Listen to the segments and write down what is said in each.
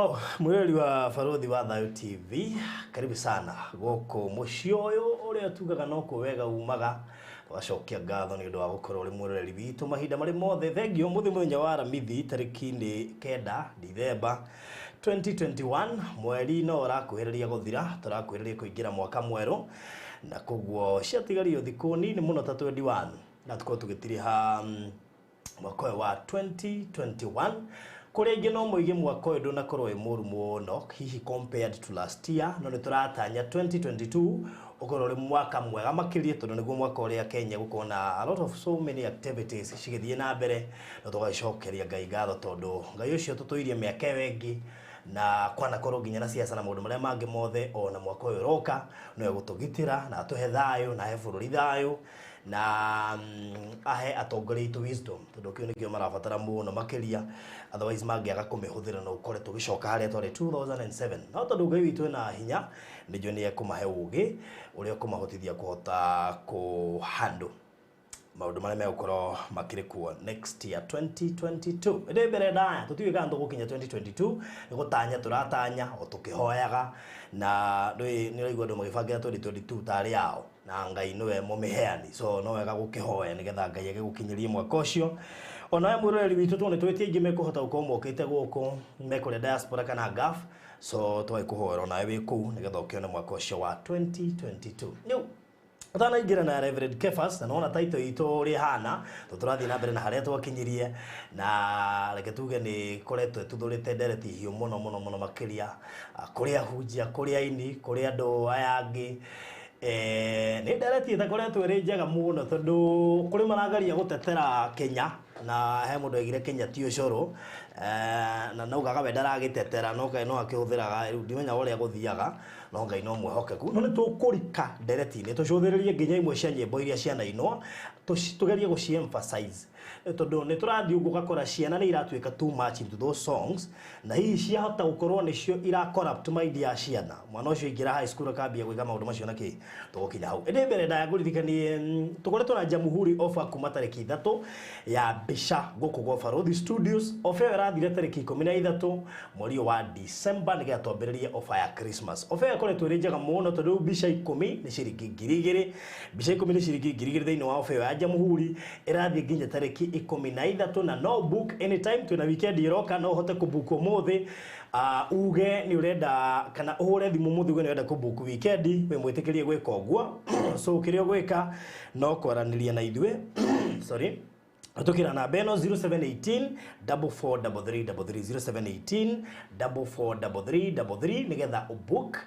Wow, mwirori wa Barũthi wa Thayũ TV, karibu sana gũkũ mũciĩ ũyũ ũrĩa tugaga no kũ wega umaga. Tũgacokia ngatho nĩ ũndũ wa gũkorwo ũrĩ mwĩroreri witũ mahinda marĩ mothe. Thengiũ mũthĩ mũthenya wa Aramithi tarĩki nĩ 9 Dithemba 2021, mweri no ũrakuhĩrĩria gũthira, tũrakuhĩrĩria kũingĩra mwaka mwerũ, na koguo ciatigario thikũ nini mũno ta 21 na tũkorwo tũgĩtiriha mwaka ũyũ wa 2021. Kũrĩa ingĩ no moige mwaka ũyũ ndũnakorwo wĩ mũru mũno hihi compared to last year, no nĩ tũratanya 2022 ũkorwo ũrĩ mwaka mwega makĩria, tondũ nĩguo mwaka ũrĩa Kenya gũkorwo na a lot of so many activities cigĩthiĩ na mbere. No tũgagĩcokeria Ngai ngatho tondũ Ngai ũcio tũtũirie mĩaka ĩyo ĩngĩ na kwanakorwo nginya na siasa na maũndũ marĩa mangĩ mothe, ona mwaka ũyũ ũroka no egũtũgitĩra na atũhe thayũ na ahe bũrũri thayũ na ahe atongoria aitũ wisdom, tondũ kĩu nĩkĩo marabatara mũno makĩria. Otherwise mangĩaga kũmĩhũthĩra no ũkore tũgĩcoka harĩa twarĩ 2007. No tondũ Ngai witũ ena hinya, nĩnjũĩ nĩ ekũmahe ũgĩ ũrĩa ũkũmahotithia kũhota kũ handle maũndũ marĩa megũkorwo makĩrĩ kuo next year 2022. Ĩndĩ mbere ndaya tũtiũĩ kana tũgũkinya 2022, nĩ gũtanya tũratanya o tũkĩhoyaga, na nĩ ũraigua andũ magĩbangĩra 2022 tarĩ ao, na Ngai nĩwe mũmĩheani, so no wega gũkĩhoya nĩgetha Ngai agĩgũkinyĩrie mwaka ũcio. Ona we mwĩroreri witũ, tondũ nĩ twĩtie aingĩ mekũhota gũkorwo mokĩte gũkũ mekũrĩa diaspora kana Gulf, so twagĩkũhoera onawe wĩ kũu nĩgetha ũkĩone mwaka ũcio wa 2022. Rĩu ũtanaingĩra na Reverend Kefas, na nona title itũ ũrĩa ĩhana, tondũ tũrathiĩ na mbere na harĩa twakinyirie, na reke tuge nĩ koretwo ĩtuthũrĩte ndereti hiũ mũno mũno mũno makĩria kũrĩ ahunjia, kũrĩ aini, kũrĩ andũ aya angĩ. Nĩ ndereti ĩtakoretwo ĩrĩ njega mũno, tondũ kũrĩ marageria gũtetera Kenya, na he mũndũ aigire Kenya ti ũcũrũ, na naugaga we ndaragĩtetera no kaĩ no akĩhũthĩraga. Rĩu ndimenya ũrĩa gũthiaga, no Ngai no mwĩhokeku. No nĩ tũkũrika ndereti-inĩ tũcũthĩrĩrie nginya imwe cia nyĩmbo iria cianainwo, tũgerie gũci emphasize, tondũ nĩ tũrathiĩ ũguo ũgakora ciana nĩ iratuĩka too much into those songs, na hihi ciahota gũkorwo nĩcio ira corrupt mind ya ciana. Mwana ũcio aingĩra high school akambia gwĩka maũndũ macio na kĩ tũgũkinya hau. Ĩndĩ mbere ndaya ngũririkanie, tũkoretwo na Jamhuri offer kuma tarĩki 3 ya mbica gũkũ gwa Barũthi Studios. Offer ĩyo ĩrathire tarĩki 13 mweri ũyũ wa December, nĩgetha twambĩrĩrie offer ya Christmas. Offer ĩyo ĩkoretwo ĩrĩ njega mũno, tondũ rĩu mbica 10 nĩ ciringi 2000, mbica 10 nĩ ciringi 2000 thĩinĩ wa offer ĩyo ya Jamhuri. Ĩrathiĩ nginya tarĩki 13, na no book anytime. Twĩna weekend ĩroka, no ũhote kũbook ũmũthĩ, uge nĩ ũrenda, kana ũhũre thimũ ũmũthĩ uge nĩ ũrenda kũbook weekend, wĩ mwĩtĩkĩrie gwĩka ũguo. So kĩrĩa ũgwĩka no kwaranĩria na ithuĩ, sorry, tukira namba ĩno 0718 443333, 0718 443333, nĩgetha ũbook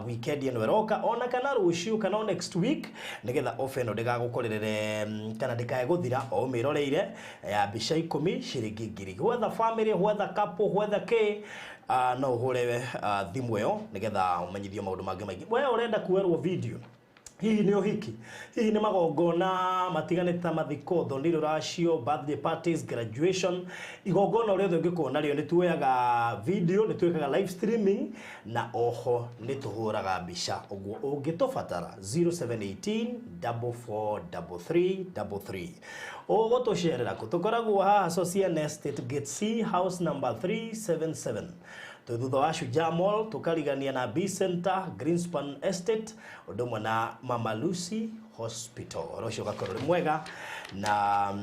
weekend ĩno ĩroka, ona kana rũciũ kana o next week, nĩgetha offer ĩno ndĩgagũkorerere kana ndĩkae gũthira o ũmĩroreire, ya mbica 10 ciringi 2000. Whether family, whether couple, whether k, no ũhũre thimũ ĩyo nĩgetha ũmenyithio maũndũ mangĩ maingĩ. We ũrenda kuoerwo video, hihi nĩ ũhiki, hihi nĩ magongona matiganĩte ta mathiko, thoni, rũracio, birthday parties, graduation, igongona rĩothe ũngĩkorwo narĩo, nĩ tuoyaga video, nĩ twĩkaga live streaming, na oho nĩ tũhũraga mbica. Ũguo ũngĩtũbatara, 0718 443333. Ũgũtũcerera kũ? Tũkoragwo haha Socian Estate, Gate C, house number 377, twĩ thutha wa Shujaa Mall, tũkarigania na B Center, Greenspan Estate, ũndũ ũmwe na Mama Lucy Hospital. Ũhoro ũcio ũgakorwo ũrĩ mwega. Na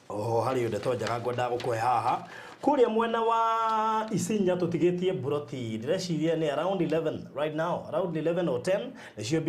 oho harĩ ndeto njega ngwendaga gũkũhe haha. Kũrĩa mwena wa Isinya tũtigĩtie buroti, ndĩreciria nĩ around 11 right now, around 11 or 10 nĩcio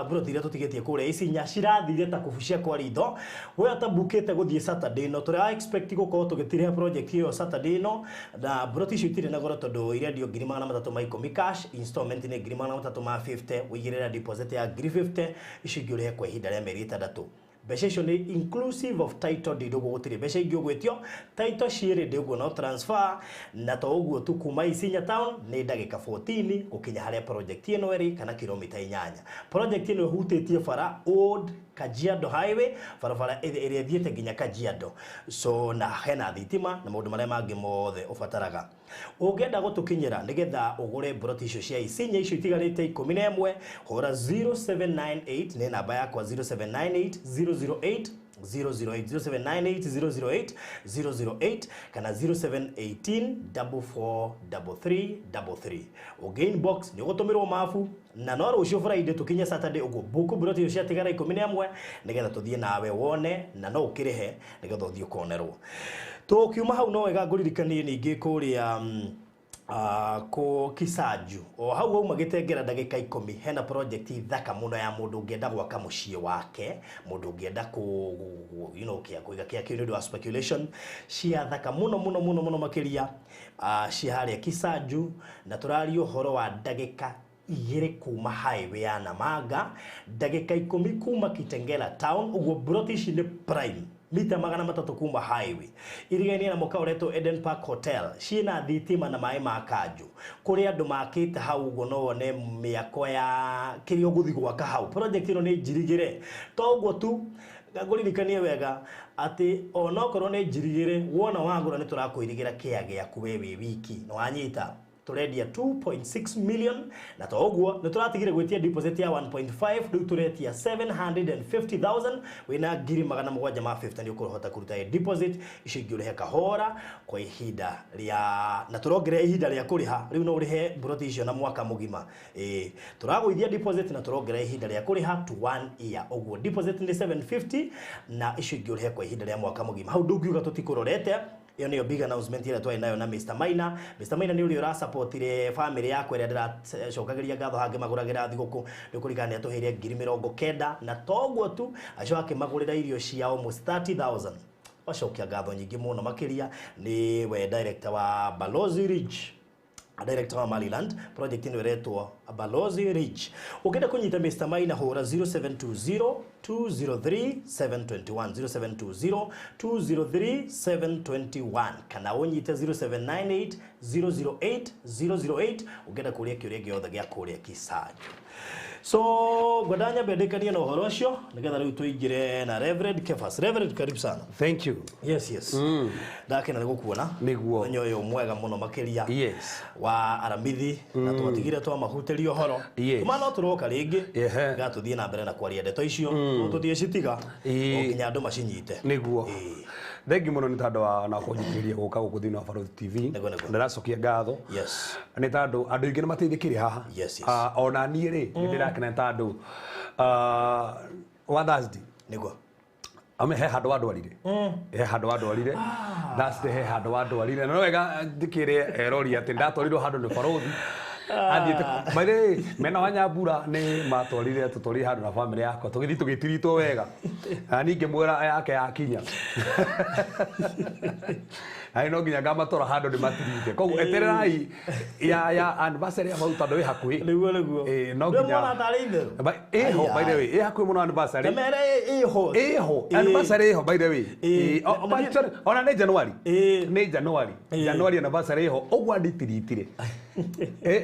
buroti iria tũtigĩtie kũrĩa Isinya, cirathire ta kũbucia kwa ritho. We atabukĩte gũthiĩ Saturday ĩno, tũrĩa expect gũkorwo tũgĩtiriha project ĩyo Saturday ĩno, na buroti icio itirĩ na goro, tondũ irendio 310,000 cash, installment nĩ 350,000, ũigĩrĩra deposit ya 50,000, icio ingĩ ũrĩhe kwa ihinda rĩa mĩeri 6. Mbeca icio nĩ inclusive of title deed, ũguo gũtirĩ mbeca ingĩ ũgwĩtio. Title ciĩrĩ ndĩ, ũguo no transfer. Na to ũguo tu, kuma Isinya town nĩ ndagĩka 14 gũkinya harĩa project ĩno ĩrĩ, kana kilomita 8. Project ĩno ĩhutĩtie bara Old Kajiado Highway, barabara ĩrĩa ĩthiĩte nginya Kajiado. So na hena thitima na maũndũ marĩa mangĩ mothe ũbataraga. Ũngĩenda gũtũkinyĩra nĩgetha ũgũre mburoti icio cia Isinya icio itigarĩte 11, hũra 0798, nĩ namba yakwa, 0798 008 008 0798 008 008 kana 0718 4433 33. Ũngĩ inbox nĩ ũgũtũmĩrwo mabu na no rũciũ Friday tũkinye Saturday ũguo buku buroti icio ciatigara 11 nĩgetha tũthiĩ nawe wone na no ũkĩrĩhe nĩgetha ũthiĩ ũkonerwo. Tũkiuma hau no wega ngũririkanie ningĩ kũrĩa kũ Kisaju o hau wauma gĩtengera ndagĩka 10 hena project thaka mũno ya mũndũ ũngĩenda gwaka mũciĩ wake, mũndũ ũngĩenda kũ you know kĩa kũiga kĩa kĩu nĩ ũndũ wa speculation cia thaka mũno mũno mũno mũno makĩria cia harĩa Kisaju, na tũraria ũhoro wa ndagĩka 2 kuma highway ya Namanga, ndagĩka 10 kuma Kitengela town, ũguo broti ici nĩ prime mita 300 kuma highway irigainie na mũkawa ũretwo Eden Park Hotel, ciĩna thitima na maĩ ma kanjũ kũrĩa andũ makĩte hau ũguo no wone mĩako ya kĩrĩa ũgũthiĩ gwaka hau. Project ĩno nĩ njirigĩre to ũguo tu, ngũririkanie wega atĩ onokorwo nĩ njirigĩre wona wagũra nĩ tũrakũirigĩra kĩa gĩaku we wĩ wiki nĩ wanyita. Turendia 2.6 million na to ũguo nĩ tũratigire gwĩtia deposit ya 1.5 rĩu tũretia 750,000 wĩna 750 nĩ ũkũhota kũruta deposit icio ingĩ ũrĩhe kahora kwa ihinda rĩa na tũrongerera ihinda rĩa kũrĩha rĩu no ũrĩhe broti icio na mwaka mũgima. Tũragũithia deposit na tũrongerera ihinda rĩa kũrĩha to 1 year, ũguo deposit nĩ 750 na icio ingĩ ũrĩhe kwa ihinda rĩa mwaka mũgima. Hau ndũngiuga tũtikũrorete. Ĩyo nĩyo big announcement ĩrĩa twarĩ nayo na Mr. Maina. Mr. Maina nĩ ũrĩa ũrasupportire family yakwa ĩrĩa ndĩracokagĩria ngatho hangĩ magũragĩra thigũkũ nĩ ũkũririkana nĩ atũheire 90,000 na toguo tu acio akĩmagũrĩra irio cia almost 30,000. Wacokia ngatho nyingĩ mũno makĩria nĩ we director wa Balozi Ridge, director wa Maliland project ĩno ĩretwo Balozi Ridge. Ũngĩenda kũnyita Mr. Maina hũra 0720 203 721 0720 203 721 kana ũnyite 0798 008 008 ũngĩenda kũria kĩũria gĩothe gĩa kũrĩa Kisaju. So ngwenda nyambe ndĩkanie na ũhoro ũcio nĩgetha rĩu tũingĩre na Reverend Kefas. Reverend, karibu sana. Thank you. Yes, yes. Ndakena nĩ gũkuona. Nĩguo. Mũthenya ũyũ mwega mũno makĩria. Yes. Wa Aramithi na twatigire twamahutĩria ũhoro. Yes. Tuma no tũroka rĩngĩ. Ehe. Ga tũthiĩ na mbere na kwaria ndeto icio. Tũthiĩ citiga. O nginya andũ macinyite. Nĩguo. Thank you mũno nĩ tondũ wa na kũnjitĩrĩria gũka gũkũ thĩinĩ wa Barũthi TV. Nĩguo, nĩguo. Ndĩracokia ngatho. Yes. Nĩ tondũ andũ aingĩ nĩ mateithĩkire haha. Yes, yes. Ona niĩ rĩ nĩ ndĩrakena nĩ tondũ wa Thursday. Nĩguo. Ame he handũ wandwarire. He handũ wandwarire. Thursday he handũ wandwarire. Na no wega njĩkĩre erori atĩ ndatwarirwo handũ nĩ Barũthi. Athiĩte by the way mena wa Nyambura nĩ matwarire tũtwarire handũ na family yakwa tũgĩthiĩ tũgĩtiritwo wega. Na niĩ ngĩmwĩra yake yakinya. Ai no nginya ngamatwara handũ ndĩmatirite. Koguo etererai ya anniversary ya bau tondũ ĩ hakuhĩ. Nĩguo, nĩguo. No Rĩu nginya mwana tarĩ itherũ. Ĩho by the way ĩ hakuhĩ mũno anniversary. Kamere ĩho. Ĩho anniversary ĩho by the way. Ona nĩ January. Nĩ January. January anniversary ĩho ũguo anditiritire.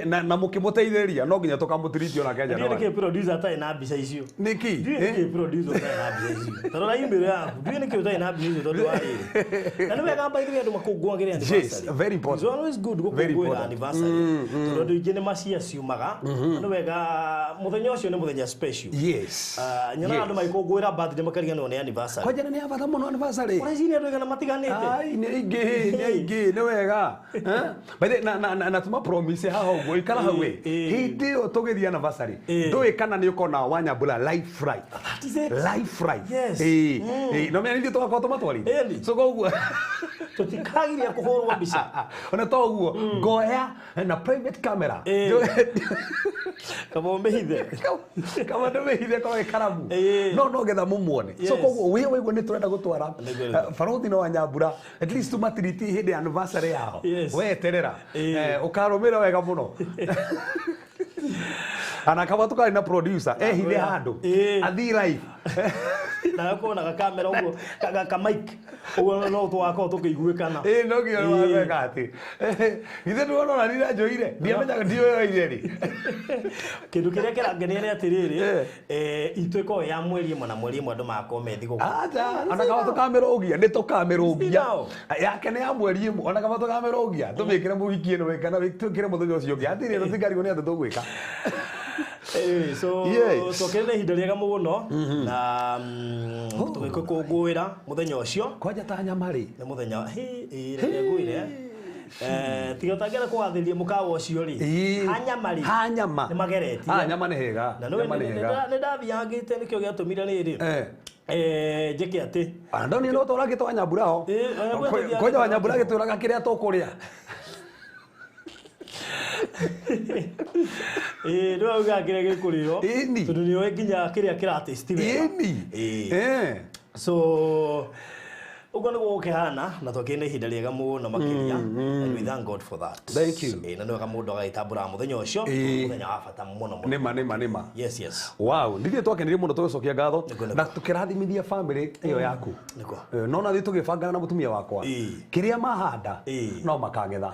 Na mũkĩmũteithĩrĩria no nginya tũkamũtiriti onake Ndiũĩ January. nĩkĩ producer atarĩ na mbica icio. Nĩkĩ? Ndiũĩ nĩkĩ producer ũtarĩ na mbica icio. Ta rora email yaku. Ndiũĩ nĩkĩ ũtarĩ na mbica icio tondũ wa rĩrĩ. Na nĩ wega by the way andũ makũngũagĩre anniversary. Yes, very important. It's always good Very gũkũngũĩra important. anniversary. Tondũ andũ aingĩ nĩ maciaciumaga. Na nĩ wega mũthenya ũcio nĩ mũthenya special. Yes. Nyonaga andũ magĩkũngũĩra birthday makariganĩrwo nĩ anniversary. Kwanja nĩ ya bata mũno anniversary. Ũreciria andũ aigana matiganĩte? Ai nĩ aingĩ, nĩ aingĩ, nĩ wega. By the na tuma promise haha ũguo ikara hau ĩ. Hĩndĩ ĩyo tũgĩthiĩ anniversary. Ndũĩ kana nĩ ũkona wa Nyambura live flight. That is it. Live flight. Yes. No menya nithuĩ tũgakorwo tũmatwarire. Ĩni. So koguo Tũtikagiria kũhũrwo mbica. Ona to ũguo ngoya na private camera. Kaba ũmĩhithe. Kaba ndũmĩhithe korwo ĩ karamu. No getha mũmuone. So Yes. koguo wĩ waigua nĩ tũrenda gũtwara Nĩguo, nĩguo. Barũthi na wa Nyambura at least tũmatiriti hĩndĩ ya anniversary yao. Yes. Weterera. Ũkarũmĩra wega mũno. Ana kaba tũkarĩ na producer ehithe handũ athiĩ live. Na gakorwo na gakamera ũguo ka mic ũguo no tũgakorwo tũkĩiguĩkana. No nginya nĩwameka atĩ. Githĩ ndũrona ona niĩ nĩnjoire ndiamenyaga ndioyoire rĩ. Kĩndũ kĩrĩa kĩrangenia nĩ atĩrĩrĩ, itũ ĩkoragwo ya mweri ĩmwe na mweri ĩmwe andũ magakorwo me thigũkũ. Acha, ona kaba tũkamĩrũgia nĩ tũkamĩrũgia. Now. Yake nĩ ya mweri ĩmwe ona kaba tũkamĩrũgia tũmĩkĩre mũhiki ĩno kana twĩkĩre mũthenya ũcio ũngĩ. Hatirĩ tũtikarigwo nĩ atĩ tũgwĩka. So twakĩrĩ na ihinda rĩega mũno na tũgĩkũngũĩra mũthenya ũcio kwanja ta nyama rĩ nĩ mũthenya reke ngwĩre tiga ũtangĩenda kũgathĩrĩria mũkawa ũcio rĩ hanyama rĩ hanyama nĩ mageretie hanyama nĩ hega na nĩ ndathiangĩte nĩkĩo gĩatũmire rĩrĩ njĩke atĩ andoni no tũragĩte wa Nyambura ho kwanja wa Nyambura agĩtwĩraga kĩrĩa tũkũrĩa nĩ wauga kĩrĩa gĩkũrĩo tondũ nĩ ũĩ nginya kĩrĩa kĩratĩsti wega so ũguo nĩguo gũkĩhana na twakĩrĩ na ihinda rĩega mũno makĩria and we thank God for that. Thank you. Na nĩ wega mũndũ agagĩtambũra mũthenya ũcio mũthenya wa bata mũno mũno. Nĩma nĩma nĩma. Yes yes. Wow, nithuĩ twakenirie mũno tũgĩcokia ngatho na tũkĩrathimithia family ĩyo yaku. Nĩguo. No na ithuĩ tũgĩbangana na mũtumia wakwa kĩrĩa mahanda no makagetha.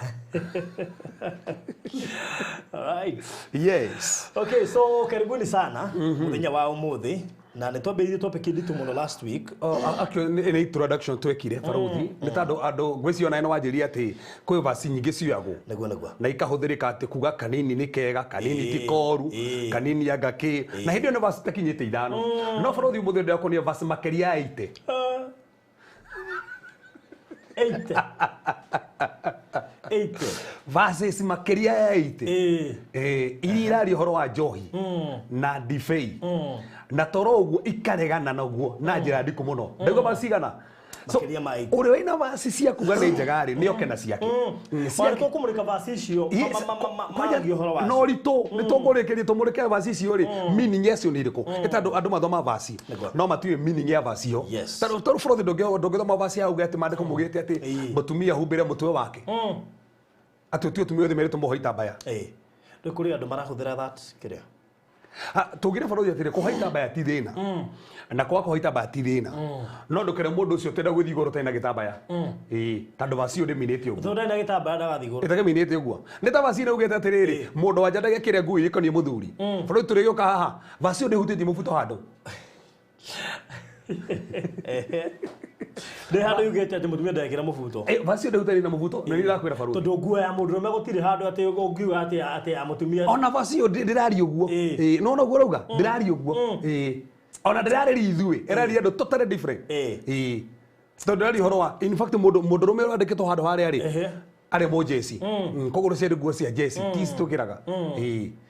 All right. Yes. Okay, so karibuni sana mũthenya wa ũmũthĩ. Na nĩ twambĩrĩirie topic nditũ mũno last week. Actually nĩ introduction twekire barothi nĩ tondũ andũ ngwĩciria ona nĩ wanjĩrire atĩ kwĩ vaci nyingĩ cioyagwo nĩguo nĩguo na ikahũthĩrĩka atĩ kuga kanini nĩ kega kanini ti koru kanini anga kĩ na hĩndĩ ĩyo nĩ vaci itakinyĩte ithano no barothi ũmũthĩ ndĩrakuonia vaci makĩria ya 80 80 80 verses makĩria ya 80 iria iraria ũhoro wa njohi na ndibei na toro ũguo ikaregana naguo na njĩra ndikũ mũno ndauga macigana makĩria ma 80 ũrĩa wĩna vaci cia kuga nĩ njega rĩ nĩ oke na ciake ona tũkũmũrĩka vaci icio maragia ũhoro wacio no ritũ nĩ tũkũrĩkĩria tũmũrĩke vaci icio rĩ meaning yacio nĩ ĩrĩkũ nĩ tondũ andũ mathoma vaci no matiũĩ meaning ya vaci ĩyo tondũ bũrũthi ndũngĩthoma vaci ya uge atĩ maandĩko maugĩte atĩ mũtumia humbĩre mũtwe wake atĩ ũtue atumia othe merĩtwo mohe itambaya rĩu kũrĩ andũ marahũthĩra that kĩrĩa tũngire barothi atĩrĩ kũha itambaya ti thĩna na kwaga kũha itambaya ti thĩna no ndũkere mũndũ ũcio ũtenda gũthiĩ igũrũ ũtarĩ na gĩtambaya tondũ vaci ĩyo ndĩminĩte ũguo tondũ ndarĩ na gĩtambaya ndagathiĩ igũrũ ĩtakĩminĩte ũguo nĩ ta vaci ĩno ugĩte atĩrĩrĩ mũndũ wa nja ndagekĩre nguo iria ikoniĩ mũthuri barothi tũrĩgĩũka haha vaci ĩyo ndĩhutĩtie mũbuto handũ ndĩ handũ yugĩte atĩ mũtumia ndekĩra mũbuto vaci ĩyo ndĩhutainie na mũbuto na nĩ ndĩrakwĩra barothi tondũ nguo ya mũndũrũme gũtirĩ handũ atĩ ũngiuga atĩ atĩ mũtumia ona vaci ĩyo ndĩraria ũguo no ona ũguo ũrauga ndĩraria ũguo ona ndĩrarĩria ithuĩ ĩraria andũ totally different tondũ ndĩraria ũhoro wa in fact mũndũrũme ũrĩa wandĩkĩtwo handũ harĩa rĩ arĩ mũjeci koguo nĩ nguo cia jeci ti ici tũkĩraga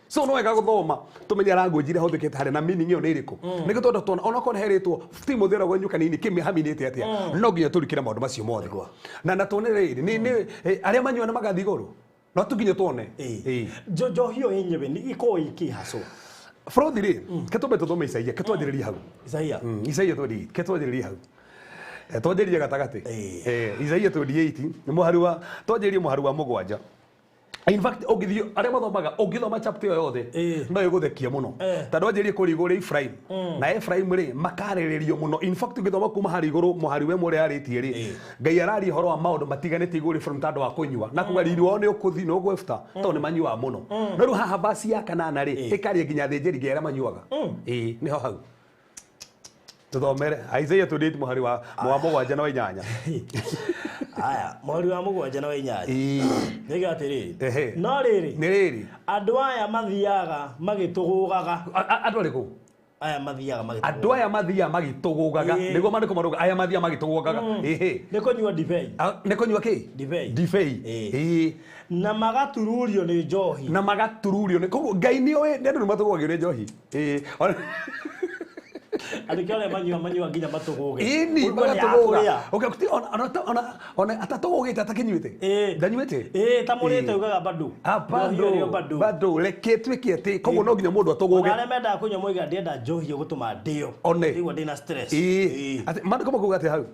so no wega gũthoma tũmenye language ĩrĩa hũthĩkĩte harĩa na meaning ĩyo nĩ ĩrĩkũ nĩkĩo tondũ tuona onakorwo nĩ herĩtwo ti mũthĩ ũrĩa gwenyũ kanini kĩmĩ haminĩte atĩa no nginya tũrikĩre maũndũ macio mothe na tuone rĩrĩ nĩ arĩa manyua nĩ magathiĩ igũrũ no tũkinye tuone njohi ĩyo yenyewe nĩ ĩkoragwo ĩkĩ haswa bũrũthi rĩ ke tũmbe tũthome Isaia ke twanjĩrĩrie hau Isaia Isaia 28 ke twanjĩrĩrie hau twanjĩrĩrie gatagatĩ Isaia 28 nĩ mũhari wa twanjĩrĩrie mũhari wa 7. In fact, ũngĩthiĩ arĩa mathomaga ũngĩthoma chapter ĩyo yothe no ĩgũthekia mũno tondũ wanjĩrĩrie kũrĩa igũrũ Ephraim na Ephraim rĩ makarĩrĩrio mũno in fact ũngĩthoma kuma harĩ igũrũ mũhari we mũrĩa arĩtie rĩ Ngai araria ũhoro wa maũndũ matiganĩte igũrũ Ephraim tondũ wa kũnyua na kuga riri wao nĩ ũkũthi nĩ ũgwĩbuta tondũ nĩ manyuaga mũno no rĩu haha vaci ya 8 rĩ ĩkaria nginya athĩnjĩri Ngai arĩa manyuaga nĩho hau tũthomere Isaiah 28 mũhari wa 7 na wa 8. Aya, mũhari wa 7 na wa 8. Nĩga atĩrĩrĩ. No rĩrĩ. Nĩ rĩrĩ. Andũ aya mathiaga magĩtũgũgaga. Andũ arĩkũ? Aya mathiaga magĩtũgũgaga. Andũ aya mathiaga magĩtũgũgaga. Nĩguo maandĩko marauga aya mathiaga magĩtũgũgaga. Nĩ kũnyua ndibei. Nĩ kũnyua kĩ? Ndibei. Ndibei. Na magatururio nĩ njohi. Na magatururio nĩ koguo Ngai nĩ oĩ andũ nĩ matũgũgagio nĩ njohi. Andũ arĩa manyua nginya matũgũge. Ĩni magatũgũga. Okay, ona atatũgũgĩte atakĩnyuĩte. Ndanyuĩte. Ta mũrĩte ugaga bado. Bado. Bado reke tuĩke atĩ koguo no nginya mũndũ atũgũge. Ona arĩa mendaga kũnyua moiga ndienda njohi ĩgũtũma ndĩo. Ndigua ndĩna stress. Atĩ maandĩko makauga atĩ hau.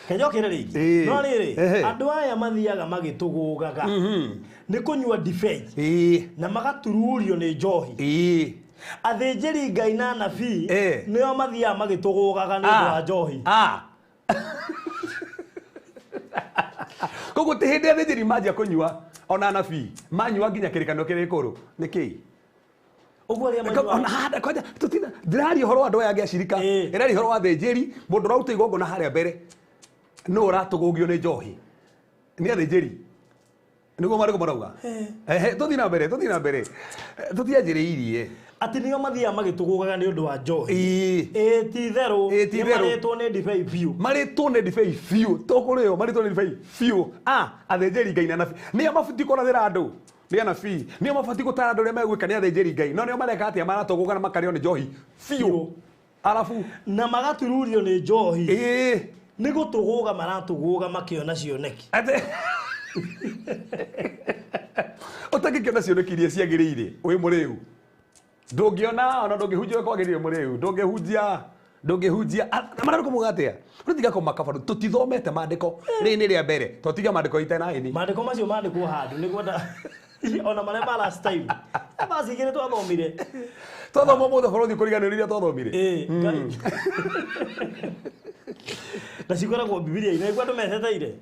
Kenjokere rĩngĩ. No rĩrĩ andũ aya mathiaga magĩtũgũgaga. Nĩ kũnyua ndibei. Na magatururio nĩ njohi. Athĩnjĩri Ngai na anabii nĩo mathiaga magĩtũgũgaga nĩ ũndũ wa njohi. Koguo ti hĩndĩ athĩnjĩri manjia kũnyua ona anabii manyua nginya kĩrĩkanĩro kĩrĩa gĩkũrũ nĩ kĩĩ? Ũguo arĩa manyuaga ona handa kwanja tũtina ndĩraria ũhoro wa andũ aya angĩ acirika ĩraria ũhoro wa athĩnjĩri mũndũ ũraruta igongona harĩa mbere nũ ũratũgũgio nĩ njohi nĩ athĩnjĩri Nĩguo marĩkũ marauga. Ehe, tũthiĩ na mbere, tũthiĩ na mbere. Tũtianjĩrĩirie. Atĩ nĩo mathiaga magĩtũgũgaga nĩ ũndũ wa njohi. Ĩĩ. Ĩ ti itherũ. Ĩ ti itherũ. Nĩmarĩtwo nĩ ndibei biũ. Marĩtwo nĩ ndibei biũ. Tũkũrĩo marĩtwo nĩ ndibei biũ. Ah, athĩnjĩri Ngai na anabii. Nĩo mabatiĩ kũrathĩra andũ. Nĩ anabii. Nĩo mabatiĩ gũtara andũ ũrĩa megwĩka nĩ athĩnjĩri Ngai. No nĩo mareka atĩa? Maratũgũga na makarĩo nĩ njohi biũ. Arabu. Na magatururio nĩ njohi. Ĩĩ. Nĩ gũtũgũga maratũgũga makĩona cioneki. Atĩ ũtangĩkĩona cioneki iria ciagĩrĩire wĩ mũrĩu. Ndũngĩona ona ndũngĩhunjia ũrĩa kwagĩrĩire mũrĩu. Ndũngĩhunjia. Ndũngĩhunjia. Mararĩ kũmuga atĩa? Rĩu tiga kũmaka bado tũtithomete maandĩko. Rĩrĩ nĩ rĩa mbere. Twatiga maandĩko itenaini. Maandĩko macio mandĩkwo handũ nĩguo ona marĩa ma last time. Verse igĩrĩ twathomire. Twathoma ũmũthĩ bũrũri kũriganĩrwo iria twathomire. Ĩĩ, Ngai. Na cikoragwo Bibilia-inĩ, nĩguo andũ meteteire.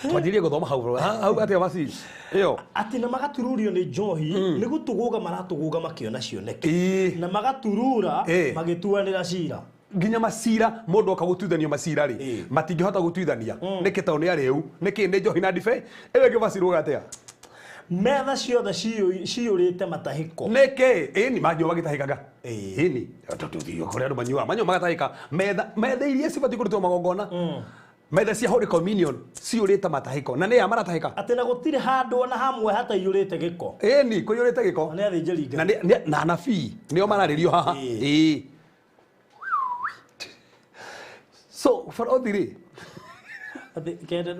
Twanjirie gũthoma hau hau atĩa basi ĩyo. Atĩ na magatururio nĩ njohi, nĩ gũtũgũga maratũgũga makĩona cioneki. Ĩĩ. Na magaturura magĩtuanĩra cira. Nginya macira mũndũ oka gũtuithanio macira rĩ matingĩhota gũtuithania. Nĩkĩ? Tondũ nĩ arĩu. Nĩkĩ? Nĩ njohi na ndibei. Ĩyo ĩngĩ basi ruga atĩa? Metha ciothe ciyũrĩte matahĩko. Nĩkĩ? Ĩni manyua magĩtahĩkaga. Ĩni tũthiĩ kũrĩa andũ manyuaga, manyua magatahĩka. Metha metha iria cibatiĩ kũrutwo magongona. Metha cia Holy Communion ciyũrĩte matahĩko. Na nĩ ya maratahĩka. Atĩ na gũtirĩ handũ ona hamwe hataiyũrĩte gĩko. Ĩni kũiyũrĩte gĩko. Na nĩ athĩnjĩri Ngai. Na na anabii nĩo mararĩrio haha. Ĩĩ. So barothi rĩ. Atĩ kende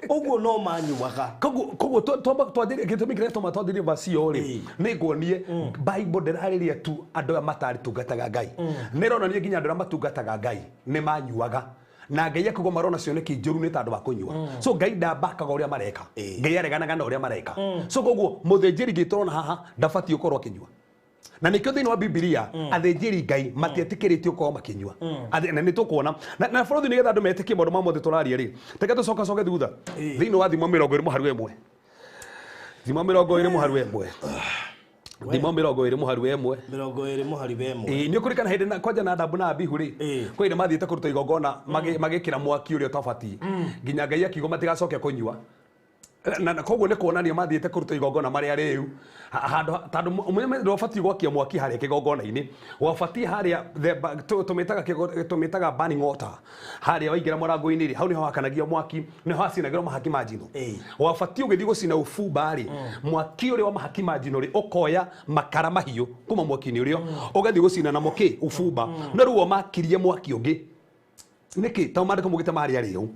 ũguo no manyuaga. Koguo twanjĩrĩrie gĩtũmi kĩrĩa tũma twanjĩrĩrie verse ĩyo rĩ, nĩ nguonie Bible ndĩrarĩria tu andũ aya matarĩ-tungataga Ngai. Nĩ ĩronania nginya andũ arĩa matungataga Ngai nĩ manyuaga. Na Ngai akauga marona cioneki njũru nĩ tondũ wa kũnyua. So Ngai ndambakaga ũrĩa mareka. Ngai areganaga na ũrĩa mareka. So koguo mũthĩnjĩri Ngai tũrona haha ndabatiĩ gũkorwo akĩnyua. Na nĩkĩo thĩinĩ wa Bibilia athĩnjĩri Ngai matietĩkĩrĩtio gũkorwo makĩnyua. Na nĩ tũkuona. Na bũrũri nĩgetha andũ metĩkie maũndũ ma mothe tũraria rĩ, reke tũcokacoke thutha. Thĩinĩ wa Thimo 21. Thimo 21. Thimo 21. 21. Ĩĩ, nĩ ũkũririkana hĩndĩ na kwanja na Adamu na Abihu rĩ, kwĩ hĩndĩ mathiĩte kũruta igongona magĩkĩra mwaki ũrĩa ũtabatiĩ. Nginya Ngai akiuga matigacoke kũnyua. Na koguo nĩ kuonania mathiĩte kũruta igongona marĩa rĩu. Handũ tondũ ndwabatiĩ gwakia mwaki harĩa kĩgongona-inĩ. Wabatiĩ harĩa tũmĩtaga burning altar. Harĩa waingĩra mũrango-inĩ rĩ, hau nĩho hakanagio mwaki, nĩho hacinagĩrwo mahaki ma njino. Wabatiĩ ũgĩthiĩ gũcina ũbumba rĩ, mwaki ũrĩa wa mahaki ma njino rĩ, ũkoya makara mahiũ kuma mwaki-inĩ ũrĩa, ũgathiĩ gũcina namo kĩ? Ũbumba. No rĩu o makirie mwaki ũngĩ. Nĩkĩ? Tondũ maandĩko maugĩte marĩ arĩu.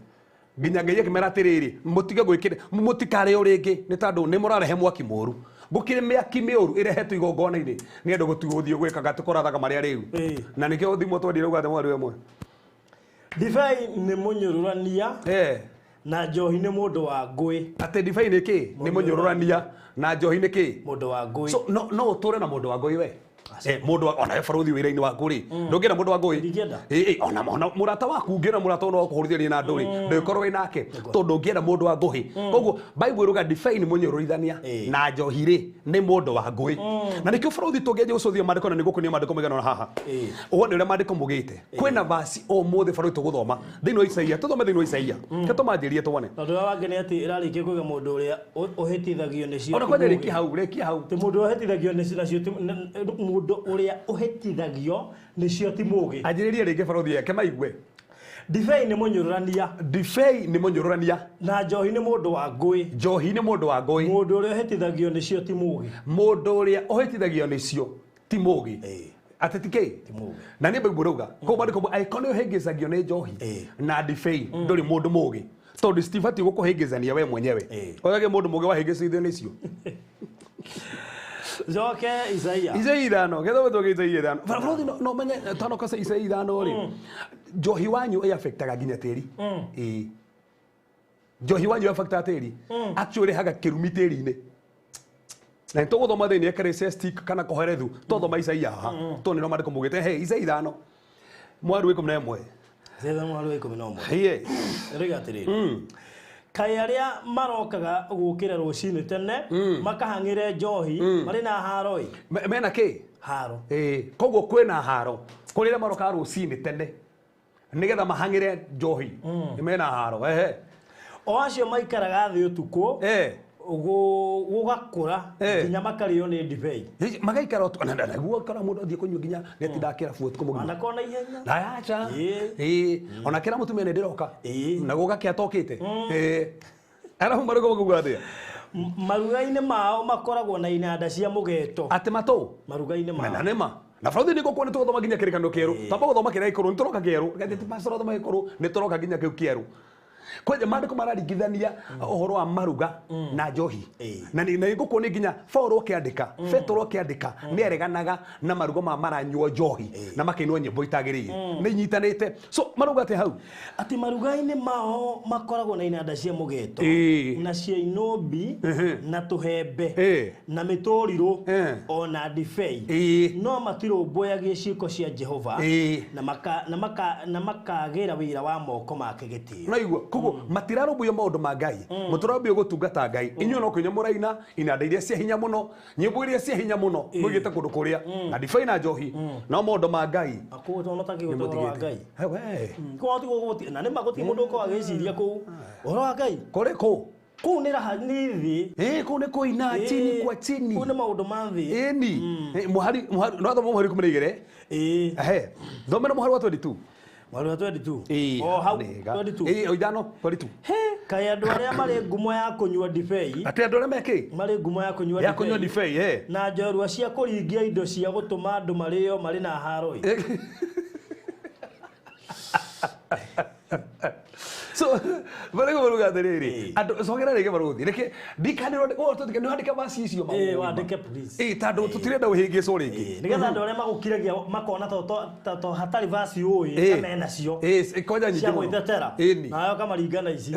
Nginya Ngai akĩmera atĩrĩrĩ, mũtige gwĩkĩra, mũtikarĩo rĩngĩ, nĩ tondũ nĩ mũrarehe mwaki mũũru. Gũkĩrĩ mĩaki mĩũru ĩrehetwo igongona-inĩ nĩ andũ gũthiĩ gwĩkaga tũkorathaga marĩa rĩu. Na nĩkĩo Thimo twendire uga atĩ mwari ĩmwe. Ndibei nĩ mũnyũrũrania na njohi nĩ mũndũ wa ngũĩ. Atĩ ndibei nĩ kĩ? Nĩ mũnyũrũrania na njohi nĩ kĩ? Mũndũ wa ngũĩ. So no ũtũre na mũndũ wa ngũĩ we. Mũndũ wa ona we barũthi wĩra-inĩ waku rĩ, ndũngĩenda mũndũ wa ngũĩ? Ndingĩenda. Ona mũrata waku ũngĩona mũrata no kũhũrithĩria na andũ rĩ, ndũgĩkorwo wĩ nake, tondũ ndũngĩenda mũndũ wa ngũĩ. Koguo Bible ĩrauga ndibei nĩ mũnyũrũrithania na njohi rĩ nĩ mũndũ wa ngũĩ. Na nĩkĩo barũthi tũngĩanjia gũcũthia maandĩko na nĩgũkũnia maandĩko maigana ũna haha. Wone ũrĩa maandĩko mugĩte. Kwĩna verse ũmũthĩ barũthi tũgũthoma thĩinĩ wa Isaia, tũthome thĩinĩ wa Isaia. Reke tũmanjĩrie tuone. Tondũ ũrĩa wangenia atĩ ĩrarĩkia kuuga mũndũ ũrĩa ũhĩtithagio nĩ cio Ona ti kwanja mũũgĩ. rĩkia hau, rĩkia hau. Ti mũndũ ũrĩa ũhĩtithagio nĩ cio nacio ti mũndũ ũrĩa ũhĩtithagio nĩ cio ti mũũgĩ. Anjĩrĩrie rĩngĩ barũthi yake maigue. Ndibei nĩ mũnyũrũrania. Ndibei nĩ mũnyũrũrania. Na njohi nĩ mũndũ wa ngũĩ. Njohi nĩ mũndũ wa ngũĩ. Mũndũ ũrĩa ũhĩtithagio nĩ cio ti mũũgĩ. Mũndũ ũrĩa ũhĩtithagio nĩ cio ti mũũgĩ. Atĩ ti kĩ? Ti mũũgĩ. Na nĩ Bible ĩrauga, koguo maandĩko angĩkorwo nĩ ũhĩngĩcagio nĩ njohi na ndibei, ndũrĩ mũndũ mũũgĩ. Tondũ citibatiĩ gũkũhĩngĩcania we mwenyewe. Ũgage mũndũ mũũgĩ wahĩngĩcithio nĩ cio. Joke Isaia. Isaia ithano, gĩthomo tũgĩ Isaia ithano. Barũthi no menye tano kose Isaia ithano rĩ. Njohi wanyu ĩ affectaga nginya tĩri. Ĩĩ. Njohi wanyu affectaga tĩri. Actually haga kĩrumi tĩri-inĩ. Na nĩ tũgũthoma thĩinĩ Ecclesiastes kana Kohelethu, twathoma Isaia haha. Tondũ nĩro maandĩko maugĩte, hey, Isaia ithano. Mweri wa 11. Isaia ithano mweri wa 11. Yes. Rĩga atĩrĩrĩ. Kaĩ arĩa marokaga gũkĩra rũcinĩ tene, makahang'ĩre njohi, marĩ na haro-ĩ. Mena kĩ? Haro. Koguo kwĩna haro kũrĩ arĩa marokaga rũcinĩ tene nĩgetha mahang'ĩre njohi mena haro ehe O acio maikaraga thĩ ũtukũ gũgakũra nginya makarĩo nĩ ndibei. Magaikara naguo kana mũndũ athiĩ kũnyua nginya nĩatinda kĩrabu ũtukũ mũgima. Anakona ihenya. Na acha. Ona kĩra mũtumia nĩ ndĩroka. Na gũgakĩa atokĩte. Arabu maruga makuga atĩa? Maruga-inĩ mao makoragwo na inanda cia mũgeto. Atĩ matũ? Maruga-inĩ mao. Na nĩma. Na barothi nĩ ngũkuona tũgũthoma nginya kĩrĩkanĩro kĩerũ. Twamba gũthoma kĩrĩa gĩkũrũ, nĩ tũroka kĩerũ. Gatĩ tũthoma gĩkũrũ, nĩ tũroka nginya kĩu kĩerũ. Kwanja maandĩko mararingithania ũhoro wa maruga na njohi. Na nĩ ngũkuona nginya Paulo akĩandĩka, Petero akĩandĩka, nĩ areganaga na maruga ma maranyua njohi na makĩinwo nyĩmbo itagĩrĩire. Nĩ inyitanĩte. So maruga atĩ hau? Atĩ maruga-inĩ mao makoragwo na inanda cia mũgeto na cia inũmbi na tũhembe na mĩtũrirũ ona ndibei. No matirũmbũyagia ciĩko cia Jehova na makagĩra wĩra wa moko make gĩtĩo. Naigua koguo matirarũmbũiya maũndũ ma Ngai, mũtirarũmbũiya gũtungata Ngai. Inyuĩ no kũnyua mũraina inanda iria cia hinya mũno, nyĩmbo iria cia hinya mũno, mũigĩte kũndũ kũrĩa na ndibei na njohi, no maũndũ ma Ngai nĩmũtigĩte. Na nĩma gũtirĩ mũndũ ũkoragwo agĩciria kũu ũhoro wa Ngai. Kũrĩ kũ? Kũu nĩ raha nĩ thĩ. Kũu nĩ kũina chini kwa chini. Kũu nĩ maũndũ ma thĩ. Ĩni. Mũhari no thoma mũhari 12. Ehe. Thomera mũhari wa 22. Mũhari wa 22. O hau 22. Ithano 22. He, kaĩ andũ arĩa marĩ ngumo ya kũnyua ndibei. Atĩ andũ arĩa mekĩ? Marĩ ngumo ya kũnyua ndibei. Ya kũnyua ndibei, Na njorua cia kũringia indo cia gũtũma andũ marĩo marĩ na haro. So marĩgo maruga atĩrĩrĩ, andũ cokera rĩngĩ barũthi. Reke ndikanĩrwo nĩ wandĩke vaci icio maũndũ. Wandĩke please. Tondũ tũtirenda ũhĩngĩcwo rĩngĩ. Nĩgetha andũ arĩa magũkiragia makona to hatarĩ vaci ũĩ ta mena cio. Kwanja nyingĩ cia mũno. Gwĩtetera. Nayo kamaringana ici.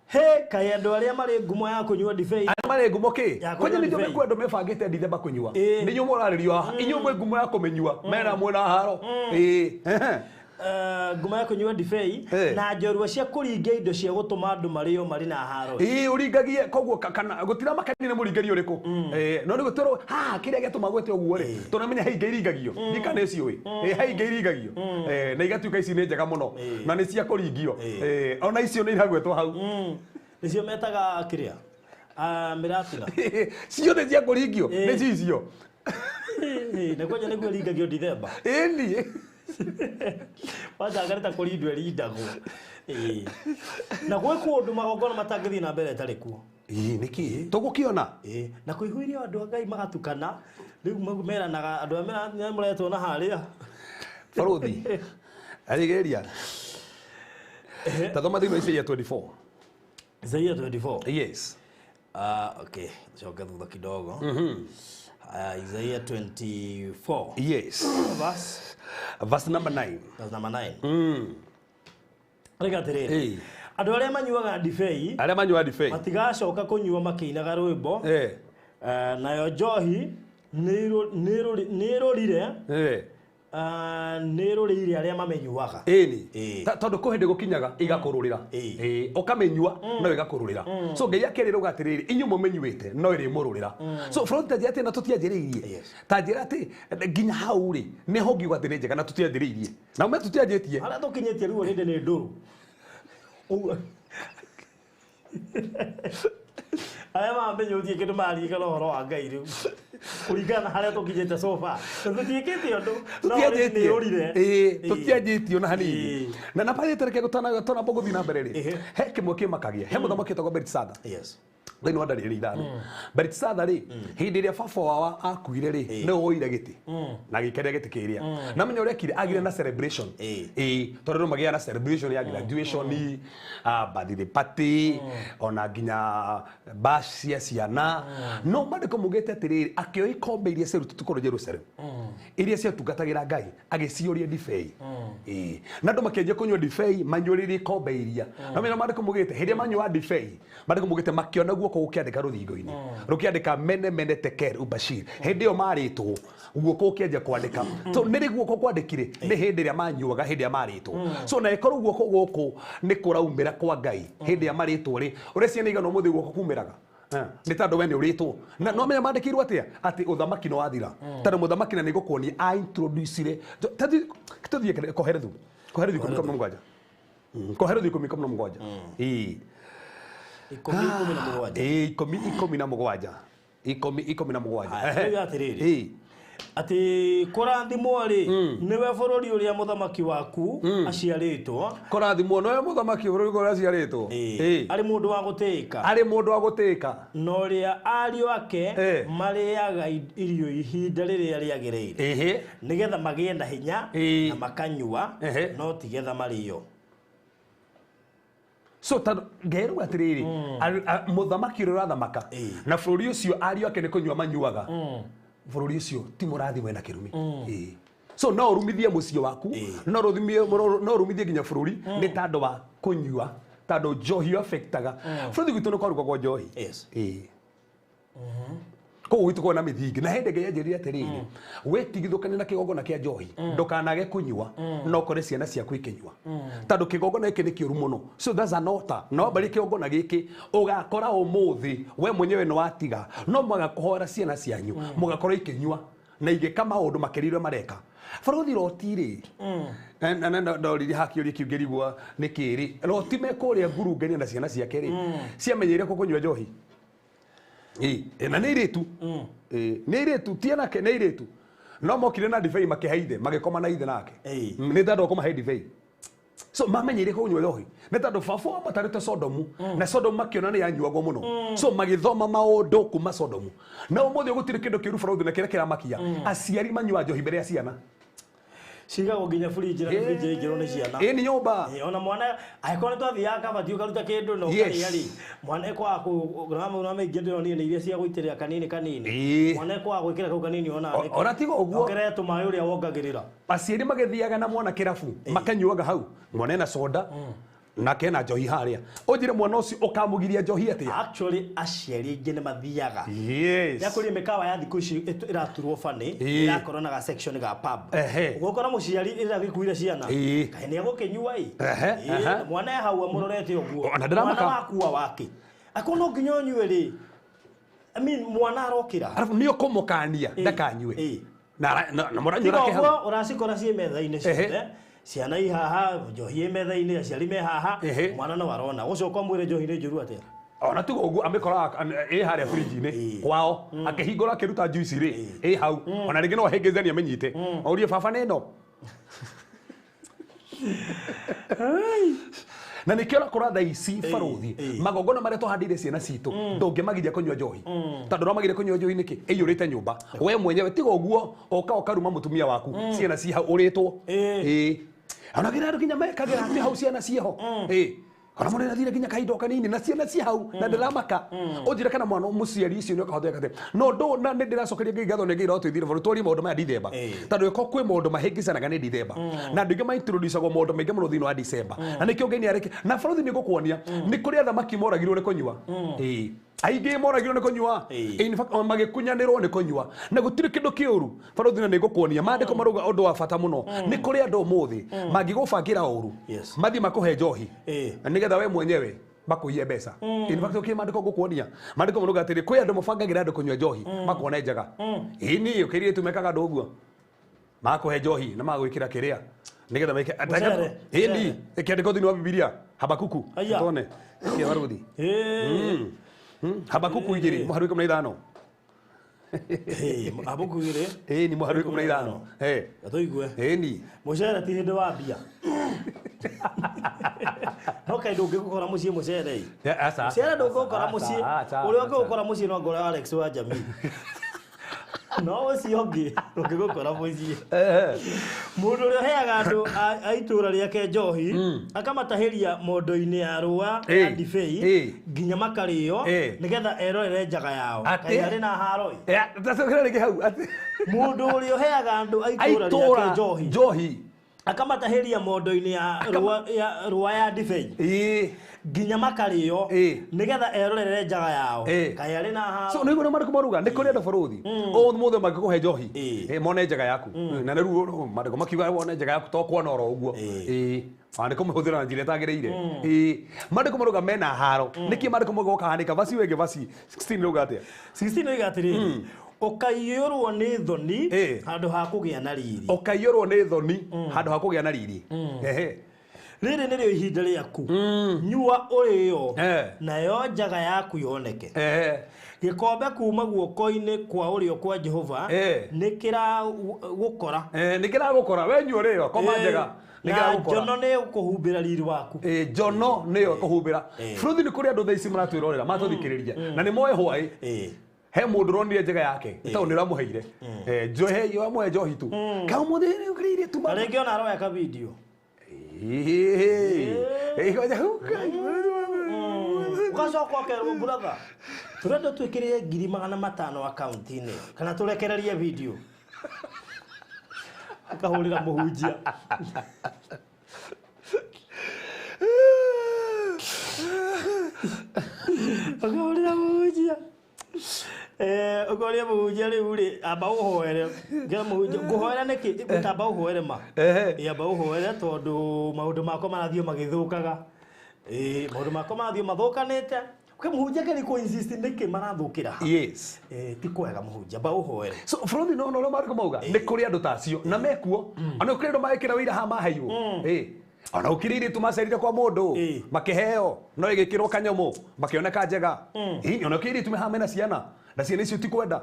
He, kaĩ andũ arĩa marĩ ngumo ya kũnyua ndibei. Arĩa marĩ ngumo kĩ? Kwanja nĩ njũĩ kwĩ andũ mebangĩte Ndithemba kũnyua. Nĩ inyuĩ mũrarĩrio haha. Inyuĩ mwĩ ngumo ya kũmĩnyua. Mena mwĩna haro. Ngumo ya kũnyua ndibei na njorua cia kũringia indo cia gũtũma andũ marĩo marĩ na haro. Ũringagie koguo kana gũtira makania nĩ mũringario ũrĩkũ. No nĩ gũtũrwo ha kĩrĩa gĩatũma gwĩte ũguo rĩ, tũramenya he ingĩ iringagio. Ndikana ĩciũĩ. He ingĩ iringagio. Na igatuĩka ici nĩ njega mũno na nĩ cia kũringio. Ona icio nĩ iragwetwo hau. Nĩcio metaga kĩrĩa? Mĩratira. Ciothe cia kũringio nĩ cicio. Na kwanja nĩguo ĩringagio Ndithemba. Ĩni. Wanja ngarĩ ta kũrindwo ĩrindagwo. Na gwĩ kũndũ magongona matangĩthiĩ na mbere ĩtarĩ kuo. Nĩkĩ? Tũgũkĩona. Na kũihũirio andũ a Ngai magatukana. Rĩu meranaga andũ arĩa mũretwo na harĩa. Barũthi. Arigĩrĩria. Ta thoma thĩinĩ wa Isaia 24. Isaia 24? Yes. Okay, coke thutha kidogo. Isaiah 24. Yes. Verse number 9. Verse number 9. Rega atĩrĩrĩ. Andũ arĩa manyuaga ndibei. Arĩa manyuaga ndibei. Matigacoka kũnyua makĩinaga rwĩmbo. Nayo njohi nĩ ĩrũrire. Nĩ ĩrũrĩire arĩa mamĩnyuaga. Ĩni. Tondũ kwĩ hĩndĩ gũkinyaga igakũrũrĩra. Ũkamĩnyua no ĩgakũrũrĩra. So Ngai akerĩrwo atĩrĩrĩ, inyuĩ mũmĩnyuĩte no ĩrĩmũrũrĩra. So bũrũri ta njĩra atĩ na tũtianjĩrĩirie. Ta njĩra atĩ nginya hau rĩ, nĩho ngiuga atĩ nĩ njega na tũtianjĩrĩirie. Na ume tũtianjĩtie. Harĩa tũkinyĩtie rĩu already nĩ ndũrũ. Ũguo. Arĩa mamĩnyũtie kĩndũ maririkana ũhoro wa Ngai rĩu. Kũringana na harĩa tũkinyĩte so far. Tũtiĩkĩte ũndũ. Tũtianjĩtie. Tũtianjĩtie ona hanini. Na nabarĩte reke gũtanamba gũthiĩ na mbere rĩ. He kĩmwe kĩmakagia. He mũthamaki wĩtagwo Belteshazzar. Yes. Thĩinĩ wa Danieli 5. Belteshazzar rĩ, hĩndĩ ĩrĩa baba wao akuire rĩ, nĩwe woire gĩtĩ. Na agĩikarĩra gĩtĩ kĩrĩa. Na menya ũrĩa ekire, agire na celebration. Tondũ andũ magĩaga na celebration ya graduation, birthday party, ona nginya bash cia ciana. No maandĩko maugĩte atĩrĩrĩ, akĩoya ikombe iria ciarutĩtwo kũrĩ Jerusalemu, iria ciatungatagĩra Ngai, agĩciyũria ndibei. Na andũ makĩanjia kũnyua ndibei, manyuĩrĩire ikombe iria. Na menya maandĩko maugĩte, hĩndĩ ĩrĩa manyuaga ndibei, maandĩko maugĩte makĩona guoko gũkĩandĩka rũthingo-inĩ. Rũkĩandĩka mene mene tekel ubashir. Hĩndĩ ĩyo marĩtwo, guoko gũkĩanjia kwandĩka. So nĩ rĩ guoko kwandĩkire? Nĩ hĩndĩ ĩrĩa manyuaga, hĩndĩ ĩrĩa marĩtwo. So na ĩkorwo guoko gũkũ nĩ kũraumĩra kwa Ngai hĩndĩ ĩrĩa marĩtwo rĩ, ũrĩa ciana igana ũmũthĩ guoko kumĩraga. Nĩ tondũ we nĩ ũrĩtwo na no menya mandĩkĩirwo atĩa atĩ ũthamaki nĩ wathira tondũ mũthamaki na nĩ ngũkuonia a introducire tũthiĩ Koherethu 10:17 Koherethu 10:17 ĩĩ 10:17 ĩĩ 10:17 10:17 atĩrĩrĩ atĩ kũrathimwo rĩ nĩwe bũrũri ũrĩa mũthamaki waku aciarĩtwo kũrathimwo nĩwe mũthamaki bũrũri ũrĩa aciarĩtwo arĩ mũndũ wa gũtĩĩka arĩ mũndũ wa gũtĩĩka na ũrĩa ariũ ake marĩaga irio ihinda rĩrĩa rĩagĩrĩire nĩgetha magĩe na hinya na makanyua no tigetha marĩo. So tondũ ngerwo atĩrĩrĩ mũthamaki ũrĩa ũrathamaka na bũrũri ũcio ariũ ake nĩ kũnyua manyuaga bũrũri ũcio ti mũrathimwe na kĩrumi. So no ũrumithie mũciĩ waku no ũrumithie nginya bũrũri nĩ tondũ wa kũnyua tondũ njohi affectaga bũrũri gwitũ nĩ kwarugagwo njohi. Koguo gwitũ kwĩna mĩthingi na hĩndĩ ĩngĩ yanjĩrire atĩrĩrĩ wĩtigithũkanie na kĩgongona kĩa njohi ndũkanage kũnyua no ũkore ciana ciaku ikĩnyua tondũ kĩgongona gĩkĩ nĩ kĩũru mũno. So that's an altar. Na wambarie kĩgongona gĩkĩ ũgakora ũmũthĩ we mwenyewe nĩ watiga no mũgakũhoera ciana cianyu mũgakorwo ikĩnyua na igĩka maũndũ makĩria ũrĩa mareka. Bũrũri roti rĩ na ndoririe hakĩũria kĩu ngĩrigwo nĩ kĩrĩ roti me kũrĩa ngurungainĩ na ciana ciake rĩ ciamenyeire kũ kũnyua njohi. Na nĩ irĩtu nĩ irĩtu ti anake nĩ irĩtu no mokire na ndibei makĩhe ithe magĩkoma na ithe nake nĩ tondũ wa kũmahe ndibei. So mamenyeire kũnyua njohi nĩ tondũ baba wao matarĩte Sodomu na Sodomu makĩona nĩ yanyuagwo mũno so magĩthoma maũndũ kuma Sodomu na ũmũthĩ gũtirĩ kĩndũ kĩũru bũrũri na kĩrĩa kĩramakia aciari manyua njohi mbere ya ciana cigagwo nginya fridge na fridge ingĩrwo nĩ ciana ĩ nĩ nyũmba ona mwana angĩkorwo nĩ twathiaga kabati ũkaruta kĩndũ na ũkarĩa rĩ mwana ekwaga na maingĩ ndĩronire nĩ iria cia gũitĩrĩra kanini kanini mwana ekwaga gwĩkĩra kau kanini ona ona tiga ũguo ongerere tũmaĩ ũrĩa wongagĩrĩra. Aciari magĩthiaga na mwana kĩrabu makanyuaga hau mwana ena soda na kena njohi harĩa ũnjĩre mwana ũcio ũkamũgiria njohi atĩa. Actually aciari aingĩ nĩ mathiaga yes ya kũrĩ mĩkawa ya thikũ ici ĩraturwo bani ĩrakorwo na ga section ga pub ũgũkora mũciari ĩrĩa gĩkuire ciana kaĩ nĩ egũkĩnyua ĩ mwana e hau amũrorete ũguo mwana wakua wake akorwo no nginya ũnyue rĩ I mean mwana arokĩra arabu nĩ ũkũmũkania ndakanyue na mũranyua nake hau ũracikora ciĩ metha-inĩ ciothe ciana i haha njohi ĩ metha-inĩ aciari me haha mwana no arona gũcoka mwĩre njohi nĩ njũru atĩa ona tiga ũguo amĩkoraga ĩ harĩa fridge-inĩ kwao akĩhingũra akĩruta juice rĩ ĩ hau ona rĩngĩ no ahĩngĩcanie amĩnyite orie baba nĩ ĩno na nĩkĩo ũrakora thaa ici barũthi magongona marĩa tũhandĩire ciana citũ ndũngĩmagiria kũnyua njohi tondũ ũramagiria kũnyua njohi nĩkĩ ĩiyũrĩte nyũmba we mwenyewe tiga ũguo ũka ũkaruma mũtumia waku ciana ci hau ũrĩtwo ĩ ona nginya andũ nginya mekagĩra atĩ hau ciana ciĩho ĩ ona mũndũ nĩathire nginya kahinda o kanini na ciana ci hau na ndĩramaka ũnjĩre kana mwana mũciari ũcio nĩũkahota atĩa no ndũ na nĩ ndĩracokeria Ngai ngatho nĩ Ngai ũratũithire bũrũri twarie maũndũ maya Dithemba tondũ ĩko kwĩ maũndũ mahĩngĩcanaga nĩ Dithemba na andũ aingĩ maintroducagwo maũndũ maingĩ mũno thĩinĩ wa Dicemba na nĩkĩo Ngai nĩareke na bũrũri nĩ ngũkuonia nĩ kũrĩ athamaki moragirwo nĩ kũnyua aingĩ moragirwo nĩ kũnyua in fact magĩkunyanĩrwo nĩ kũnyua na gũtirĩ kĩndũ kĩũru barũthi na nĩ ngũkuonia maandĩko marauga ũndũ wa bata mũno nĩ kũrĩ andũ ũmũthĩ mangĩgũbangĩra ũru mathiĩ makũhe njohi nĩgetha we mwenyewe makũiye mbeca. In fact ũkĩ maandĩko ngũkuonia maandĩko marauga atĩrĩ kwĩ andũ mabangagĩra andũ kũnyua njohi makona njaga ĩĩ nĩ ũkĩrire tu mekaga andũ ũguo makũhe njohi na magwĩkĩra kĩrĩa nĩgetha meke ĩĩ nĩ kĩandĩko thĩinĩ wa Bibilia Habakuku tuone kĩa barũthi Habakuku 2 mũhari wa 15 Habakuku 2 ĩĩ ni mũhari wa 15 tũigue ĩĩ ni mũcere ti hĩndĩ wa mbia no kaĩ ndũngĩgũkora mũciĩ mũcere ĩ mũcere ndũngĩgũkora mũciĩ ũrĩa ũngĩgũkora mũciĩ no ngore Alex wa Jamii no ũcio ũngĩ ndũngĩgũkora mũciĩ mũndũ ũrĩa ũheaga andũ a itũũra rĩake njohi akamatahĩria mondo-inĩ ya rũa ya ndibei nginya makarĩo nĩgetha erorere njaga yao kaĩ arĩ na haro ĩ mũndũ ũrĩa ũheaga andũ a itũũra rĩake njohi Akamatahĩria mondo-inĩ ya rũa ya ndibei nginya makarĩo nĩgetha erorere njaga yao kaĩ arĩ na haro. So nĩguo marĩkũ maruga nĩ kũrĩ andũ barũthi ũmũthĩ mangĩkũhe njohi mone njaga yaku na rĩu marĩkũ makiuga wone njaga yaku to kuona oro ũguo nĩ kũmĩhũthĩra na njĩra ĩtagĩrĩire. Marĩkũ maruga mena haro nĩkĩ marĩkũ mauga ũkahanĩka vaci wĩngĩ vaci 16 rauga atĩa? 16 rauga atĩrĩrĩ ũkaiyũrwo nĩ thoni handũ ha kũgĩa na riri. Ũkaiyũrwo nĩ thoni handũ ha kũgĩa na riri. Rĩrĩ nĩrĩo ihinda rĩaku nyua ũrĩo nayo njaga yaku yoneke. Gĩkombe kuma guoko-inĩ kwa ũrĩo kwa Jehova nĩ kĩragũkora. Nĩ kĩragũkora we nyua ũrĩo koma njega. Na njono nĩ ũkũhumbĩra riri waku. Njono nĩyo ĩkũhumbĩra. Bũrũri nĩ kũrĩ andũ thaa ici maratwĩrorera matũthikĩrĩria na nĩ moĩ hwaĩ he mũndũ ũronire njega yake tondũ nĩ ũramũheire njohi wamũhe njohi tu ka ũmũthĩ nĩ ũkĩrĩire tu na rĩngĩ ona aroya ka video ũgacoka ũkerwo brother tũrenda twĩkĩrĩre 500,000 akaunti-inĩ kana tũrekererie video akahũrĩra mũhunjia. Akahũrĩra mũhunjia. Ũkoria mũhunjia rĩu rĩ amba ũhoere ngera mũhunjia ngũhoera nĩkĩ ngũtamba ũhoere ma amba ũhoere tondũ maũndũ makwa marathiĩ magĩthũkaga maũndũ makwa marathiĩ mathũkanĩte kwĩ mũhunjia kĩrĩ kũ insist nĩkĩ marathũkĩra. Yes. Ti kwega mũhunjia amba ũhoere. So bũrũri no no marĩkũ mauga nĩ kũrĩ andũ ta acio na mekuo ona kũrĩ andũ magĩkĩra wĩira haha maheirwo ona ũkĩrĩ irĩtu macerire kwa mũndũ makĩheo no ĩgĩkĩrwo kanyamũ makĩoneka njega ona ũkĩrĩ irĩtu haha mena ciana na ciana icio ti kwenda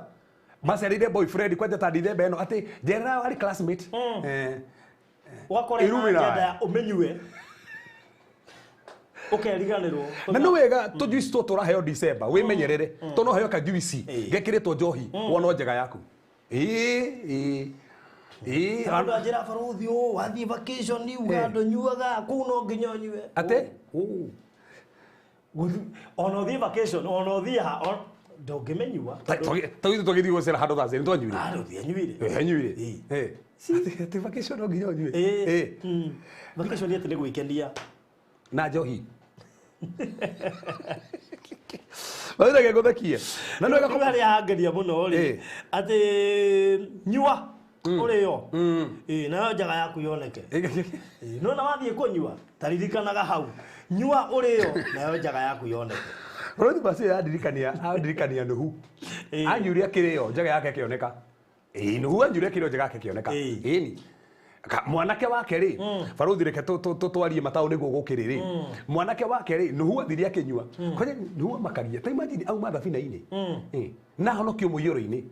macerire boyfriend kwanja ta ndithemba ĩno atĩ njerera warĩ classmate ũgakora ĩna ũmĩnyue ũkeriganĩrwo. Na nĩ wega tũjuici tũtũ tũraheo December wĩmenyerere tondũ no heo kajuici gekĩrĩtwo njohi wona njega yaku. Andũ anjĩra barũthi ũũ wathiĩ vacation uga andũ nyuaga kũu no nginya ũnyue. Atĩ? Ona ũthiĩ vacation ona ũthiĩ ha ndũngĩmenyua. Tũgĩthiĩ tũgĩthiĩ gũcera handũ thaa cĩrĩ nĩtwanyuire. Ndũngĩanyuire. Nyuire. Atĩ vacation no nginya ũnyue. Vacation atĩ nĩ gwĩkenia. Na njohi. Mathĩna ngũthekie. Na nĩ wega harĩa hangeria mũno rĩ atĩ nyua ũrĩo nayo njaga yaku yoneke. No na wathiĩ kũnyua taririkanaga hau nyua ũrĩo nayo njaga yaku yoneke. Bũrũri basi andirikania Nuhu anyuire kĩrĩo njaga yake ĩkĩoneka. Nuhu anyuire kĩrĩo njaga yake ĩkĩoneka. Ĩni mwanake wake rĩ barũthi reke twarie mataũ nĩguo gũkĩrĩ rĩ mwanake wake rĩ Nuhu athire akĩnyua kwanja Nuhu amakagia ta imagine auma thabina-inĩ na ahonokio mũiyũro-inĩ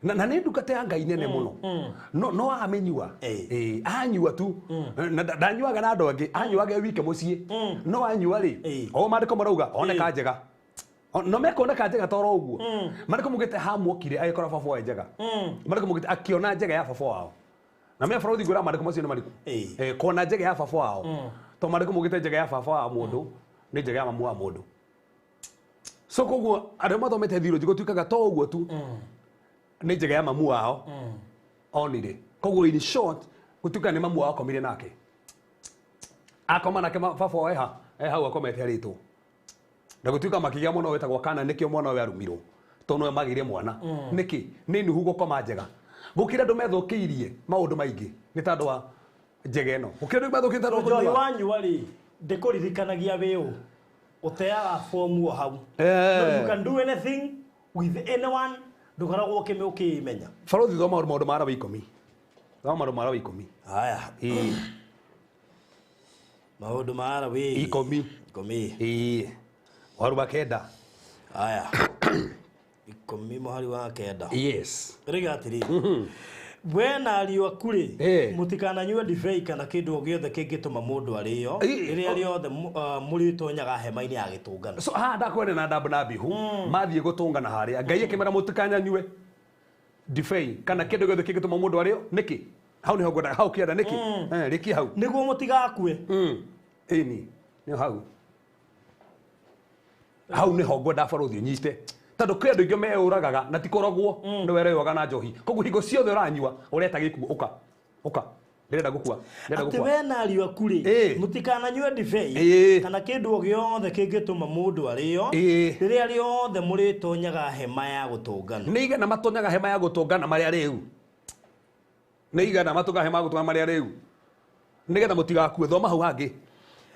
na nĩ ndungata ya Ngai nene mũno no amĩnyua anyua tu na ndanyuaga na andũ angĩ anyuaga e wike mũciĩ no anyua rĩ o maandĩko marauga oneka njega no mekuoneka njega toro ũguo maandĩko maugĩte hamuokire agĩkora baba wao njega maandĩko maugĩte akĩona njega ya baba wao na me barũthi ngwĩra maandĩko macio nĩ marĩkũ kuona njega ya baba wao to maandĩko maugĩte njega ya baba wa mũndũ nĩ njega ya mamu wa mũndũ so koguo andũ mathomete theology gũtuĩkaga to ũguo tu nĩ njega ya mamu wao onire koguo in short gũtuĩka nĩ mamu wao akomire nake akoma nake baba wao eha hau akomete arĩtwo na gũtuĩka makĩgĩa mwana wetagwo Kana nĩkĩo mwana ũyũ arumirwo tondũ nĩwe magĩire mwana nĩkĩ nĩ Nuhu gũkoma njega gũkĩra andũ methũkĩirie maũndũ maingĩ nĩ tondũ wa njega ĩno gũkĩra andũ methũkĩirie tondũ wa njohi wanyua rĩ ndĩkũririkanagia wĩ ũ ũteaga fomu o hau. You can do anything with anyone ndũkoragwo ũkĩmenya. Barũthi thoma maũndũ ma Lawi 10. Thoma maũndũ ma Lawi 10. Haya. Maũndũ ma Lawi 10. 10. Mũhari wa 9. Haya. 10 mũhari wa 9. Yes. Rĩga atĩrĩrĩ. We na ariũ aku rĩ mũtikananyue ndibei kana kĩndũ o gĩothe kĩngĩtũma mũndũ arĩo rĩrĩa rĩothe mũrĩtonyaga hema-inĩ ya gĩtũngano. So haha ndakwene na Nadabu na Abihu mathiĩ gũtũngana harĩa Ngai akĩmera mũtikanyanyue ndibei kana kĩndũ gĩothe kĩngĩtũma mũndũ arĩo nĩkĩ hau nĩho ngwendaga hau kĩanda nĩkĩ rĩkia hau nĩguo mũtigakue. Ĩni nĩho hau hau nĩho ngwendaga barũthi ũnyite tondũ kwĩ andũ aingĩ meyũragaga na ti kũrogwo nĩ wereyũraga na njohi koguo hingo ciothe ũranyua ũreta gĩkuũ ũka ũka Ndĩrenda gũkua. Ndĩrenda Atĩ gũkua. we na ariũ aku rĩ, Ĩĩ. mũtikananyue ndibei Ĩĩ. kana kĩndũ o gĩothe kĩngĩtũma mũndũ arĩo Ĩĩ. rĩrĩa rĩothe mũrĩtonyaga hema ya gũtũngana. Nĩ igana matonyaga hema ya gũtũngana marĩa rĩu. Nĩ igana matonyaga hema ya gũtũngana marĩa rĩu. Nĩgetha mũtigakue. Thoma hau hangĩ.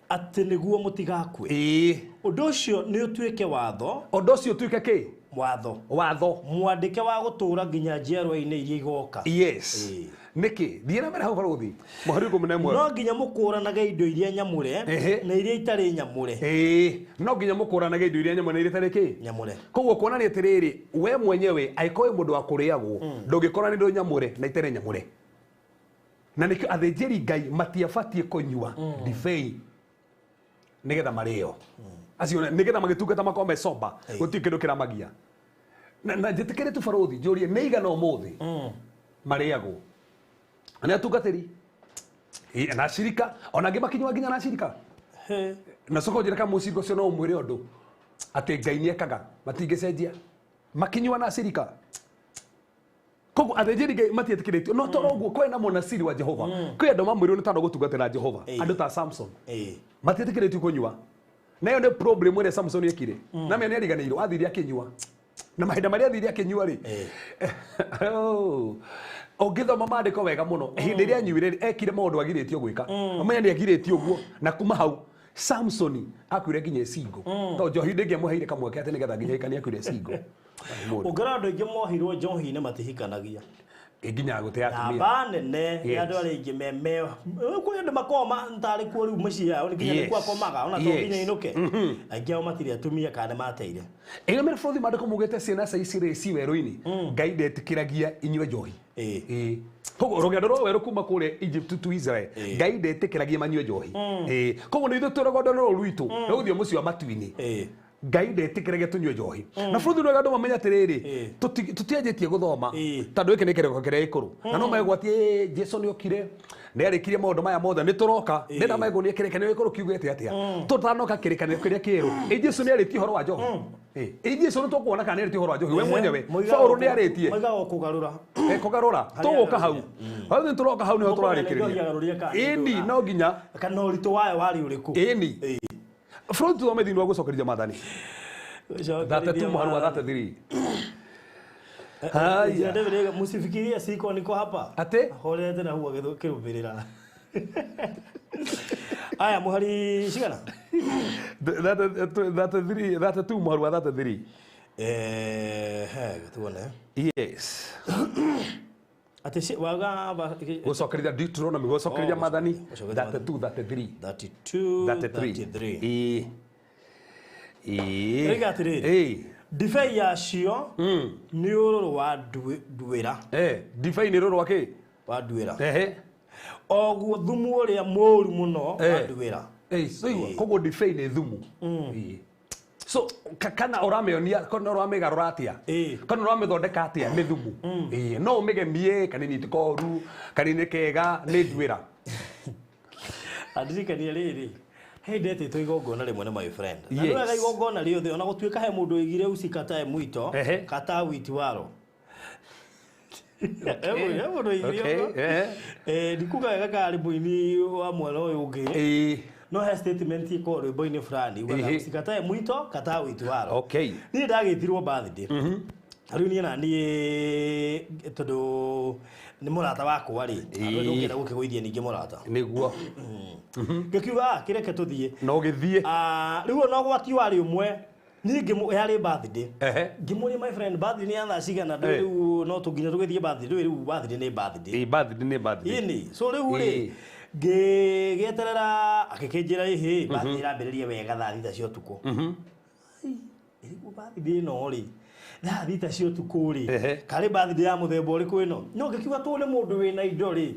Atĩ nĩguo mũtigakue. Ĩĩ. Ũndũ ũcio nĩ ũtuĩke watho. Ũndũ ũcio ũtuĩke kĩ? Watho. Watho. Mwandĩke wa gũtũũra nginya njiarwa-inĩ iria igoka. Yes. Nĩkĩ? Thiĩ na mbere hau barũthi. Mũhari 11. No nginya mũkũranage indo iria nyamũre na iria itarĩ nyamũre. Ĩĩ. No nginya mũkũranage indo iria nyamũre na iria itarĩ kĩ? Nyamũre. Koguo kuonania atĩrĩrĩ, we mwenyewe angĩkorwo wĩ mũndũ wa kũrĩagwo, ndũngĩkora nĩ indo nyamũre na itarĩ nyamũre. Na nĩkĩo athĩnjĩri Ngai matiabatiĩ kũnyua ndibei nĩgetha marĩo. Acio nĩgetha magĩtungata makorwo me sober, gũtirĩ kĩndũ kĩramagia. Na njĩtĩkĩre tu barũthi, njũrie nĩ igana ũmũthĩ marĩagwo. Nĩ atungatĩri na acirika, ona angĩ makinyua nginya na acirika. Na coka ũnjĩre kana mũcirika ũcio no ũmwĩre ũndũ atĩ Ngai nĩekaga, matingĩcenjia. Makinyua na acirika. Koguo athĩnjĩri Ngai matiĩtĩkĩrĩtio. No toro ũguo kwĩna mũnaciri wa Jehova. Kwĩ andũ mamwĩrwo nĩ tondũ gũtungatĩra Jehova. Andũ ta Samson. Matiĩtĩkĩrĩtio kũnyua. Na ĩyo nĩ problem ĩrĩa Samson ekire. Na menya nĩariganĩirwo, athire akĩnyua. Na mahinda marĩa athire akĩnyua rĩ. Ũngĩthoma maandĩko wega mũno, hĩndĩ ĩrĩa anyuire ekire maũndũ agirĩtio gwĩka. Ũmenye nĩagirĩtio ũguo, na kuma hau Samson akuire nginya ecingo. Tondũ njohi ndĩngĩamũheire kamweke atĩ nĩgetha nginya ahikanie akuire ecingo. Ũngĩrora andũ aingĩ mohirwo njohi-inĩ matihikanagia. Nginya gũte atumia. Namba nene ya andũ arĩa aingĩ me kũrĩ andũ makoragwo tarĩ kuo rĩu mĩciĩ yao nginya nĩkuo akomaga ona to nginya inũke. Aingĩ ao matirĩ atumia kana nĩmateire. Ĩno mĩrĩ bũrũri maandĩko maugĩte ciana cia Isiraeli ci werũ-inĩ, Ngai ndetĩkĩragia inyue njohi. Ĩĩ. Koguo rũgendo rwa werũ kuma kũrĩa Egypt to Israel, Ngai ndetĩkĩragia manyue njohi. Ĩĩ. Koguo nĩ ithuĩ twĩ rũgendo rũrũ rwitũ, rũgũthiĩ mũciĩ wa matu-inĩ. Ngai ndetĩkĩragia tũnyue njohi. Na bũrũri nĩ wega andũ mamenye atĩrĩrĩ, tũtianjĩtie gũthoma, tondũ gĩkĩ nĩ kĩrĩko kĩrĩa gĩkũrũ. Na no megwatie Jesu nĩokire, nĩarĩkirie maũndũ maya mothe, nĩtũroka. Ndĩrenda megũnie kĩrĩkanĩro gĩkũrũ kiugĩte atĩa. Tũtanoka kĩrĩkanĩro kĩrĩa kĩerũ. Ĩ Jesu nĩarĩtie ũhoro wa njohi. Ĩ Jesu nĩtũkuona kana nĩarĩtie ũhoro wa njohi we mwenyewe. Paũlũ nĩarĩtie. Moigaga kũgarũra. Kũgarũra. Tũgũka hau. Hau nĩtũroka hau nĩho tũrarĩkĩrĩria. Ĩni no nginya. Kana ũritũ wayo warĩ ũrĩkũ? Ĩni. Front to thome thĩinĩ wa gũcokeria maathani. 32 mũhari wa 33. Haya. David, msifikirie siko niko hapa. Ate? Horete na huwa kĩrũmĩrĩra. Aya mũhari cigana? 33, 32 mũhari wa 33. He, tuone. Yes. Ate waga gũcokeria Deuteronomy, gũcokeria maathani 32, 33. 32, 33. Ĩĩ. Ĩĩ. Rĩga atĩrĩrĩ. Ĩĩ. Ndibei yacio nĩ ũrũrũ wa nduĩra. Ndibei nĩ ũrũrũ wa kĩ? Wa nduĩra. Ehe. Oguo thumu ũrĩa mũũru mũno wa nduĩra. So igua, koguo ndibei nĩ thumu. Ĩĩ. So kana ũramĩonia, kana ũramĩgarũra atĩa? Kana ũramĩthondeka atĩa nĩ thumu. Ĩĩ, no ũmĩgemie kanini ti koru, kanini kega nĩ nduĩra. Andirikania rĩrĩ. Hey, ndetĩtwo igongona rĩmwe nĩ my friend. Na nĩ wega igongona rĩothe ona gũtuĩka he mũndũ oigire usikatae mwito, kataa witi waro. He mũndũ oigire ũguo. Ndikuga wega kana arĩ mũini wa mwena ũyũ ũngĩ. No he statement ĩkoragwo rwĩmbo-inĩ fulani ugaga usikatae mwito, kataa witi waro. Niĩ ndagĩtirwo birthday. Rĩu niĩ na niĩ tondũ nĩ mũrata wakwa rĩ, andũ ndũngĩenda gũkĩgũithia ningĩ mũrata. Nĩguo. Ngĩkiuga kĩreke tũthiĩ. No gĩthiĩ. Rĩu ona ũgwati warĩ ũmwe, niĩ yarĩ birthday. Ngĩmũria my friend birthday nĩ ya thaa cigana, ndũĩ rĩu no tũnginya tũgĩthiĩ birthday, ndũĩ rĩu birthday nĩ birthday. Ĩĩ, birthday nĩ birthday. Ĩni, so rĩu rĩ, ngĩgĩeterera akĩkĩnjĩra ĩhĩ, birthday ĩrambĩrĩria wega thaa 6 cia ũtukũ. Ĩrĩkũ birthday ĩno rĩ? Thaa 6 cia ũtukũ rĩ, karĩ birthday ya mũthemba ũrĩkũ ĩno? No ngĩkiuga tũ nĩ mũndũ wĩna indo rĩ,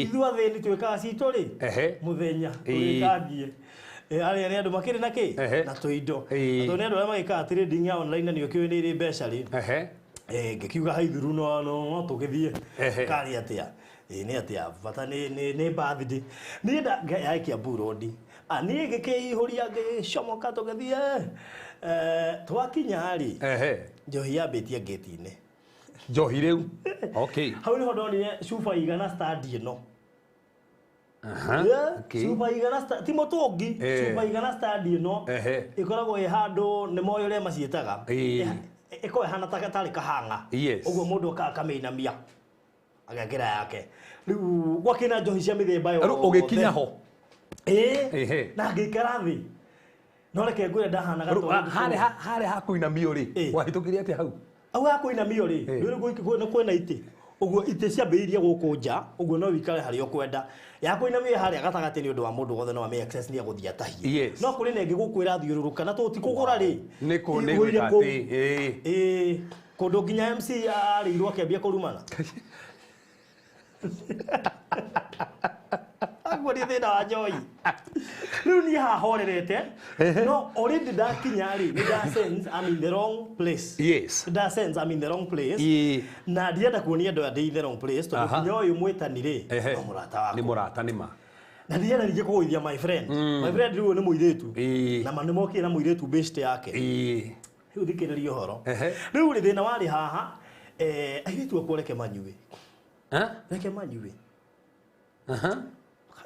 ithuĩ athĩni twĩkaga citũ rĩ, mũthenya tũgĩkangie. Arĩa nĩ andũ makĩrĩ na kĩ? Na tũindo. Tondũ nĩ andũ arĩa magĩkaga trading ya online na nĩ ũkĩũĩ nĩ ĩrĩ mbeca rĩ. Ngĩkiuga haithuru no tũgĩthiĩ. Karĩ atĩa? Nĩ atĩa? Bata nĩ birthday. Niĩ yarĩ Kiambu Road. Niĩ ngĩkĩihũria ngĩcomoka tũgĩthiĩ. Twakinya rĩ, njohi yambĩtie ngĩti-inĩ. Njohi rĩu? Okay. Hau nĩho ndonire cuba igana stand ĩno. Cuba igana ti mũtũngi, cuba igana stand ĩno ĩkoragwo ĩ handũ nĩ moĩ ũrĩa maciĩtaga, ĩkoragwo ĩhana tarĩ kahanga ũguo mũndũ akamĩinamia agekĩra yake. Rĩu gwakĩna njohi cia mĩthemba yothe. Ũgĩkinya ho na ngĩikara thĩ, no reke ngwĩre ndahanaga harĩa hakũinamio rĩ, wahĩtũkire atĩa hau? Hau hakũinamio rĩ, nĩ kwĩna itĩ ũguo, itĩ ciambĩrĩirie gũkũ nja ũguo no wĩikare harĩa ũkwenda. Yakũinamio harĩa gatagatĩ nĩ ũndũ wa mũndũ wothe no ame access nĩ egũthiĩ atahie. No kũrĩ na ĩngĩ gũkũ ĩrathiũrũrũka na tũtikũgũra rĩ, nĩ gwĩka atĩ kũndũ nginya MC arĩirwo akĩambia kũrumana. Aguo nĩ thĩna wa njohi. Rĩu niĩ haha horerete, no already ndakinya rĩ, nĩ nda sense I'm in the wrong place. Yes. Nda sense I'm in the wrong place. Na ndienda kuonia andũ aya ndĩ in the wrong place, tondũ nginya ũyũ mwĩtani rĩ, no mũrata wakwa. Nĩ mũrata nĩ ma. Na ndienda ningĩ kũgũithia my friend. My friend rĩu nĩ mũirĩtu. Na ma nĩ mokire na mũirĩtu best yake. Rĩu thikĩrĩria ũhoro. Rĩu rĩ thĩna warĩ haha, airĩtu akwa reke manyue. Reke manyue.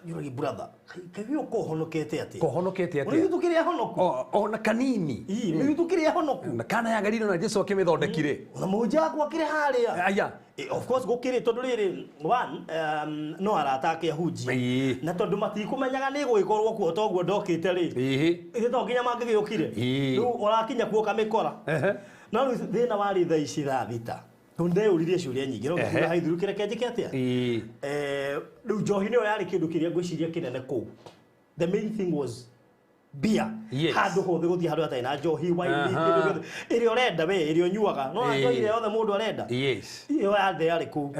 Njũragi brother, kaĩ ũkũhonokete atĩa? Kũhonokete atĩa? Ũrĩa tũkĩrĩ ahonoku. Ona kanini. Ii, tũkĩrĩ ahonoku. Na kana yagĩrĩirwo na Jesu akĩmĩthondekire. Ona mũhunjia wakwa akĩrĩ harĩa. Aya. Of course gũkĩrĩ tondũ rĩrĩ one no arata ake ahunjia. Na tondũ matikũmenyaga nĩ gũgĩkorwo kuo toguo ndokĩte rĩ. Ithe to nginya mangĩgĩũkire. Rĩu ũrakinya kuo ũkamĩkora. No rĩu thĩna warĩ thaa ici thaa thita. Ndeyũririe ciũria nyingĩ no ngĩkiuga haithurũkĩre reke njĩke atĩa. Rĩu njohi nĩyo yarĩ kĩndũ kĩrĩa ngwĩciria kĩnene kũu. The main thing was beer. Handũ hothe gũthiĩ handũ hatarĩ na njohi, wine, kĩndũ gĩothe ĩrĩa ũrenda we, ĩrĩa ũnyuaga. No njohi ĩrĩa yothe mũndũ arenda. Ĩyo yothe yarĩ kũu.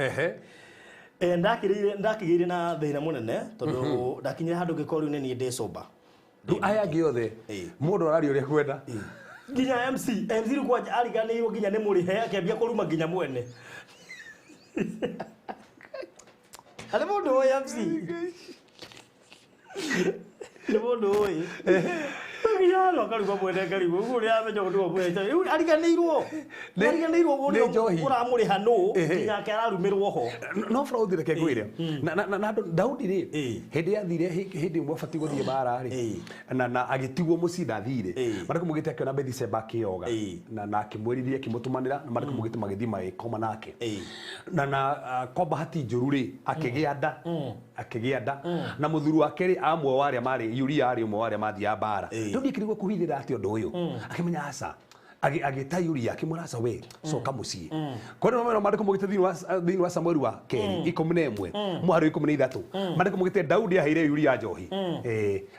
Ndakĩgĩire na thĩna mũnene tondũ ndakinyire handũ ngĩkorwo rĩu nĩ niĩ ndĩ sober. Rĩu aya angĩ othe mũndũ araria ũrĩa ekwenda. Nginya MC rĩu kwanja ariganĩirwo nginya nĩ mũrĩhe akĩambia kũruma nginya mwene. Harĩ mũndũ ũĩ MC? Nĩ mũndũ ũĩ. Nginya handũ akaruma mwene ngarigwo ũguo ũrĩa amenya ũndũ wa mwene. Rĩu ariganĩirwo. Ariganĩirwo ũrĩa ũramũrĩha nũ nginya ake ararumĩrwo ho. No Fraudi reke ngwĩre. Na Daudi rĩ, hĩndĩ yathire hĩndĩ ĩmwe abatiĩ gũthiĩ mbara rĩ, na agĩtigwo mũciĩ ndathire. Marĩkũ mũgĩte akĩona Bethsheba akĩoga na akĩmwĩrithia akĩmũtũmanĩra na marĩkũ mũgĩte magĩthiĩ magĩkoma nake. Na kwa bahati njũru rĩ, akĩgĩa nda. Akĩgĩa nda. Na mũthuri wake rĩ, amwe wa arĩa marĩ Uria arĩ ũmwe wa arĩa mathiaga mbara. Rĩu ndikĩrigwo kũhithĩra atĩ ũndũ ũyũ. Akĩmenya aca. Agĩta Uria akĩmwĩra aca we coka mũciĩ. Kwa nĩ mamera maandĩko mũgĩte thĩinĩ wa Samueli wa kerĩ 11 mũhari 13 maandĩko mũgĩte Daudi aheire Uria njohi.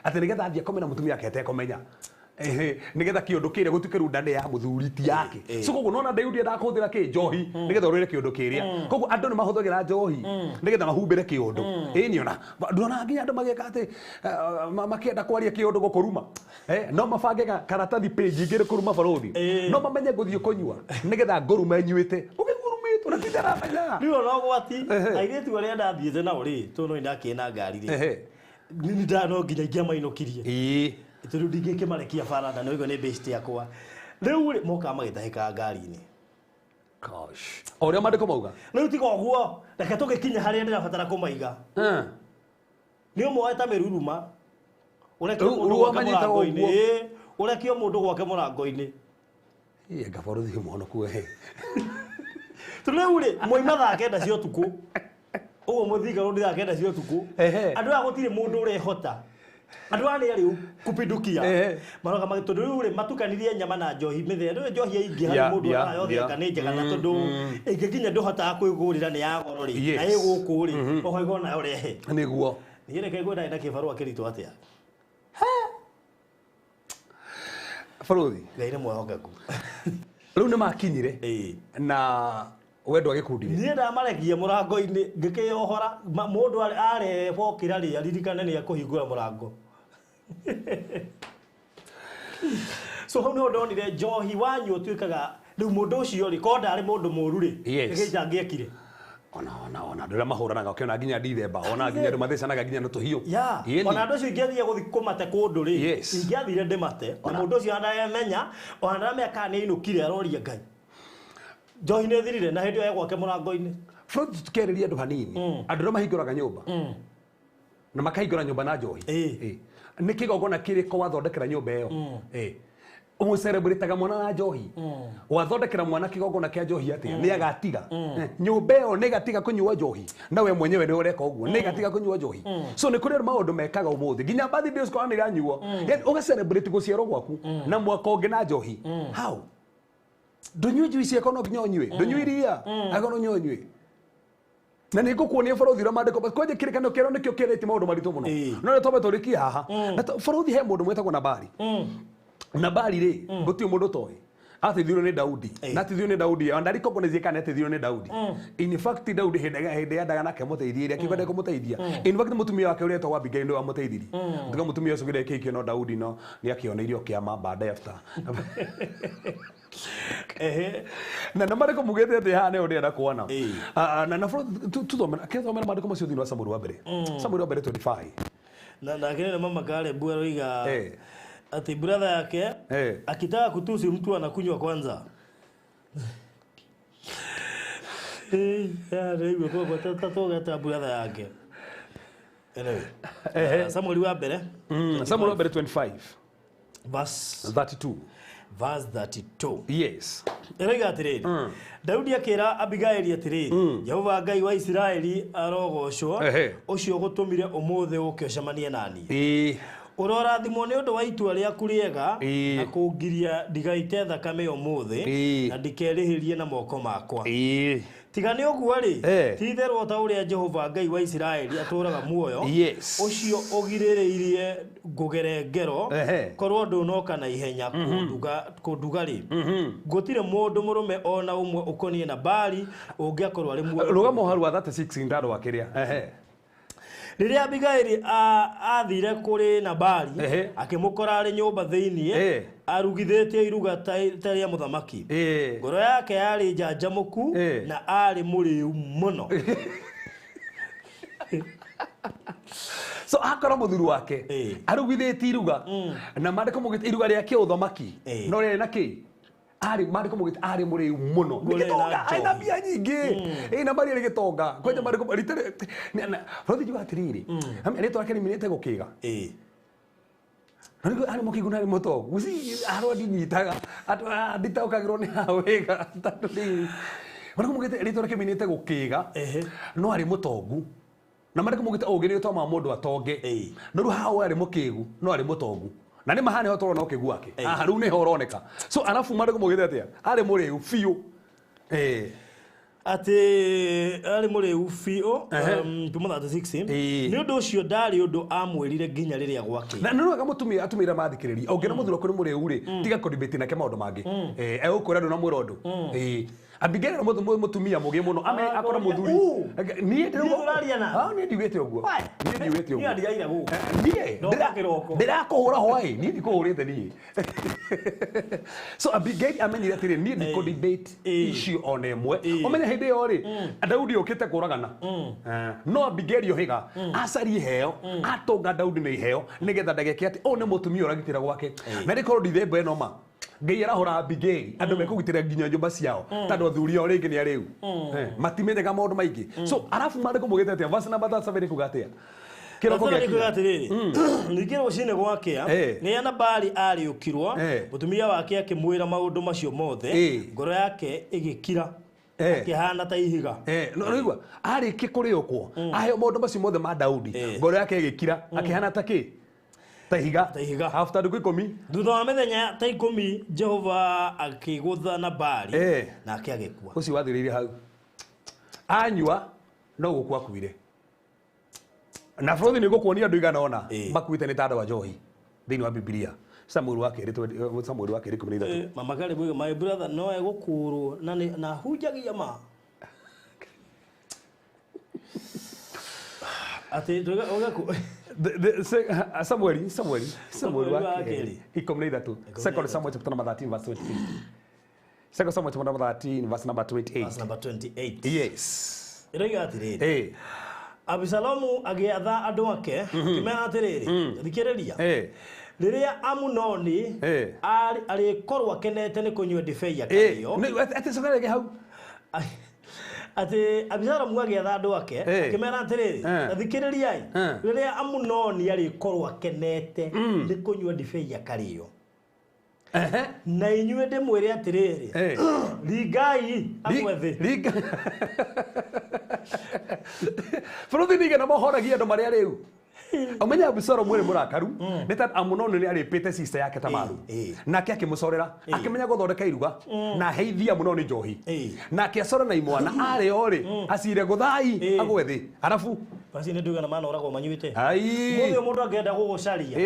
Atĩ nĩgetha athiĩ akome na mũtumia ake atekũmenya. Nĩgetha kĩũndũ kĩrĩa gũtuĩke rĩu nda nĩ ya mũthuri ti yake. So koguo nona Daudi endaga kũhũthĩra kĩ njohi nĩgetha ũrũĩre kĩũndũ kĩrĩa. Koguo andũ nĩ mahũthagĩra njohi nĩgetha mahumbĩre kĩũndũ. Ĩni ona ndona nginya andũ magĩka atĩ makĩenda kwaria kĩũndũ gũkũruma. No mabange karatathi page igĩrĩ kũruma barũthi. No mamenye ngũthiĩ kũnyua nĩgetha ngũrume nyuĩte. Ũgĩkũrumĩtwo na ti ndaramenya. Rĩu ona ũgwati airĩtu arĩa ndathiĩte nao rĩ, tondũ no ndakĩrĩ na ngari rĩ. Nĩ no nginya ingĩamainũkirie. Tondũ ndingĩkĩmarekia bara na nĩũigua nĩ best yakwa. Rĩu rĩ mokaga magĩtahĩkaga ngari-inĩ. Gosh. O ũrĩa maandĩko mauga. Rĩu tiga ũguo, reke tũgĩkinye harĩa ndĩrabatara kũmaiga. Nĩ ũmoe ta mĩruruma. Ũrekio mũndũ gwake mũrango-inĩ. Ũrekio mũndũ gwake mũrango-inĩ. Ĩ anga barũthi mũhonoku we. Tondũ rĩu rĩ, moima thaa 9 cia ũtukũ. Ũguo mũthinga rũndi thaa 9 cia ũtukũ. Andũ aya gũtirĩ mũndũ ũrehota. Andũ aya nĩ arĩu kupindukia. Maroka tondũ rĩu rĩ matukanirie nyama na njohi mĩthemba. Rĩu njohi yaingĩha rĩ mũndũ onaga yothe nĩ njega na tondũ ĩngĩ nginya ndũhotaga kwĩgũrĩra nĩ ya goro rĩ. Na ĩ gũkũ rĩ, ũkoiga onayo rehe. Nĩguo. Niĩ reke ngwĩre ndarĩ na kĩbarũa kĩritũ atĩa. Barũthi. Ngai nĩ mwĩhokeku. Rĩu nĩ makinyire. Na wendo agĩkundire. Niĩ ndamarekia mũrango-inĩ ngĩkĩyohora mũndũ arĩ bokĩra rĩ aririkane nĩ ekũhingũra mũrango. So hau nĩho ndonire njohi wanyua ũtuĩkaga rĩu mũndũ ũcio rĩ korwo ndarĩ mũndũ mũru rĩ nĩkĩĩ angĩekire. Ona andũ arĩa mahũranaga ũkĩona nginya ndithemba ona nginya andũ mathecanaga nginya na tũhiũ. Ona andũ acio ingĩathire gũthiĩ kũmate kũndũ rĩ ingĩathire ndĩmate na mũndũ ũcio ndaramenya ona ndaramenya kana nĩ ainũkire aroria Ngai. Njohi nĩ ĩthirire na hĩndĩ ĩyo egwake mũrango-inĩ. Bũrũri tũkĩarĩria andũ hanini andũ arĩa mahingũraga nyũmba Na makahingũra nyũmba na njohi. Nĩ kĩgongona kĩrĩkũ wathondekera nyũmba ĩyo? Ũmũcerebrĩtaga mwana na njohi. Wathondekera mwana kĩgongona kĩa njohi atĩa? Nĩ agatiga. Nyũmba ĩyo nĩ ĩgatiga kũnyua njohi. Na we mwenyewe nĩ ũreka ũguo. Nĩ ĩgatiga kũnyua njohi. So nĩ kũrĩ maũndũ mekaga ũmũthĩ. Nginya birthday ũcikora nĩ iranyuo. Yaani ũgacelebrate gũciarwo gwaku na mwaka ũngĩ na njohi. How? Ndũnyue juice yakwa no nginya ũnyue. Ndũnyue iria. Akwa no nginya ũnyue. Na nĩ ngũkuonia bũrũthi ũrĩa maandĩko kwanja kĩrĩkanĩro kĩerũ nĩkĩo kĩarĩtie maũndũ maritũ mũno. No nĩ twambe tũrĩkie haha. Na bũrũthi he mũndũ mwĩtagwo Nabali. Nabali rĩ, gũtirĩ mũndũ ũtoĩ. Ateithirio nĩ Daudi. Na ateithirio nĩ Daudi, ona ndarikogonizie kana ateithirio nĩ Daudi. In fact Daudi hĩndĩ yendaga nake amũteithie, ĩrĩa akiuga ndekũmũteithia. In fact mũtumia wake ũrĩa etagwo Abigail nĩwe wamũteithirie. Tiga mũtumia ũcio kĩrĩa kĩhikio no Daudi no nĩ akĩoneire kĩama baadaye after. Na na marĩkũ mugĩte atĩ haha nĩho ndĩrenda kuona. Na tuthomera kĩthomera maandĩko macio thĩinĩ wa Samuel wa mbere. Samuel wa mbere 25. Na nake mama Caleb aroiga ati brother yake akitaka kutusi mtu anakunywa kwanza. Ya kwa tata brother yake. Anyway. Samuel wa mbere. Samuel wa mbere 25. Verse 32. Verse 32. Yes. Ĩroiga atĩrĩrĩ, Daudi akĩra Abigaili atĩrĩrĩ, Jehova Ngai wa Isiraeli arogocwo, ũcio ũgũtũmire ũmũthĩ ũke ũcemanie na niĩ. Ũrorathimwo nĩ ũndũ wa itua rĩaku rĩega na kũngiria ndigaite thakame ũmũthĩ na ndikerĩhĩrie na moko makwa. Tiga nĩ ũguo rĩ, ti-itherũ o ta ũrĩa Jehova Ngai wa Isiraeli atũũraga muoyo, ũcio ũgirĩrĩirie ngũgere ngero, korwo ndũnoka na ihenya kũnduga rĩ, gũtirĩ mũndũ mũrũme ona ũmwe ũkoniĩ Nabali ũngĩakorwo arĩ muoyo. Rũgama ũharu wa 36 ndandũ wa kĩrĩa. Rĩrĩa Abigaili aathire kũrĩ Nabali, akĩmũkora arĩ nyũmba thĩinĩ, arugithĩtie iruga ta rĩa mũthamaki. Ngoro yake yarĩ njanjamũku na aarĩ mũrĩu mũno. So akora mũthuri wake arugithĩtie iruga na maandĩko maugĩte iruga rĩa kĩũthamaki no rĩarĩ na kĩ? Arĩ maandĩko maugĩte arĩ mũrĩu mũno. Nĩ gĩtonga, ena mbia nyingĩ. Nabali arĩ gĩtonga. Kwanja maandĩko rita bũrũthi njuga atĩrĩrĩ, rĩtwa rĩake rĩminĩte gũkĩga. Na nĩguo arĩ mũkĩgu na arĩ mũtongu. Harĩa ndinyitaga, nditaũkagĩrwo nĩ haha wega tondũ rĩrĩ. Maandĩko maugĩte rĩtwa rĩake rĩminĩte gũkĩga, no arĩ mũtongu. Na maandĩko maugĩte ũũgĩ nĩ ũtũmaga mũndũ atonge. No rĩu haha arĩ mũkĩgu, no arĩ mũtongu. Na nĩ maha nĩho tũrona ũkĩgu wake. Haha rĩu nĩho ũroneka. So arabu maandĩko maugĩte atĩa? Arĩ mũrĩu biũ. Atĩ arĩ mũrĩu biũ, kuma 36. Nĩ ũndũ ũcio ndarĩ ũndũ amwĩrire nginya rĩrĩa gwakĩire. Na nĩ wega mũtumia atumia mathikĩrĩria. Ũngĩona mũthuri waku nĩ mũrĩu rĩ, tiga kũdebate nake maũndũ mangĩ. Egũkwĩra ndũnamwĩra ũndũ. Abigail nĩ mũtumia mũgĩ mũno. Akora mũthuri. Niĩ ndĩraria na. Niĩ ndiugĩte ũguo. Niĩ ndiugĩte ũguo. Niĩ ndiaira gũkũ. Niĩ ndĩrakũhũra hwaĩ. Niĩ ndikũhũrĩte niĩ. So Abigail amenyire atĩrĩ, niĩ ndikũ debate issue ona ĩmwe. Ũmenye hĩndĩ ĩyo rĩ, Daudi okĩte kũragana. No Abigail ohiga, acarie iheo, atonga Daudi na iheo, nĩgetha ndageke atĩ ũyũ nĩ mũtumia ũragitĩra gwake. Na rĩkorwo ndithemba ĩno ma. Ngai arahũra Abigail, andũ mekũgitĩra nginya nyũmba ciao, tondũ athuri ao rĩngĩ nĩ arĩu. Matimenyaga maũndũ maingĩ. So arabu maandĩko maugĩte atĩa? Verse number 37 ĩkuga atĩa? Kĩroko gĩakinya. Atĩrĩrĩ, ningĩ rũcinĩ gwakĩa, rĩrĩa Nabali arĩũkirwo, mũtumia wake akĩmwĩra maũndũ macio mothe, ngoro yake ĩgĩkira, akĩhana ta ihiga. No ũraigua, arĩkia kũrĩũkwo, aheo maũndũ macio mothe ma Daudi, ngoro yake ĩgĩkira, akĩhana ta kĩ? Ta ihiga. Ta ihiga. After ndukũ 10. Thutha wa mĩthenya ta 10, Jehova akĩgũtha Nabali, nake agĩkua. Ũcio wathirĩire hau. Anyua no gũkua akuire. Na bũrũri nĩ gũkuonia andũ igana ũna makuĩte nĩ ta andũ a njohi thĩinĩ wa Bibilia. Samuel wa kerĩ, Samuel wa kerĩ 13. Mama Caleb oiga, my brother no egũkũũrwo na hunjagia ma. Atĩ ũgaku Samuel wa kerĩ 13. Second Samuel chapter number 13 verse 28. Second Samuel chapter number 13 verse number 28. Verse number 28. Yes. Ĩroiga atĩrĩrĩ. Abisalomu agĩatha andũ ake, akĩmeera atĩrĩrĩ, thikĩrĩria. Rĩrĩa Amunoni arĩkorwo akenete nĩ kũnyua ndibei akarĩo. Atĩ coka rĩngĩ hau. Atĩ Abisalomu agĩatha andũ ake akĩmera atĩrĩrĩ, thikĩrĩriai, rĩrĩa Amunoni arĩkorwo akenete nĩ kũnyua ndibei akarĩo, na inyuĩ ndĩmwĩre atĩrĩrĩ, ringai agwe thĩ. Ringa. Bũrũthi nigena mohoragia andũ marĩa rĩu. Ũmenye Abisalomu mwĩrĩ mũrakaru nĩ ta Amunoni nĩ arĩpĩte sister yake Tamaru, nake akĩmũcorera, akĩmenya gũthondeka iruga na aheithia Amunoni njohi, nake acore na imwana arĩ orĩ acire gũthai agwe thĩ arabu basi nĩ nduga na manoragwo manyuĩte. Ai. Mũthĩ mũndũ angĩenda gũgũcaria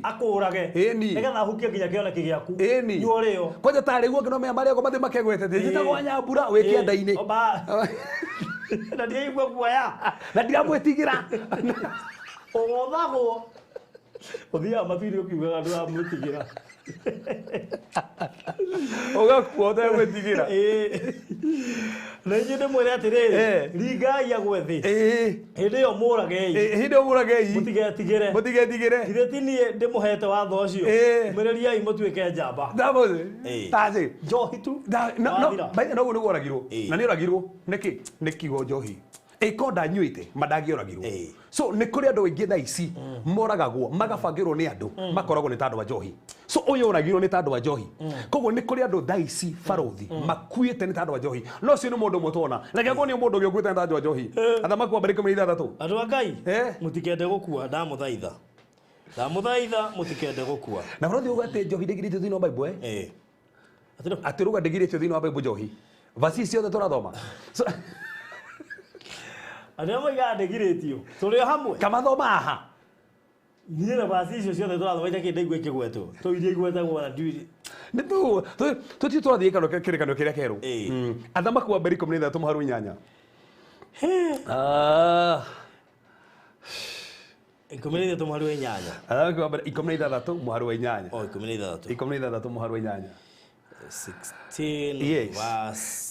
akũrage nĩgetha ahukie nginya kĩoneki gĩaku. Ĩni. Nyua ũrĩo. Kwanja tarĩ guo ngĩnomenya marĩa go mathi makegwete njĩtagwo Nyambura wĩ kĩanda-inĩ. Na ndiaigua guoya. Na ndiramwĩtigĩra. Ũgũthagwo ũthiaga matu-inĩ ũkiugaga ndũramwĩtigĩra. Ũgakua ũtegwĩtigĩra. Na inyuĩ ndĩmwĩre atĩrĩrĩ, ringai agwe thĩ. Hĩndĩ ĩyo mũragei. Hĩndĩ ĩyo mũragei. Mũtigetigĩre. Mũtigetigĩre. Githĩ ti niĩ ndĩmũhete watho ũcio? Ũmĩrĩriai mũtuĩke njamba. Taci. Njohi tu. No, noguo nĩguo oragirwo. Na nĩ oragirwo nĩkĩ? Nĩ kiugo njohi. Ĩko ndanyuĩte ma ndangĩoragirwo. So nĩ kũrĩ andũ aingĩ thaa ici moragagwo magabangĩrwo nĩ andũ makoragwo nĩ ta andũ a njohi. So ũyũ oragirwo nĩ ta andũ a njohi. Koguo nĩ kũrĩ andũ thaa ici barũthi makuĩte nĩ ta andũ a njohi. No ũcio nĩ mũndũ ũmwe tuona. Reke nguonie mũndũ ũngĩ ũkuĩte nĩ ta andũ a njohi. Athamaki wa mbere 16. Andũ a Ngai, mũtikende gũkua, ndamũthaitha. Ndamũthaitha mũtikende gũkua. Na barũthi uga atĩ njohi ndĩgirĩtio thĩinĩ wa Bible, eh? Atĩ ruga ndĩgirĩtio thĩinĩ wa Bible njohi. Vasi ciothe tũrathoma. Arĩa moigaga ndĩgirĩtio tũrĩ o hamwe. Kamathoma haha. Niĩ na vasi icio ciothe tũrathoma itakĩrĩ ndaigua ikĩgwetwo. Tũ iria igwetagwo na ndiũĩ. Nĩ tũthiĩ tũrathiĩ kĩrĩkanĩro kĩrĩa kĩerũ. Athamaki wa mbere 16 mũhari wa 8. 16 mũhari wa 8. Athamaki wa mbere 16 mũhari wa 8. O 16. 16 mũhari wa 8. 16 verse.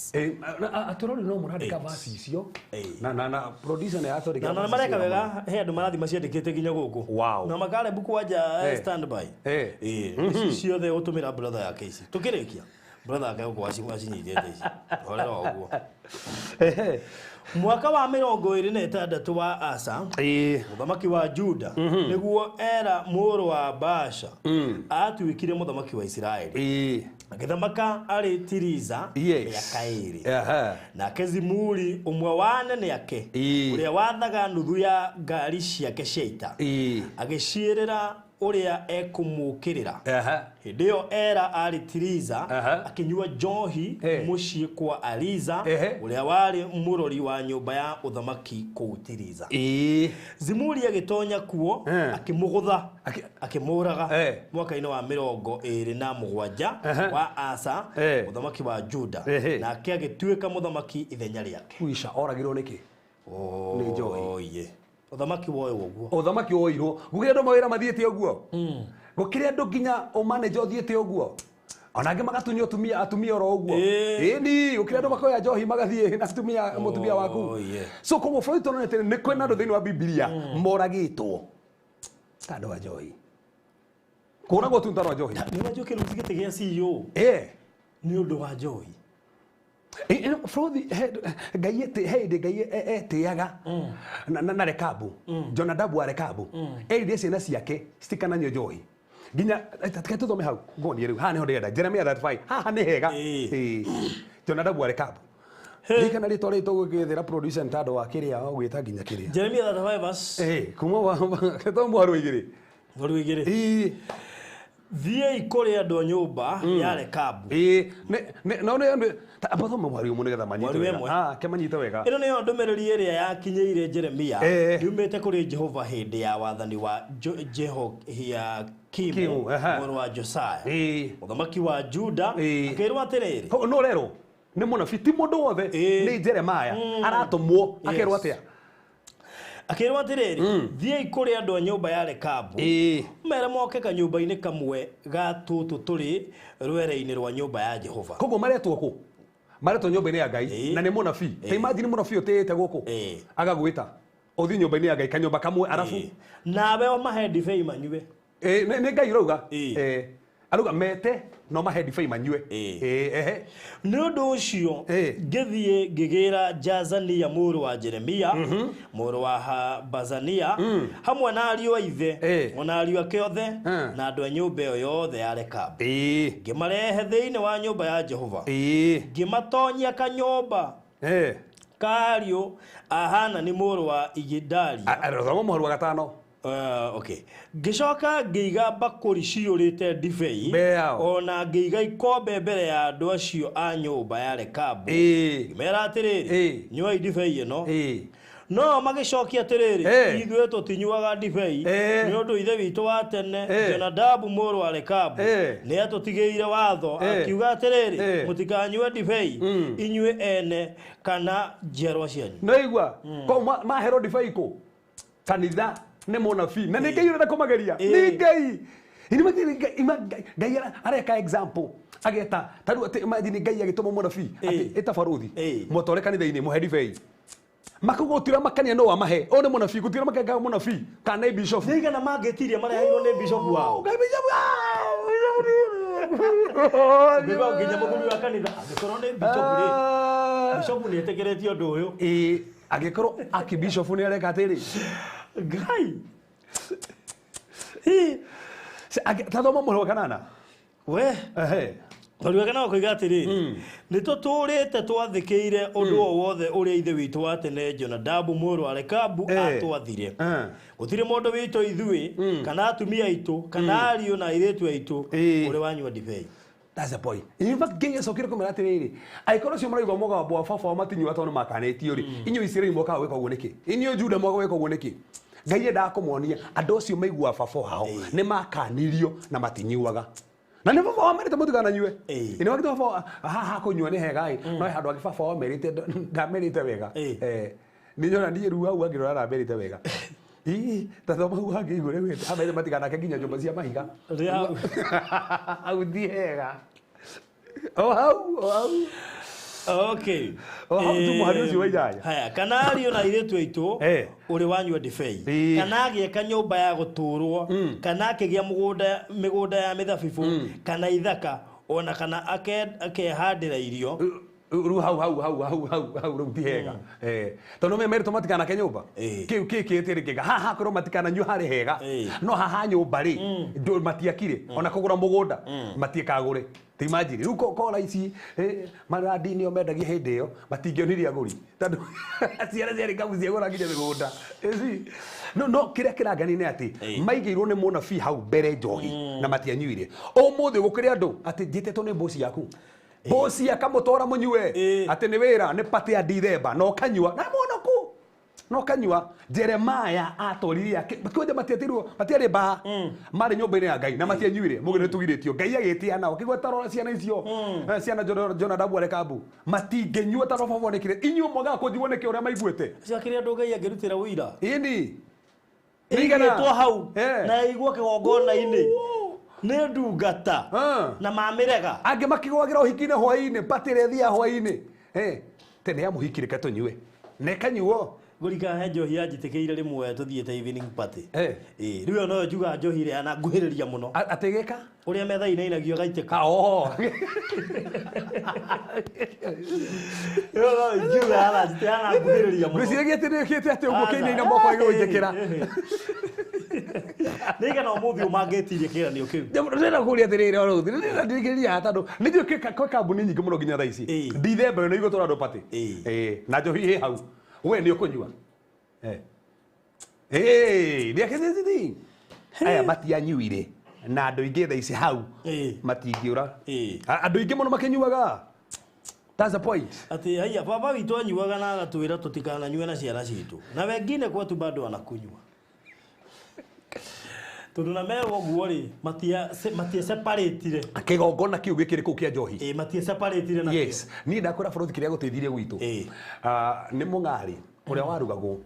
Atũrori no mũrandĩka verse icio. Na producer nĩ atũrĩka. Na mareka wega, he andũ marathiĩ maciandĩkĩte nginya gũkũ. Na makarebu kwanja standby. Ici ciothe ũtũmĩra brother yake ici. Tũkĩrĩkia. Brother yake gũkũ acinyitĩte ici. Horera ũguo. Mwaka wa 26 wa Asa, mũthamaki wa Juda, nĩguo Ela mũrũ wa Baasha atuĩkire mũthamaki wa Isiraeli. Agĩthamaka arĩ Tiriza mĩaka 2. Nake Zimuri ũmwe wa anene ake, ũrĩa wathaga nuthu ya ngari ciake cia ita, agĩciĩrĩra ũrĩa ekũmũũkĩrĩra. Hĩndĩ ĩyo Ela arĩ Tiriza akĩnyua njohi mũciĩ kwa Ariza ũrĩa warĩ mũrori wa nyũmba ya ũthamaki kũu Tiriza. Zimuri agĩtonya kuo akĩmũgũtha akĩmũũraga mwaka-inĩ wa 27 wa Asa mũthamaki wa Juda, nake agĩtuĩka mũthamaki ithenya rĩake. Uisha oragirwo nĩkĩ? Nĩ njohi. Ũthamaki woywo ũguo. Ũthamaki woirwo. Gũkĩrĩ andũ mawĩra mathiĩte ũguo. Gũkĩrĩ andũ nginya ũmanĩnja ũthiĩte ũguo. Ona angĩ magatunywo atumia oro ũguo. Ĩni, gũkĩrĩ andũ makoya njohi magathiĩ na atumia mũtumia waku. So koguo bũrũri tũronete nĩ kwĩna andũ thĩinĩ wa Bibilia moragĩtwo ta andũ a njohi. Kũragwo tu ta andũ a njohi. Nĩ wanjũkĩra gĩtĩ gĩa CEO. Nĩ ũndũ wa njohi. Bũrũthi Ngai he hĩndĩ Ngai etĩaga na Rekabu, Jonadabu wa Rekabu, erire ciana ciake citikananyue njohi. Nginya reke tũthome hau ngonie rĩu haha nĩho ndĩrenda Jeremia 35 haha nĩ hega. Jonadabu wa Rekabu. Ririkana rĩtwa rĩtũ gũgĩthĩra producer nĩ tondũ wa kĩrĩa ũgwĩta nginya kĩrĩa. Jeremia 35 verse. Kuma wa mũhari wa 2. Mũhari wa 2. Thiĩi kũrĩ andũ a nyũmba ya Rekabu. No nĩ abathoma mũhari ũmwe nĩgetha manyite wega. Ke manyite wega. Ĩno nĩyo ndũmĩrĩri ĩrĩa yakinyĩire Jeremia yumĩte kũrĩ Jehova hĩndĩ ya wathani wa Jehoiakimu mũrũ wa Josia mũthamaki wa Juda, akĩrwo atĩrĩrĩ. No rero nĩ mũnabii ti mũndũ wothe, nĩ Jeremia aratũmwo akerwo atĩa? Akĩrwo atĩrĩrĩ, thiĩi kũrĩ andũ a nyũmba ya Rekabu, mere moke kanyũmba-inĩ kamwe ga tũtũ tũrĩ rwere-inĩ rwa nyũmba ya Jehova. Koguo maretwo kũ? Maretwo nyũmba-inĩ ya Ngai na nĩ mũnabii. Ta imagine mũnabii ũtĩĩte gũkũ agagwĩta ũthiĩ nyũmba-inĩ ya Ngai kanyũmba kamwe arabu nawe ũmahe ndibei manyue. Nĩ Ngai ũrauga. Aruga mete no mahe ndibei manyue. Ehe. Nĩ ũndũ ũcio ngĩthiĩ ngĩgĩra Jazania mũrũ wa Jeremia mũrũ wa Bazania hamwe na ariũ a ithe ona ariũ ake othe na andũ a nyũmba ĩyo yothe ya Rekabu. Ngĩmarehe thĩinĩ wa nyũmba ya Jehova. Ngĩmatonyia kanyũmba ka ariũ a Hanani mũrũ wa Igidalia. Thoma mũhari wa gatano. Okay. Ngĩcoka ngĩiga mbakũri ciyũrĩte ndibei ona ngĩiga ikombe mbere ya andũ acio a nyũmba ya Rekabu. Ngĩmera atĩrĩrĩ, nyuai ndibei ĩno. No magĩcokia atĩrĩrĩ, ithuĩ tũtinyuaga ndibei nĩ ũndũ ithe witũ wa tene Jonadabu mũrũ wa Rekabu nĩ atũtigĩire watho akiuga atĩrĩrĩ, mũtikanyue ndibei inyuĩ ene kana njiarwa cianyu. Nĩigua ko maherwo ndibei kũ kanitha nĩ mũnabii na nĩ Ngai ũrenda kũmageria nĩ Ngai Ngai areka example ageta tarĩu atĩ imagine Ngai agĩtũma mũnabii atĩ ĩta baruthi mwatware kanitha-inĩ mũhe ndibei makauga gũtira makania no wamahe ũyũ nĩ mũnabii gũtira makania mũnabii kana nĩ bishop nĩ igana mangĩtiria mareheirwo nĩ bishop wao. Ngai bishop Nginya nginya mũthuri wa kanitha angĩkorwo nĩ bishop rĩ, bishop nĩ etĩkĩrĩtie ũndũ ũyũ. Angĩkorwo akibishop nĩ areka atĩrĩ Ngai tathoma mũhari wa kanana. We mũhari wa kanana ũkoiga atĩrĩrĩ, nĩ tũtũũrĩte twathĩkĩire ũndũ o wothe ũrĩa ithe witũ wa tene Jonadabu mũrũ wa Rekabu atwathire. Gũtirĩ mũndũ witũ ithuĩ kana atumia aitũ kana ariũ na airĩtu aitũ ũrĩ wanyua ndibei. That's the point. In fact, Ngai acokire kũmera atĩrĩrĩ, angĩkorwo ũcio maraigua mũgambo wa baba wao matinyuaga tondũ nĩmakanĩtio rĩ, inyuĩ Isiraeli mwokaga gwĩka ũguo nĩkĩ? Inyuĩ Juda mwokaga gwĩka ũguo nĩkĩ? Ngai endaga kũmonia andũ acio maiguaga baba wao nĩ makanirio na matinyuaga. Na nĩ baba wao merĩte mũtikananyue. Nĩ wakĩte baba haha kũnyua nĩ hega ĩ, no he handũ angĩ baba wao merĩte ndamerĩte wega. Nĩ nyona niĩ rĩu hau angĩrora ndamerĩte wega. Ta thoma hau hangĩ igũrũ rĩu amerĩte matikanake nginya nyũmba cia mahiga. Hau ti hega. O hau, o hau. Okay. O hau tu mũhari ũcio wa inyanya. Haya, kana ariũ na airĩtu aitũ ũrĩ wanyua ndibei kana agĩaka nyũmba ya gũtũũrwo kana akĩgĩa mĩgũnda ya mĩthabibũ kana ithaka ona kana akehandĩra irio. Rĩu hau hau hau hau hau hau rĩu ti hega. Tondũ me merĩtwo matikanake nyũmba. Kĩu kĩtĩrĩkĩka haha kwĩrwo matikananyue harĩ hega. No haha nyũmba rĩ matiakire ona kũgũra mũgũnda matiĩkagũre. Ti imagine rĩu kora ici marandi nĩo mendagia hĩndĩ ĩyo matingĩonirie agũri tondũ ciana ciarĩ ngabu ciagũra nginya mĩgũnda. No no kĩrĩa kĩrangania nĩ atĩ maigĩirwo nĩ mũnabii hau mbere njohi na matianyuire. Ũmũthĩ gũkĩrĩ andũ atĩ njĩtĩtwo nĩ mboci yaku. Bosi akamũtwara mũnyue atĩ nĩ wĩra nĩ pati ya Dithemba na ũkanyua na mũnoku no kanyua. Jeremiah atwaririe kwanja matiatirwo matiarĩ mbaa marĩ nyũmba-inĩ ya Ngai na matianyuire mũgĩ nĩ tugirĩtio Ngai agĩtia nao kĩgwa tarora ciana icio ciana Jonadabu Rekabu matingĩnyua ta robo nĩkĩrĩ inyuĩ mwagaga kũnjigua nĩkĩ ũrĩa maiguĩte Cio kĩrĩa andũ Ngai angĩrutĩra ũira. Ĩni Ĩigĩtwo hau na ĩigwo kĩgongona-inĩ nĩ ndungata na mamĩrega. Angĩ makĩgwagĩra ũhiki-inĩ hwaĩ-inĩ pati ĩrĩa ĩthiaga hwaĩ-inĩ tene ya mũhiki reke tũnyue na ĩkanyuo. Ngũrika he njohi yanjĩtĩkĩire rĩmwe tũthiĩte evening party. Rĩu ĩyo noyo njugaga njohi ĩrĩa na nguhĩrĩria mũno. Atĩ gĩka? Ũrĩa metha inainagio gaitĩka. Ĩyo noyo njugaga na nguhĩrĩria mũno. Ngwĩciragia atĩ nĩũkĩte atĩ ũguo kĩinaina moko ĩgĩgũitĩkĩra. Nĩ igana ũmũthĩ ũmangĩtirie kĩgeranio kĩu. Ndĩrenda kũũria atĩrĩrĩ o rĩu, ndĩrenda ndirikĩria haha tondũ nĩ njũĩ kwĩ kambuni nyingĩ mũno nginya thaa ici. Dithemba ĩno igũtwara andũ party. Na njohi ĩ hau. We nĩ ũkũnyua. Aya matianyuire na andũ aingĩ thaa ici hau matingĩũra. Andũ aingĩ mũno makĩnyuaga. That's the point. Atĩ haiya baba witũ anyuaga na agatwĩra tũtikananyue na ciana citũ. Na wengine kwetu bado wanakunywa. Tondũ na merwo ũguo rĩ, matia separate-ire. Kĩgongona kĩu gĩkĩrĩ kũu kĩa njohi. Matia separate-ire nakĩo. Yes. Niĩ ndakwĩra bũrũri kĩrĩa gũteithirie gwitũ. Nĩ mũng'arĩ ũrĩa warugagwo.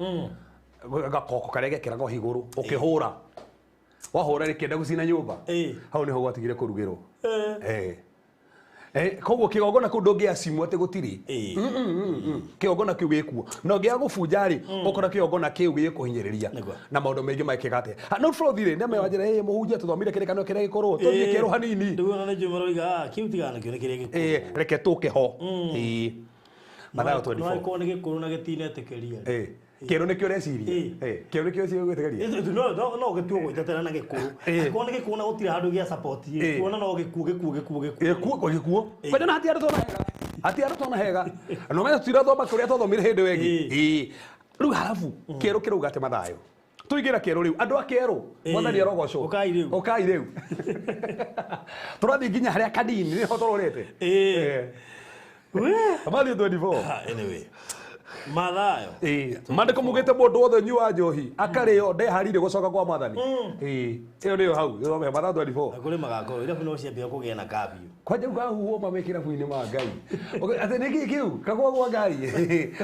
Gakoko karĩa gekĩragwo igũrũ ũkĩhũra. Wahũra rĩkĩenda gũcina nyũmba. Hau nĩho gwatigire kũrugĩrwo. Koguo kigongona kuu ndũngĩacimwo atĩ gũtirĩ. Kigongona kĩu gĩkuo na ũngĩaga gũbunja rĩ ũkora kigongona kĩu gĩkũhinyĩrĩria na maũndũ maingĩ mekĩka atĩa. No bũrũthi rĩ nĩame wanjĩra ĩ mũhunjia tũthomire kĩrĩkanĩro kĩrĩa gĩkũrũ tũthiĩ kĩerũ hanini. Rĩu ona nĩ maroiga kĩu tigana nakĩo nĩ kĩrĩa gĩkũrũ. Reke tũke ho. Mathayo 24. No ĩkorwo nĩ gĩkũrũ na gĩtinetĩkĩria. Kĩerũ nĩkĩo ũreciria. Kĩerũ nĩkĩo ũreciria gwĩtĩkĩria. No gĩtuo gwĩtetera na gĩkũrũ. Akorwo nĩ gĩkũrũ na gũtirĩ handũ gĩa support kuona no gĩkuo gĩkuo gĩkuo gĩkuo. Gĩkuo gĩkuo. Kwanja na hatirĩ andũ tona hega. Hatirĩ andũ tona hega. No menya tũtirathoma kũrĩa twathomire hĩndĩ ĩyo ĩngĩ. Rĩu harabu kĩerũ kĩrauga atĩ Mathayo. Tũingĩra kĩerũ rĩu andũ a kĩerũ mwathani arogocwo. Ũkai rĩu. Ũkai rĩu. Tũrathiĩ nginya harĩa kanini nĩho tũrorete. Mathayo 24. Anyway. Mathayo. Maandĩko mugĩte mũndũ wothe ũnyuaga njohi akarĩo ndeharĩirie gũcoka kwa mwathani. Ĩyo nĩyo hau ĩthome Mathayo 24. Na kũrĩ magakorwo irabu no ciambia kũgĩa na kabiũ. Kwanja ũkahuhwo mame kĩrabu-inĩ ma Ngai. Atĩ nĩkĩ kĩu kagwa gwa Ngai.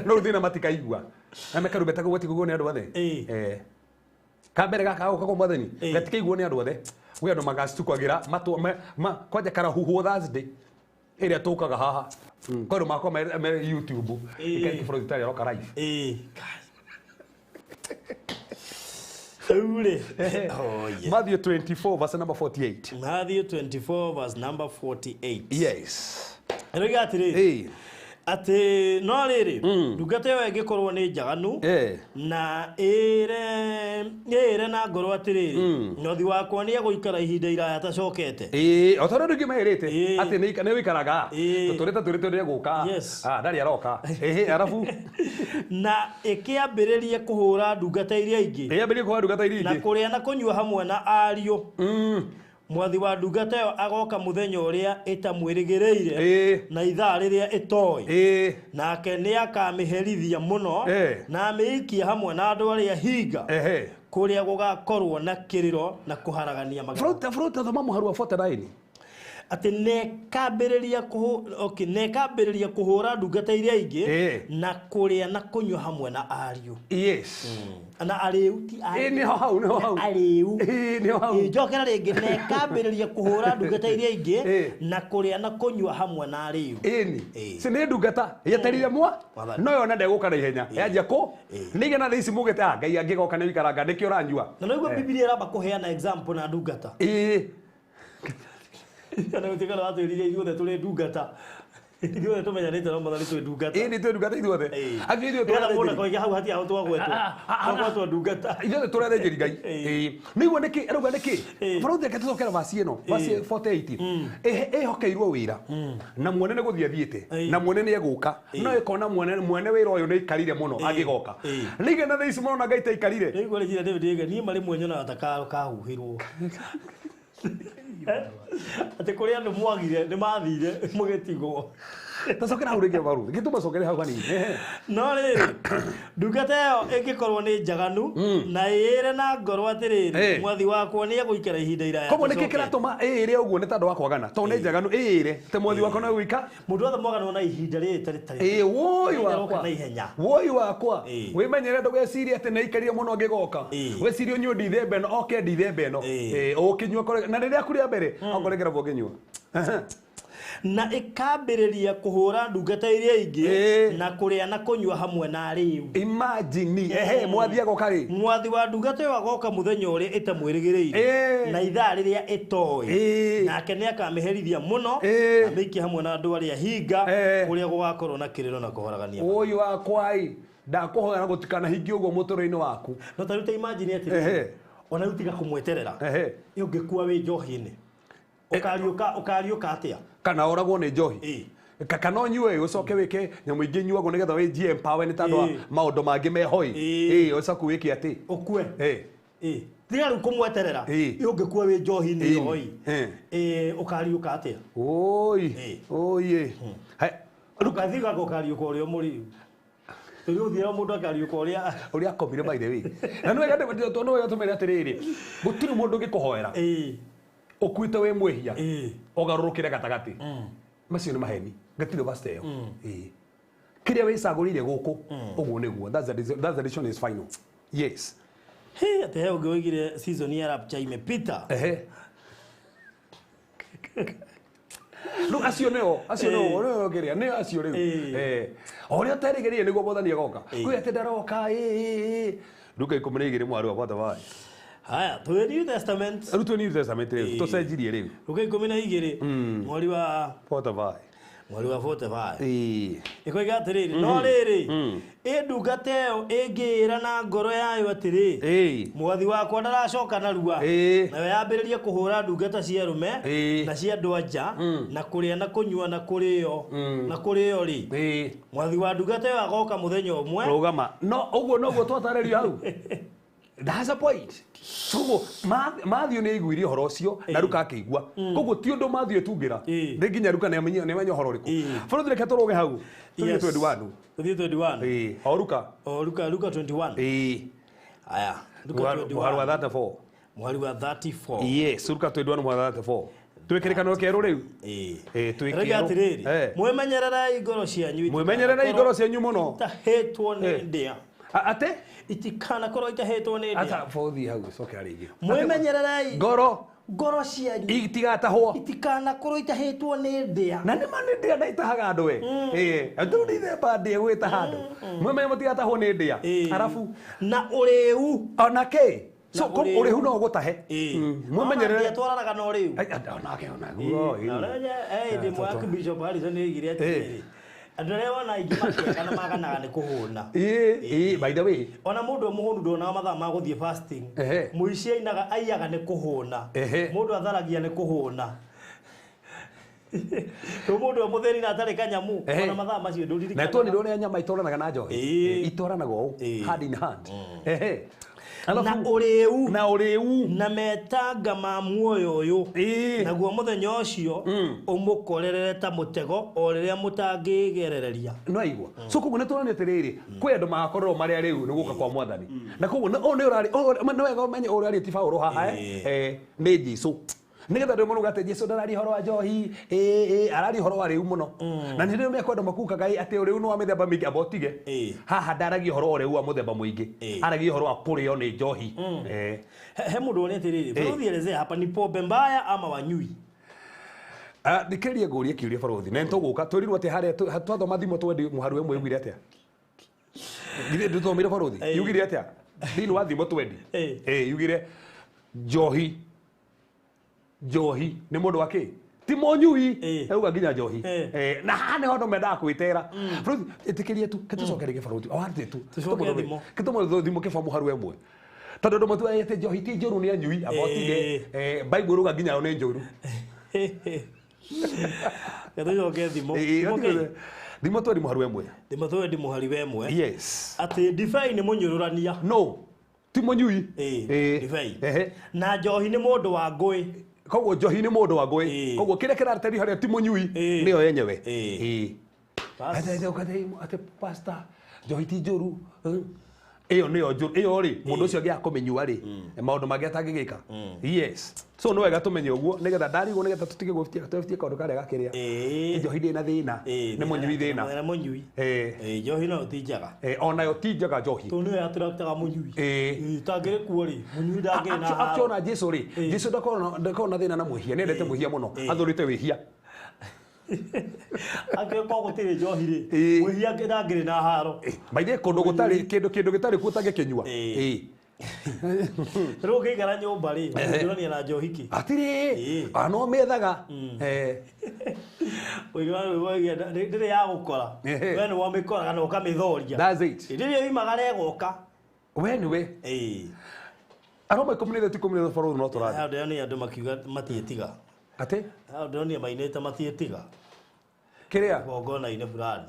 No rĩu thĩna matikaigua. Na mekarumbeta kau gatikaiguo nĩ andũ othe. Ka mbere gaka gũka kwa mwathani gatikaiguo nĩ andũ othe. Gwĩ andũ magacitukagĩra matũ kwanja karahuhwo Thursday. Ĩrĩa tũkaga haha. Kwa andũ makwa me YouTube. Ĩkarĩ bũrũri itarĩ aroka live. Rĩu rĩ. Matthew 24 verse number 48. Matthew 24 verse number 48. Yes. Ĩroiga atĩrĩrĩ. Atĩ no rĩrĩ ndungata ĩyo ĩngĩkorwo nĩ njaganu na ĩre na ngoro atĩrĩrĩ nothi wakwa nĩ egũikara ihinda iraya atacokete. O ta ũrĩa rĩngĩ merĩte atĩ nĩ ũikaraga tũtũrĩte tũrĩte nĩ egũka ndarĩ aroka. Arabu na ĩkĩambĩrĩria kũhũra ndungata iria ingĩ. Ĩambĩrĩrie kũhũra ndungata iria ingĩ. Na kũrĩa na kũnyua hamwe na ariũ. Mwathi wa ndungata ĩyo agoka mũthenya ũrĩa ĩtamwĩrĩgĩrĩire na ithaa rĩrĩa ĩtoĩ. Nake nĩ akamĩherithia mũno na amĩikie hamwe na andũ arĩa hinga kũrĩa gũgakorwo na kĩrĩro na kũharagania magego. Fruta thoma mũharu wa 49. Atĩ nĩkambĩrĩria kũhũra ndungata iria ingĩ na kũrĩa na kũnyua hamwe na ariũ. Yes. Na arĩu ti ariũ. Nĩho hau nĩho hau. Arĩu. Nĩho hau. Njokera rĩngĩ nĩkambĩrĩria kũhũra ndungata iria ingĩ na kũrĩa na kũnyua hamwe na arĩu. Ĩni. Si nĩ ndungata yeterire mwa no yona ndegũka na ihenya. Yanjia kũ nĩigana thaa ici mugĩte Ngai angĩgoka nĩ ũikaranga nĩkĩo ũranyua. Na nĩguo Bibilia ĩramba kũheana example na ndungata. Na gũtuĩka watwĩrire ithuothe tũrĩ ndungata. Ithuothe tũmenyanĩte na mwathani twĩ ndungata. Nĩ twĩ ndungata ithuothe. Actually ithuothe tũrĩ mũndũ akoiga hau hatirĩ handũ twagwetwo. Twagwetwo ndungata. Ithuothe tũrĩ athĩnjĩri Ngai. Nĩguo nĩkĩ arauga nĩkĩ? Bũrũri reke tũcokere verse ĩno, verse 48. Ĩhokeirwo wĩra na mwene nĩ gũthiĩ athiĩte na mwene nĩ egũka. No ĩkona mwene wĩra ũyũ nĩ aikarire mũno angĩgoka. Nĩigana thaa ici mũrona Ngai taikarire. Nĩguo rĩnjĩra David Oiga niĩ marĩ mwe nyonaga ta kahuhĩrwo. Atĩ kũrĩ andũ mwagire nĩ mathire mũgĩtigwo. Tacokera hau rĩngĩ baru. Gĩtũma cokere hau hanini. No rĩrĩ ndungata ĩyo ĩngĩkorwo nĩ njaganu na ĩĩre na ngoro atĩrĩrĩ mwathi wakwa nĩ egũikara ihinda iraya. Koguo nĩkĩ kĩratũma ĩĩre ũguo nĩ tondũ wa kwagana. Tondũ nĩ njaganu ĩĩre atĩ mwathi wakwa no egũika. Mũndũ wothe mwaganu na ihinda rĩrĩ tarĩ. Woi wakwa. Na ihenya. Woi wakwa. Wĩmenyere ndũgecirie atĩ nĩ aikarire mũno angĩgoka. Wĩcirie ũnyue ndithemba ĩno oke ndithemba ĩno. Ũkĩnyua kore na rĩrĩa kũrĩa mbere okorwo kĩrabu ũkĩnyua. Na ĩkambĩrĩria kũhũra ndungata iria ingĩ na kũrĩa na kũnyua hamwe na arĩu. Imagine mwathi agoka rĩ. Mwathi wa ndungata ĩyo agoka mũthenya ũrĩa ĩtamwĩrĩgĩrĩire na ithaa rĩrĩa ĩtoĩ. Nake nĩ akamĩherithia mũno amĩikie hamwe na andũ arĩa hinga kũrĩa gũgakorwo na kĩrĩro na kũharagania. Ũyũ wakwa ĩ ndakũhoya na gũtikanahingie ũguo mũtũrĩre-inĩ waku. No ta rĩu ta imagine atĩrĩrĩ ona rĩu tiga kũmweterera. Ũngĩkua wĩ njohi-inĩ ũkariũka atĩa? Kana ũragwo nĩ njohi. Kana ũnyue ũcoke wĩke nyamũ ingĩ inyuagwo nĩgetha wĩnjie empower nĩ tondũ wa maũndũ mangĩ mehoi. Ũcoke wĩke atĩ ũkue. Tiga rĩu kũmweterera. Ũngĩkua wĩ njohi-inĩ ĩyo ũkariũka atĩa? Oi. Oi. Ũgathiĩ ũkariũka ũrĩa mũrĩu. Tũrĩ ũthiaga mũndũ akariũka ũrĩa akomire by the way. Na nĩ wega nĩ wega tũmere atĩrĩrĩ gũtirĩ mũndũ ũngĩkũhoera ũkuĩte wĩ mwĩhia ũgarũrũkĩre gatagatĩ. Macio nĩ maheni. Gatirĩ verse ĩyo. Kĩrĩa wĩcagũrĩire gũkũ ũguo nĩguo. That's the decision is final. Yes. He atĩ he ũngĩ oigire season ya rapture imepita. Rĩu acio nĩo kĩrĩa nĩo acio rĩu o ũrĩa ũterĩgĩrĩire nĩguo mwathani agoka kwĩ atĩ ndaroka ĩ Luka 12 mwari wa bata wayo. Haya, twĩ New Testament. Rĩu twĩ New Testament rĩu tũcenjirie rĩu. Luka 12 mwari wa 45. Mwari wa 45. Ĩkoiga atĩrĩrĩ, no rĩrĩ, ĩ ndungata ĩyo ĩngĩĩra na ngoro yayo atĩrĩ, mwathi wakwa ndaracoka narua, nayo yambĩrĩrie kũhũra ndungata cia arũme na cia andũ a nja, na kũrĩa na kũnyua na kũrĩo na kũrĩo rĩ, mwathi wa ndungata ĩyo agoka mũthenya ũmwe. Rũgama. No ũguo noguo twatarĩrio hau. That's a point. So Matthew nĩ aiguire ũhoro ũcio na Luka akĩigua. Koguo ti ũndũ Matthew etungĩra. Nĩ nginya Luka nĩ amenya ũhoro ũrĩkũ. Bũrũri reke tũrũge hau. Tũthiĩ 21. Tũthiĩ 21. O Luka. O Luka, Luka 21. Aya, Luka 21. Mũhari wa 34. Mũhari wa 34. Yes, Luka 21 mũhari wa 34. Twĩkĩrĩkanĩro kĩerũ rĩu. Twĩkĩrĩkanĩro. Atĩrĩrĩ, mwĩmenyererei ngoro cianyu. Mwĩmenyererei ngoro cianyu mũno. Itahĩtwo nĩ ndĩa. Ate? Itikanakorwo itahĩtwo nĩ ndĩa. Ata bothi hau cokera rĩngĩ. Mwĩmenyererei ngoro cianyu itigatahwo. Itikanakorwo itahĩtwo nĩ ndĩa. Na nĩ ma nĩ ndĩa na itahaga andũ we. Andũ nĩ ithemba ndĩa gwĩtaha andũ. Mwĩmenye mũtigatahwo nĩ ndĩa. Arabu na ũrĩu. Ona kĩ? So ũrĩu no ũgũtahe. Mwĩmenyerere. Twaranaga na ũrĩu. Onake onaguo. Ndĩ mwaki Bishop Harrison nĩoigire atĩrĩrĩ, andũ arĩa wona aingĩ makĩaga na maganaga nĩ kũhũna. By the way, ona mũndũ mũhũnu ndonaga mathaa ma gũthiĩ fasting. Mũici ainaga aiyaga nĩ kũhũna. Mũndũ atharagia nĩ kũhũna. Rĩu mũndũ mũthĩni na atarĩ kanyamu ona mathaa macio ndũririkanaga. Na tuonire ũrĩa nyama itwaranaga na njohi. Itwaranaga ũũ hand in hand. Na ũrĩu. Na ũrĩu. Na metanga ma muoyo ũyũ. Naguo mũthenya ũcio ũmũkorerere ta mũtego o rĩrĩa mũtangĩgerereria. No aigua. So koguo nĩ tuonania atĩrĩrĩ, kwĩ andũ magakorwo marĩa rĩu nĩ gũka kwa mwathani. Na koguo nĩ ũrarĩ nĩ wega ũmenye ũrĩa ti Paũlũ haha nĩ Jesũ. Nĩgetha andũ maruga atĩ Jesũ ndararia ũhoro wa njohi, araria ũhoro wa rĩu mũno. Na nĩ rĩu mekwenda makukaga atĩ ũrĩu nĩ wa mĩthemba mĩingĩ, amba ũtige. Haha ndaragia ũhoro wa ũrĩu wa mũthemba mũingĩ. Aragia ũhoro wa kũrĩo nĩ njohi. He mũndũ wone atĩrĩrĩ, bũrũthi elezea hapa ni pombe mbaya ama wanyui? Thikĩrĩria ngũrie kĩũria bũrũthi. Na nĩtũgũka twĩrirwo atĩ harĩa twathoma thimũ twendi mũhari ũmwe yugire atĩa? Githĩ ndũthomire bũrũthi? Yugire atĩa? Thĩinĩ wa thimũ twendi. Yugire njohi. Njohi nĩ mũndũ wa kĩ? Ti mũnyui, auga nginya njohi. Na haha nĩho andũ mendaga kwĩtera. Bũrũthi ĩtĩkĩrie tu, kĩtũcoke rĩngĩ bũrũthi. O atĩ tu. Kĩtũmũ thimũ kĩba mũharu ĩmwe. Tondũ andũ matuaga atĩ njohi ti njũru nĩ anyui, amba ũtige. Bible ĩrauga nginya yo nĩ njũru. Gĩtũcoke thimũ. Thimũ twendi mũharu ĩmwe. Thimũ twendi mũhari ĩmwe. Yes. Atĩ ndibei nĩ mũnyũrũrania. No. Ti mũnyui. Ndibei. Na njohi nĩ mũndũ wa ngũĩ. Koguo njohi nĩ mũndũ wa ngũĩ. Koguo kĩrĩa kĩraterio harĩa ti mũnyui nĩyo yenyewe. Atĩ pastor njohi ti njũru. Ĩyo nĩyo njũru. Ĩyo rĩ mũndũ ũcio angĩaga kũmĩnyua rĩ maũndũ mangĩ atangĩgĩka. Yes. So nĩ wega tũmenye ũguo nĩgetha ndarigwo nĩgetha tũtige gwĩtia kaũndũ karĩa gakĩrĩa. Njohi ndĩ na thĩna. Nĩ mũnyui thĩna. Nĩ mũnyui. Njohi nayo ti njega. Onayo ti njega njohi. Tondũ nĩyo yatũraktaga mũnyui. Tangĩrĩ kuo rĩ mũnyui ndangĩrĩ na haro. Actually ona Jesũ rĩ, Jesũ ndakorwo na thĩna na mwĩhia, nĩendete mwĩhia mũno. Athũrĩte wĩhia. Angĩkorwo gũtirĩ njohi rĩ, mwĩhia ndangĩrĩ na haro. Maithe kũndũ gũtarĩ kĩndũ gĩtarĩ kuo ũtangĩkĩnyua. Rĩu ũngĩikara nyũmba rĩ, ũngĩonania na njohi kĩ? Hatirĩ. Ona no mĩethaga. Ndĩrĩ ya gũkora. We nĩ wamĩkoraga na ũkamĩthoria. That's it. Rĩrĩa yoimagara ĩgoka. We nĩwe. Aroma 13 13 bũrũri no tũrathiĩ. Hau ndĩronire andũ makiuga matiĩtiga. Atĩ? Hau ndĩronire mainĩte matiĩtiga. Kĩrĩa? Igongona-inĩ fulani.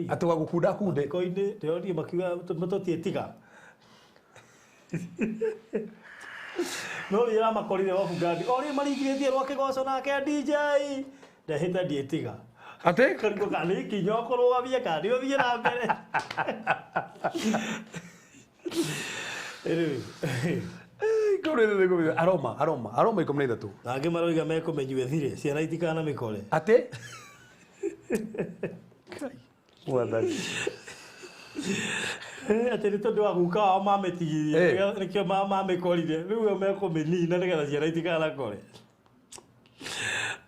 Atĩ wa gũkunda kunde. Mathiko-inĩ ndĩronire makiuga tũtiĩtiga. No rĩrĩa makorire wabungani, o rĩrĩa maringithĩtie rwa kĩgoco nake DJ ndehĩte ndiĩtiga. Atĩ? Karigwo kana nĩ ikinya ũkũrũgamie kana nĩ ũthiĩ na mbere. Anyway. Aroma aroma 13. Na angĩ maroiga mekũmenyua ĩthire ciana itikanamĩkore. Atĩ? Mwathani. Atĩ nĩ tondũ wa guka wao mamĩtigirie nĩkĩo mamĩkorire rĩu o mekũmĩnina nĩgetha ciana itikanakore.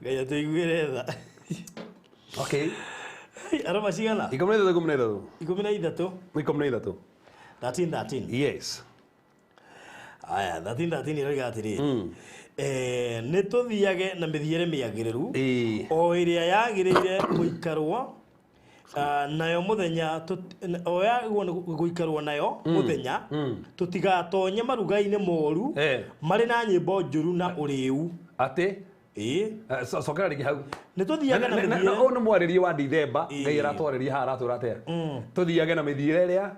Ngai atũiguĩre tha. Okay. Aroma cigana? 13 13. 13. 13 13. Yes. Aya, 13 13 ĩroiga atĩrĩrĩ. Nĩ tũthiage na mĩthiĩre mĩagĩrĩru o ĩrĩa yagĩrĩire gũikarwo nayo mũthenya o yagĩrĩirwo nĩ gũikarwo nayo mũthenya tũtigatonye maruga-inĩ moru marĩ na nyĩmbo njũru na ũrĩu. Atĩ? Cokera rĩngĩ hau. Nĩ tũthiage na mĩthiĩre. Ũyũ nĩ mwarĩrie wa Dithemba, Ngai aratwarĩria haha aratwĩra atĩa? Tũthiage na mĩthiĩre ĩrĩa?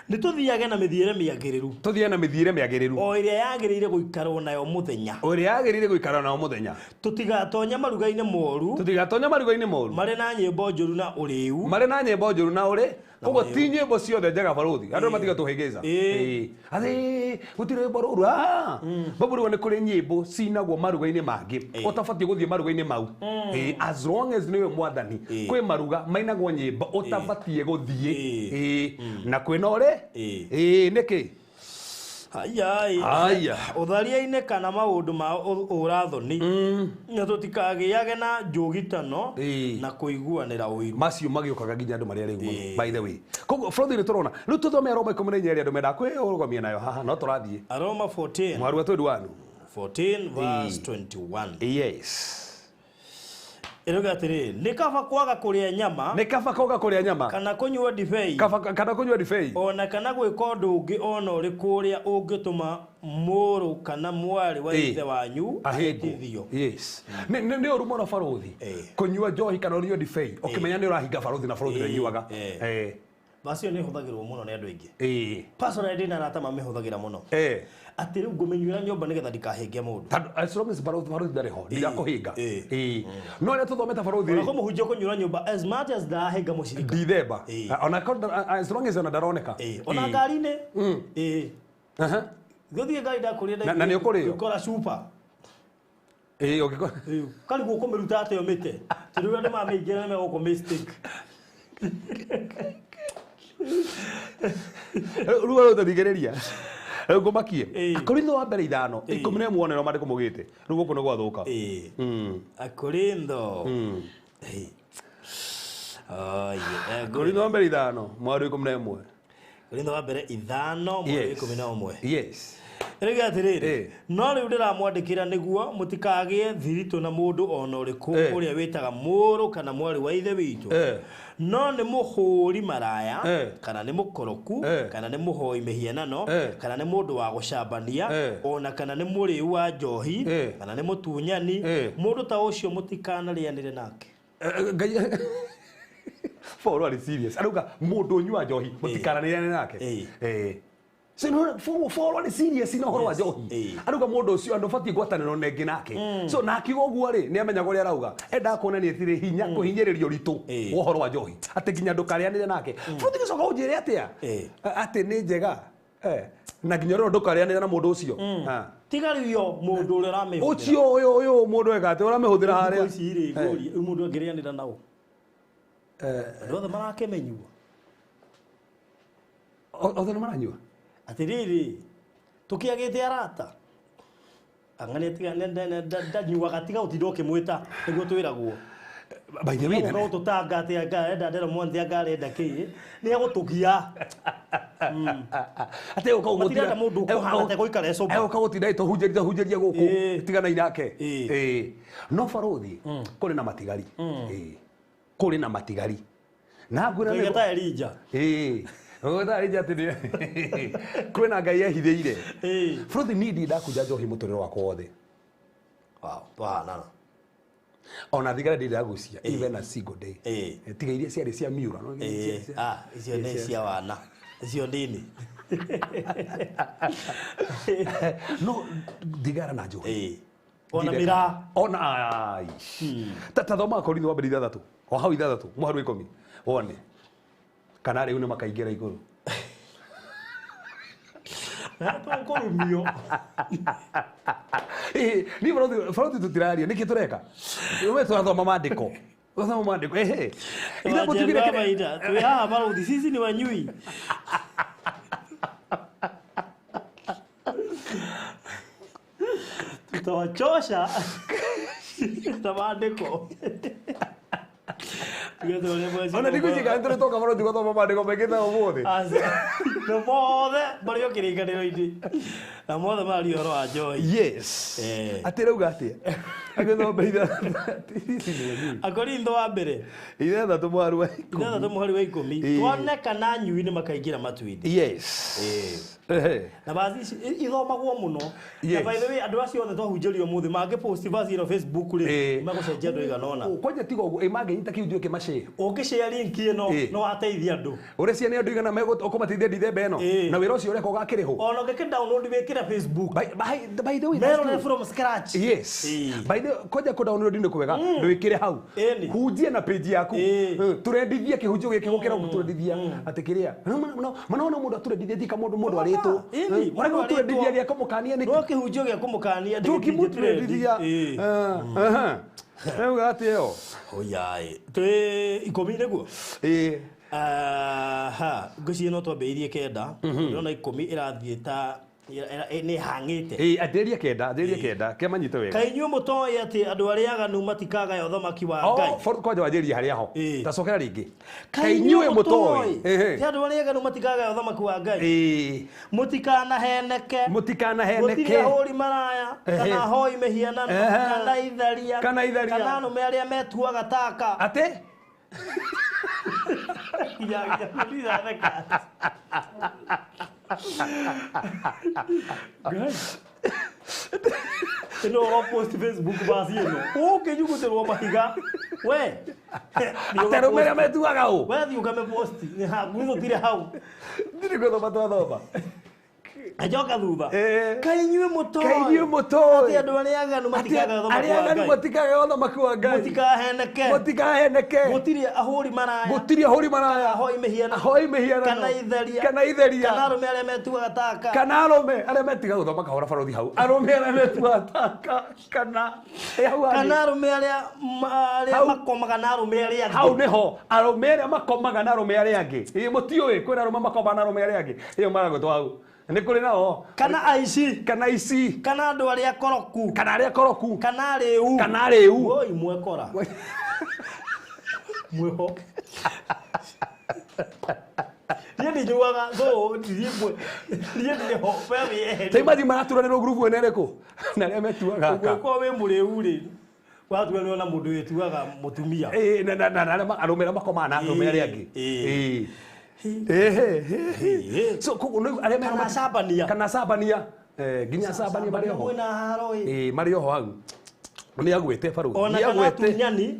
Nĩ tũthiage na mĩthiĩre mĩagĩrĩru. Tũthiage na mĩthiĩre mĩagĩrĩru. O ĩrĩa yagĩrĩire gũikarwo nayo mũthenya. O ĩrĩa yagĩrĩire gũikarwo nayo mũthenya. Tũtigatonye maruga-inĩ moru. Tũtigatonye maruga-inĩ moru. Marĩ na nyĩmbo njũru na ũrĩu. Marĩ na nyĩmbo njũru na ũrĩ. Koguo ti nyĩmbo ciothe njega barũthi. Andũ matiga tũhĩngĩca. Atĩ gũtirĩ rwĩmbo rũru. Babu rĩu nĩ kũrĩ nyĩmbo cinagwo maruga-inĩ mangĩ. Ũtabatiĩ gũthiĩ maruga-inĩ mau. As long as nĩwe mwathani. Kwĩ maruga mainagwo nyĩmbo ũtabatiĩ gũthiĩ. Na kwĩna ũrĩ? Nĩkĩ? Haya. Ũtharia-inĩ kana maũndũ ma ũrathoni na tũtikagĩage na njũgitano na kũiguanĩra ũiru. Macio magĩũkaga nginya andũ marĩa rĩu mũno, by the way. Koguo Frothi nĩ tũrona. Rĩu tũthome Aroma 14 ĩrĩa andũ mendaga kwĩrũgamia nayo haha no tũrathiĩ. Aroma 14. Mwarua 21. 14 verse 21. Yes. Ĩroiga atĩrĩrĩ, nĩ kaba kwaga kũrĩa nyama. Nĩ kaba kwaga kũrĩa nyama. Kana kũnyua ndibei. Kaba kana kũnyua ndibei. Ona kana gwĩka ũndũ ũngĩ ona ũrĩkũ ũrĩa ũngĩtũma mũrũ kana mwarĩ wa ithe wanyu ahĩtithio. Yes. Nĩ ũru mũno barũthi. Kũnyua njohi kana ũnyue ndibei ũkĩmenya nĩ ũrahinga barũthi na barũthi ndanyuaga. Bacio nĩ ĩhũthagĩrwo mũno nĩ andũ aingĩ. Personally ndĩ na arata mamĩhũthagĩra mũno. Atĩ rĩu ngũmĩnyuĩra nyũmba nĩgetha ndikahĩnge mũndũ. Tondũ as long as barũthi ndarĩ ho ndigakũhĩnga. No rĩrĩa tũthomete barũthi rĩ. Ona kũmũhunjia kũnyuĩra nyũmba as much as ndahĩnga mũcirika. Dithemba. Ona as long as ona ndaroneka. Ona ngari-inĩ. Gũthiĩ ngari ndakũrĩa na nĩ ũkũrĩo. Ũkora cuba. Ũngĩkora. Karigwo ũkũmĩruta atĩa ũmĩte. Tondũ rĩu andũ mamĩingĩra nĩ megũkũ mistake. Rĩu ũtathigĩrĩria. Rĩu ngũmakie. Akorintho wa mbere 5 11 wone no mandĩko mũgĩte. Rĩu gũkũ nĩ gwathũka. Akorintho. Akorintho wa mbere 5 mweri 11. Akorintho wa mbere 5 mweri 11. Yes. Ĩroiga atĩrĩrĩ, no rĩu ndĩramwandĩkĩra nĩguo mũtikagĩe thiritũ na mũndũ ona ũrĩkũ ũrĩa wĩtaga mũrũ kana mwarĩ wa ithe witũ. No nĩ mũhũri maraya kana nĩ mũkoroku kana nĩ mũhoi mĩhianano kana nĩ mũndũ wa gũcambania ona kana nĩ mũrĩu wa njohi kana nĩ mũtunyani, mũndũ ta ũcio mũtikanarĩanĩre nake. Ngai Paul arĩ serious. Arauga mũndũ ũnyua njohi mũtikanarĩanĩre nake. So no Paul arĩ serious na ũhoro wa njohi. Arauga mũndũ ũcio andũ batiĩ ngwatanĩro nengĩ nake. So na akiuga ũguo rĩ nĩ amenyaga ũrĩa arauga. Endaga kuonania atirĩ hinya kũhinyĩrĩria ũritũ wa ũhoro wa njohi. Atĩ nginya ndũkarĩanĩre nake. Bũrũri gĩcoka ũnjĩre atĩa? Atĩ nĩ njega. Na nginya rĩo ndũkarĩanĩre na mũndũ ũcio. Tiga rĩo mũndũ ũrĩa ũramĩhũthĩra. Ũcio ũyũ mũndũ eka atĩ ũramĩhũthĩra harĩa. Ici rĩ ngũrie, rĩu mũndũ angĩrĩanĩra nao. Andũ othe marakĩmenyua. Othe nĩ maranyua? Atĩrĩrĩ, tũkĩagĩte arata. Ang'ania tiga ndanyuaga tiga ũtinda ũkĩmwĩta nĩguo twĩragwo. By the way, no tũtanga atĩ anga arenda ndero mwanthi anga arenda kĩ, nĩ egũtũgia. Atĩ ũka ũgũtinda Matirenda mũndũ ũkũhana ta gũikara e sober. Ũka gũtinda tũhunjĩria hunjĩria gũkũ tiganai nake. No barũthi kũrĩ na matigari. Kũrĩ na matigari. Na ngwĩra nĩ ta Elijah. Ũgwĩta Elijah atĩ kwĩna Ngai ehithĩire. Bũrũthi niĩ ndirĩ ndakunja njohi mũtũrĩre wakwa wothe. Wow, twahanana. Ona thigara ndirĩ ndagucia even a single day. Tiga iria ciarĩ cia miura no. Icio nĩ cia wana. Icio nini. No thigara na njohi. Ona miraa. Ona ai. Ta thoma Akorintho wa mbere 6. O hau 6 mũharu 10. Wone. Kana rĩu nĩ makaingĩra igũrũ. Na tũkũrumio. Niĩ barũthi tũtiraria nĩkĩ tũreka? We tũrathoma maandĩko. Tũrathoma maandĩko. Ithe mũtugire kĩrĩa. Twĩ haha barũthi sisi ni wanyui. Tutawachosha. Na maandĩko. Ona ndigwĩciria nĩ tũrĩtoka barothi gũthoma maandĩko maingĩ ta ũmũthĩ. Na mothe marĩ o kĩrĩkanĩro-inĩ. Na mothe maria ũhoro wa njohi. Yes. Atĩ rauga atĩa? Agĩthombe ithathatũ. Akorintho wa mbere. 6 mũhari wa 10. 6 mũhari wa 10. Tuone kana nyui nĩ makaingĩra matu-inĩ. Yes. Na vaci ici ithomagwo mũno. Na by the way andũ acio othe twahunjĩrio ũmũthĩ mangĩ-post vaci ĩno Facebook rĩ, megũcenjia andũ aigana ũna. Kwanja tiga ũguo ĩ mangĩnyita kĩhunjio kĩmacare. Ũngĩshare link ĩno no wateithia andũ. Ũreciria nĩ andũ aigana ũkũmateithia Dithemba ĩno na wĩra ũcio ũreka ũgakĩrĩhwo. Ona ũngĩkĩ download wĩkĩre Facebook. By the way, merore from scratch. Yes. By the kwanja kũ download nĩ kwega ndwĩkĩre hau. Hunjia na page yaku. Tũrendithie kĩhunjio gĩkĩ gũkĩra gũtũrendithia atĩ kĩrĩa. Mana mũndũ atũrendithia tika mũndũ arĩtwo. Ũrĩa gũtũrendithia gĩa kũmũkania nĩkĩ? No kĩhunjio gĩa kũmũkania ndũkĩmũtũrendithia. Rĩu atĩ ĩyo. Oyaĩ. Twĩ 10 nĩguo? Ĩĩ. Aha, ngwĩciria no twambĩrĩirie 9. Ndĩrona 10 ĩrathiĩ ta nĩ hang'ĩte. Ĩĩ, ambĩrĩria 9, ambĩrĩria 9, kĩmanyite wega. Kaĩ inyuĩ mũtoĩ atĩ andũ arĩa aganu matikagaya ũthamaki wa Ngai? Oh, kwanja wanjĩrĩria harĩa ho. Ta cokera rĩngĩ. Kaĩ inyuĩ mũtoĩ atĩ andũ arĩa aganu matikagaya ũthamaki wa Ngai? Ĩĩ. Mũtikanaheneke. Mũtikanaheneke. Gũtirĩ ahũri maraya, kana ahoi mĩhianano, kana itharia, kana itharia, kana arũme arĩa metuaga taka. Atĩ? Ĩno ũropost Facebook vaci ĩno ũngĩnyugutĩrwo mahiga we atĩ arũme arĩa metuaga ũ we thiĩ ũkamĩpost gũtirĩ hau ndirĩ gũthoma twathoma Ajoka thutha. Kaĩ inyuĩ mũtoĩ. Kaĩ inyuĩ mũtoĩ. Atĩ andũ arĩa aganu matikagaya ũthamaki wa Arĩa aganu Ngai. matikagaya ũthamaki wa Ngai. Mũtikaheneke. Mũtikaheneke. Gũtirĩ ahũri maraya. Gũtirĩ ahũri maraya. Ahoi mĩhianano. Ahoi mĩhianano. Kana itheria. Kana itheria. Kana arũme arĩa metuaga taka. Kana arũme arĩa metiga gũthoma kahora barothi hau. Arũme arĩa metuaga taka kana kana arũme arĩa makomaga na arũme arĩa angĩ. Hau nĩho arũme arĩa makomaga na arũme arĩa angĩ. Ĩ mũtiũĩ kwĩna arũme makomaga na arũme arĩa angĩ. Ĩyo maragwĩtwo hau. Nĩ kũrĩ nao. Kana aici. Kana ici. Kana andũ arĩa koroku. Kana arĩa koroku. Kana arĩu. Kana arĩu. Woi mwekora. Mwĩho. Niĩ ndinyuaga so ndirimwe. Niĩ ndĩho we wĩyeherie. Ta imagine maraturanĩrwo ngurubu ĩno ĩrĩkũ? Na arĩa metuaga aka. Ũngĩkorwo wĩ mũrĩu rĩ. Waturanĩrwo na mũndũ wĩtuaga mũtumia. Ĩĩ na arũme arĩa makomaga na arũme arĩa angĩ. Ĩĩ. So koguo nĩ arĩa kana cabania. Kana cabania. Nginya cabania marĩ oho. Mwĩna haro ĩ. Ĩĩ marĩ oho hau. Nĩ agwĩte barothi. Ona kana atunyani.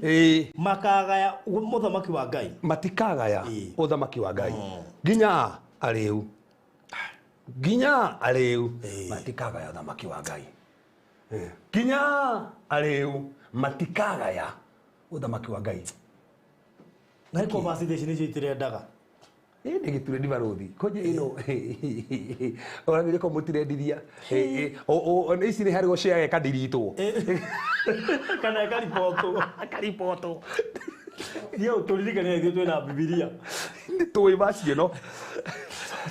Makagaya mũthamaki wa Ngai. Matikagaya ũthamaki wa Ngai. Nginya arĩu. Nginya arĩu matikagaya ũthamaki wa Ngai. Nginya arĩu matikagaya ũthamaki wa Ngai. Na iko conversation icio itirendaga. Ĩ nĩ gĩturedi barothi konje ĩno ũragĩria ko mũtirendithia ici nĩ harĩ gũcea ĩkandiritwo kana ĩkaribotwo akaribotwo Niĩ tũririkane ithuĩ twĩna Bibilia nĩ tũĩ vaci ĩno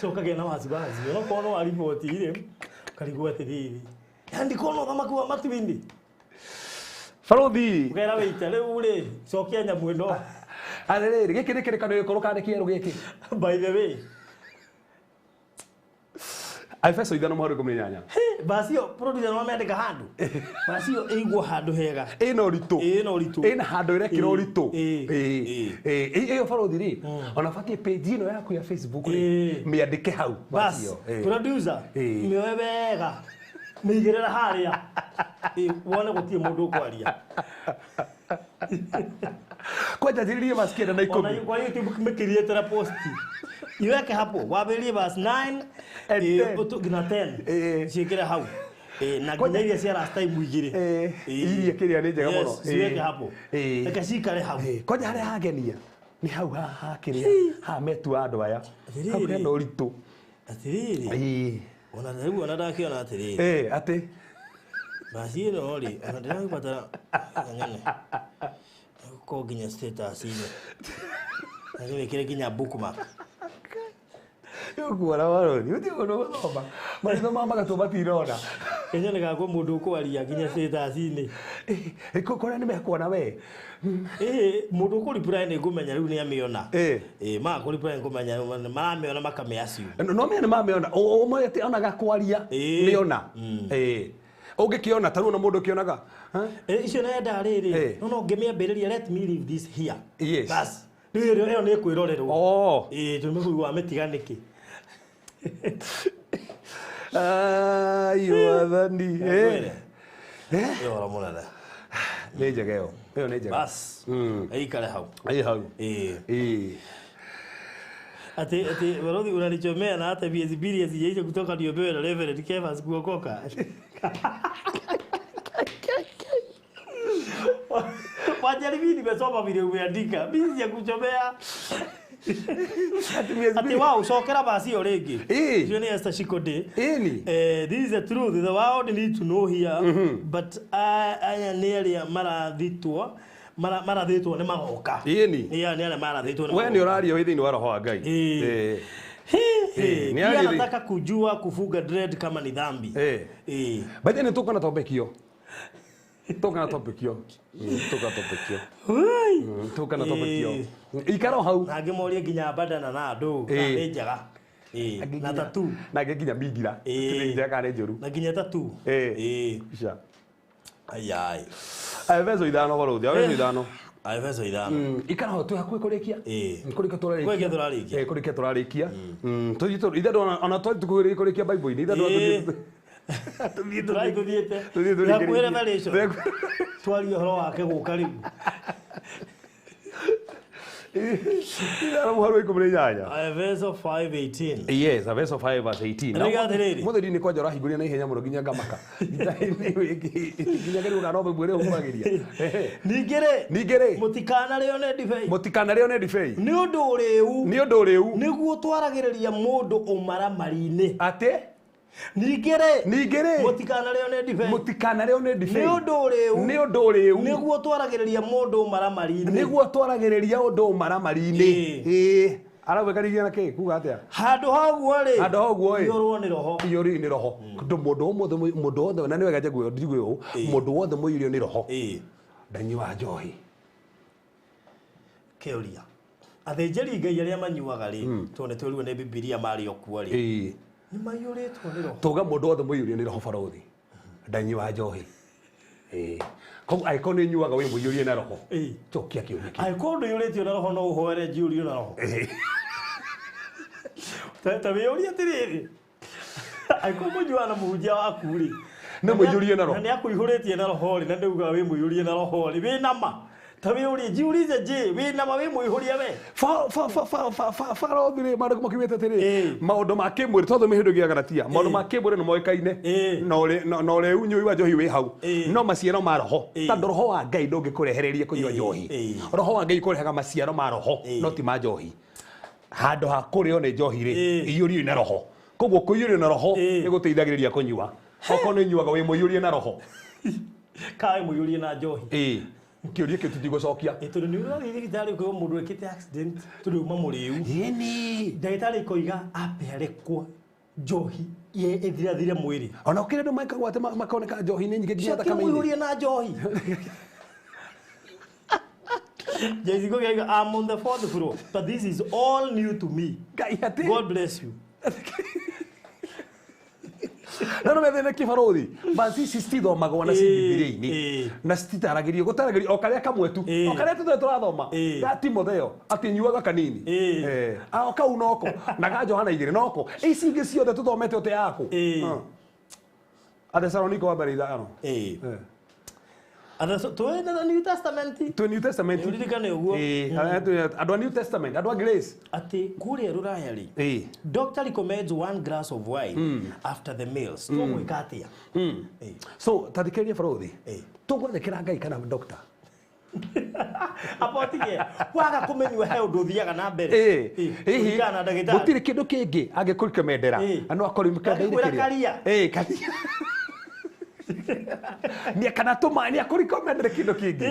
cokagĩa na wasiwasi onokorwo no wariboti rĩ ũkarigwo atĩrĩrĩ yani ndikona ũthamaki wa matu-inĩ barothi ũkera wĩite rĩu rĩ cokia nyamũ ĩno. Arĩrĩ gĩkĩ nĩ kĩrĩkanĩro gĩkũrũ kana nĩ kĩerũ gĩkĩ? By the way Efeso 5:18. Basi ĩyo producer nĩ wamĩandĩka handũ. Basi ĩyo ĩigwo handũ hega. Ĩna ũritũ. Ĩna ũritũ. Ĩna handũ ĩrekĩra ũritũ. Ĩyo barothi rĩ, ona batiĩ page ĩno yaku ya Facebook rĩ, mĩandĩke hau. Basi producer mĩoe wega. Mĩigĩrĩra harĩa. Wone gũtirĩ mũndũ ũkwaria. Kwanja njĩrĩrie verse 9 na 10. Ona kwa YouTube mĩkĩriĩte post. Iweke hapo wambĩrĩrie verse 9 nginya 10 ciĩkĩre hau. Na nginya iria cia last time igĩrĩ. Iria kĩrĩa nĩ njega mũno. Ciweke hapo. Reke cikare hau. Kwanja harĩa hangenia nĩ hau haha kĩrĩa haha metua andũ aya. Hau hena ũritũ. Atĩrĩrĩ. Ona rĩu ona ndakĩona atĩrĩrĩ. Atĩ Basi ĩno rĩ ona ndĩragĩbatara nyone. Ko nginya status inĩ. Na wĩkĩre nginya bookmark. Ũkuona barothi, gũtirĩ mũndũ ũgũthoma. Maritho ma magatũ matirona. Kenyonekaga kwĩ mũndũ ũkwaria nginya status-inĩ. Kũrĩa nĩ mekuona we. Mũndũ ũkũ-reply nĩ ngũmenya rĩu nĩ amĩona. Ma kũ-reply ngũmenya maramĩona makamĩ-assume. No me nĩ mamĩona. Ũmwe atĩ onaga kwaria nĩona. Ũngĩkĩona ta rĩu ona mũndũ ũkĩonaga. Icio nenda rĩrĩ. No ngĩmĩambĩrĩria let me leave this here. Yes. Bas. Rĩu ĩyo nĩ ĩkwĩrorerwo. Tondũ mĩkũigua mĩtiga nĩkĩ. Ai wathani. Ĩyo ũhoro mũnene. Nĩ njega ĩyo. Ĩyo nĩ njega. Bas. Ĩikare hau. Ĩ hau. Ati barothi unanichomea na hata miezi mbili hazijaisha kutoka niombewe na Reverend Kefas kuokoka. Wajali mimi nimesoma vile umeandika. Mimi sijakuchomea. Ati wao cokera basi yo rĩngĩ. Icio nĩ Esther Shikode. This is the truth. The world need to know here. But aya nĩ arĩa marathitwo. Marathitwo nĩ magoka. Ĩni. Nĩ arĩa marathitwo nĩ. We nĩ ũraria wĩ thĩinĩ wa roho wa Ngai. Pia nataka kujua kufuga dread kama ni dhambi. By the way nĩ tũkana tombekio. Tũkana tombekio. Ikara hau. Na ngĩmorie nginya badana na andũ nĩ njega. Na tattoo. Na nginya mingira. Nĩ njega kana nĩ njũru. Na nginya tattoo. Ica. Ai. Efeso 5 barothi, Efeso 5. Efeso 5. Ikara hau twĩ hakuhĩ kũrĩkia. Kũrĩkia tũrarĩkia. Kũrĩkia tũrarĩkia. Kũrĩkia tũrarĩkia. Tũthiĩ ithe ona twathiĩ kũrĩkia Bible-inĩ ithe tũthiĩ. Tũthiĩte. Hakuhĩ Revelation. Twarie ũhoro wake gũka rĩu. Ithano mũhari wa 18. Efeso 5:18. Yes, Efeso 5 verse 18. Mũthuri nĩ kwanja ũrahingũria na ihenya mũno nginya ngamaka. Nginya ngarigwo kana no Bible ĩrĩa ũhũthagĩria. Ningĩ rĩ, mũtikanarĩo nĩ ndibei. Mũtikanarĩo nĩ ndibei. Nĩ ũndũ ũrĩu. Nĩ ũndũ ũrĩu. Nĩguo twaragĩrĩria mũndũ ũmaramari-inĩ. Atĩ? Ningĩ rĩ, mũtikanarĩo nĩ ndibei. Mũtikanarĩo nĩ ndibei. Nĩ ũndũ ũrĩu. Nĩ ũndũ ũrĩu. Nĩguo twaragĩrĩria mũndũ ũmaramari-inĩ. Nĩguo twaragĩrĩria ũndũ ũmaramari-inĩ. Arauga na kĩ kuga atĩa? Handũ ha ũguo rĩ. Handũ ha ũguo ĩ. Iyũrwo nĩ roho. Iyũrwo nĩ roho. Mũndũ wothe na nĩ wega njigue ũũ. Mũndũ wothe mũiyũrie nĩ roho. Ndanyuaga njohi. Kĩũria. Athĩnjĩri Ngai arĩa manyuaga rĩ, tondũ nĩ twĩrwo nĩ Bibilia marĩ o kuo rĩ. Nĩ maiyũrĩtwo nĩ roho. Tuga mũndũ wothe mũiyũrie nĩ roho barothi. Ndanyuaga njohi. Koguo angĩkorwo nĩ ũnyuaga wĩ mũiyũrie na roho. Cokia kĩũria kĩu. Angĩkorwo ndũiyũrĩtio na roho no ũhoere njiyũrio na roho. Ta wĩyũrie atĩrĩrĩ. Angĩkorwo mũnyuaga na mũhunjia waku rĩ. Nĩ mũiyũrie na roho. Na nĩ akũihũrĩtie na roho rĩ, na nĩ ugaga wĩ mũiyũrie na roho rĩ, wĩ nama. Ta wĩyũrie, jiulize je, wĩ nama wĩ mũihũrie we. Barothi rĩ, maandĩko makiugĩte atĩrĩ, maũndũ ma kĩmwĩrĩ tondũ mĩhĩndĩ gĩa Galatia, maũndũ ma kĩmwĩrĩ nĩ moĩkaine na ũrĩu ũnyui wa njohi wĩ hau, no maciaro ma roho, tondũ roho wa Ngai ndũngĩkũrehereria kũnyua njohi. Roho wa Ngai ũkũrehaga maciaro ma roho, no ti ma njohi. Handũ ha kũrĩo nĩ njohi rĩ, iyũrio na roho. Koguo kũiyũrio na roho nĩ gũteithagĩrĩria kũnyua. Okorwo nĩ ũnyuaga wĩ mũiyũrie na roho. Kana wĩ mũiyũrie na njohi. Kĩũria kĩu tũtigũcokia. Tondũ nĩ ũrathiĩ thibitarĩ ũkauga mũndũ wĩkĩte accident tondũ uma mũrĩu. Ĩni. Ndagĩtarĩ ikoiga ambe arekwo njohi ĩthirathire mwĩrĩ. Ona ũkĩrĩ andũ maikagwo atĩ makoneka njohi nĩ nyingĩ nginya thakame-inĩ. Mũiyũrie na njohi. Jay-Z I'm on the fourth floor, but this is all new to me. God bless you. Na no methene kibarothi basi citithomagwo na cibibiria-inĩ na cititaragĩrio gũtaragĩrio o karĩa kamwe tu o karĩa tuthe tũrathoma ga Timotheo atĩ nyuaga kanini o kau noko na ga Johana 2 noko ici ingĩ ciothe tũthomete ũte yaku Athesaloniko wa mbere 5 Twĩ na New Testament. Twĩ New Testament. Ũririkane ũguo. Andũ a New Testament, andũ a Grace. Atĩ kũrĩa Rũraya rĩ, doctor recommends 1 glass of wine after the meals. Tũgwĩka atĩa? So, ta thikĩrĩria barothi. Tũgwathĩkĩra Ngai kana doctor? Apotige waga kũmenyua he ũndũ ũthiaga na mbere. Kũringana na ndagĩtarĩ. Gũtirĩ kĩndũ kĩngĩ angĩkũrekomendera. No akũrekomendere kĩrĩa. Karia. Ni kana tuma ni akũrekomendere kĩndũ kĩngĩ.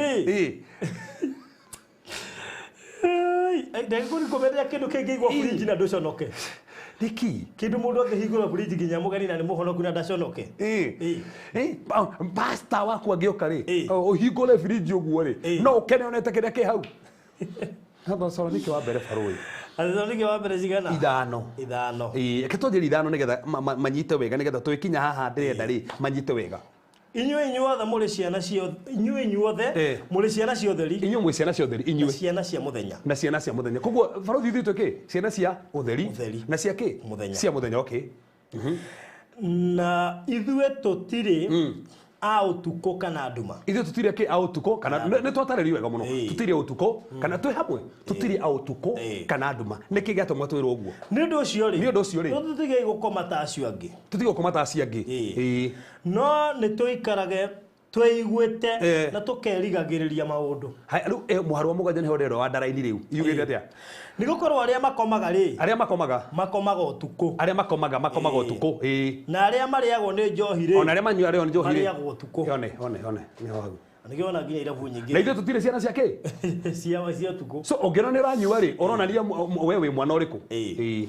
Ndagĩkũrekomendera kĩndũ kĩngĩ igwo fridge na ndũconoke. Nĩkĩ? Kĩndũ mũndũ angĩhingũra fridge nginya mũgeni na nĩ mũhonoku na ndaconoke. Pasta waku angĩũka rĩ, ũhingũre fridge ũguo rĩ, no ũkene onete kĩrĩa kĩ hau. Thesalonike wa mbere barũĩ. Thesalonike wa mbere cigana? Ithano. Ithano. Reke twanjĩrie ithano nĩgetha manyite wega nĩgetha twĩkinya haha ndĩrenda rĩ manyite wega. Inyuĩ inyuothe mũrĩ ciana ciothe, inyuĩ inyuothe mũrĩ ciana cia ũtheri. Inyuĩ mwĩ ciana cia ũtheri, inyuĩ. Na ciana cia mũthenya. Na ciana cia mũthenya. Koguo barũthi ithuĩ twĩ kĩ? Ciana cia ũtheri. Na cia kĩ? Mũthenya. Cia mũthenya, okay. Na ithuĩ tũtirĩ a ũtukũ kana nduma. Ithuĩ tũtirĩ kĩ a ũtukũ kana nĩ twatarĩrio wega mũno. Tũtirĩ a ũtukũ kana twĩ hamwe. Tũtirĩ a ũtukũ kana nduma. Nĩkĩ gĩatũma twĩrwo ũguo? Nĩ ũndũ ũcio rĩ. Nĩ ũndũ ũcio rĩ. Tũtige gũkoma ta acio angĩ. Tũtige gũkoma ta acio angĩ. No nĩ tũikarage twĩiguĩte na tũkerigagĩrĩria maũndũ. Haya rĩu mũhari wa mũgwanja nĩho ndĩrenda wa ndaraini rĩu. Yugĩte atĩa? Nĩ gũkorwo arĩa makomaga rĩ. Arĩa makomaga. Makomaga ũtukũ. Arĩa makomaga makomaga ũtukũ. Na arĩa marĩagwo nĩ njohi rĩ. Ona arĩa manyuaga nĩ njohi rĩ. Marĩagwo ũtukũ. One one one nĩho hau. Nĩkĩo ona nginya irabu nyingĩ. Na ithuĩ tũtirĩ ciana cia kĩ? Cia ũtukũ. So ũngĩona nĩ ũranyua rĩ, ũronania we wĩ mwana ũrĩkũ?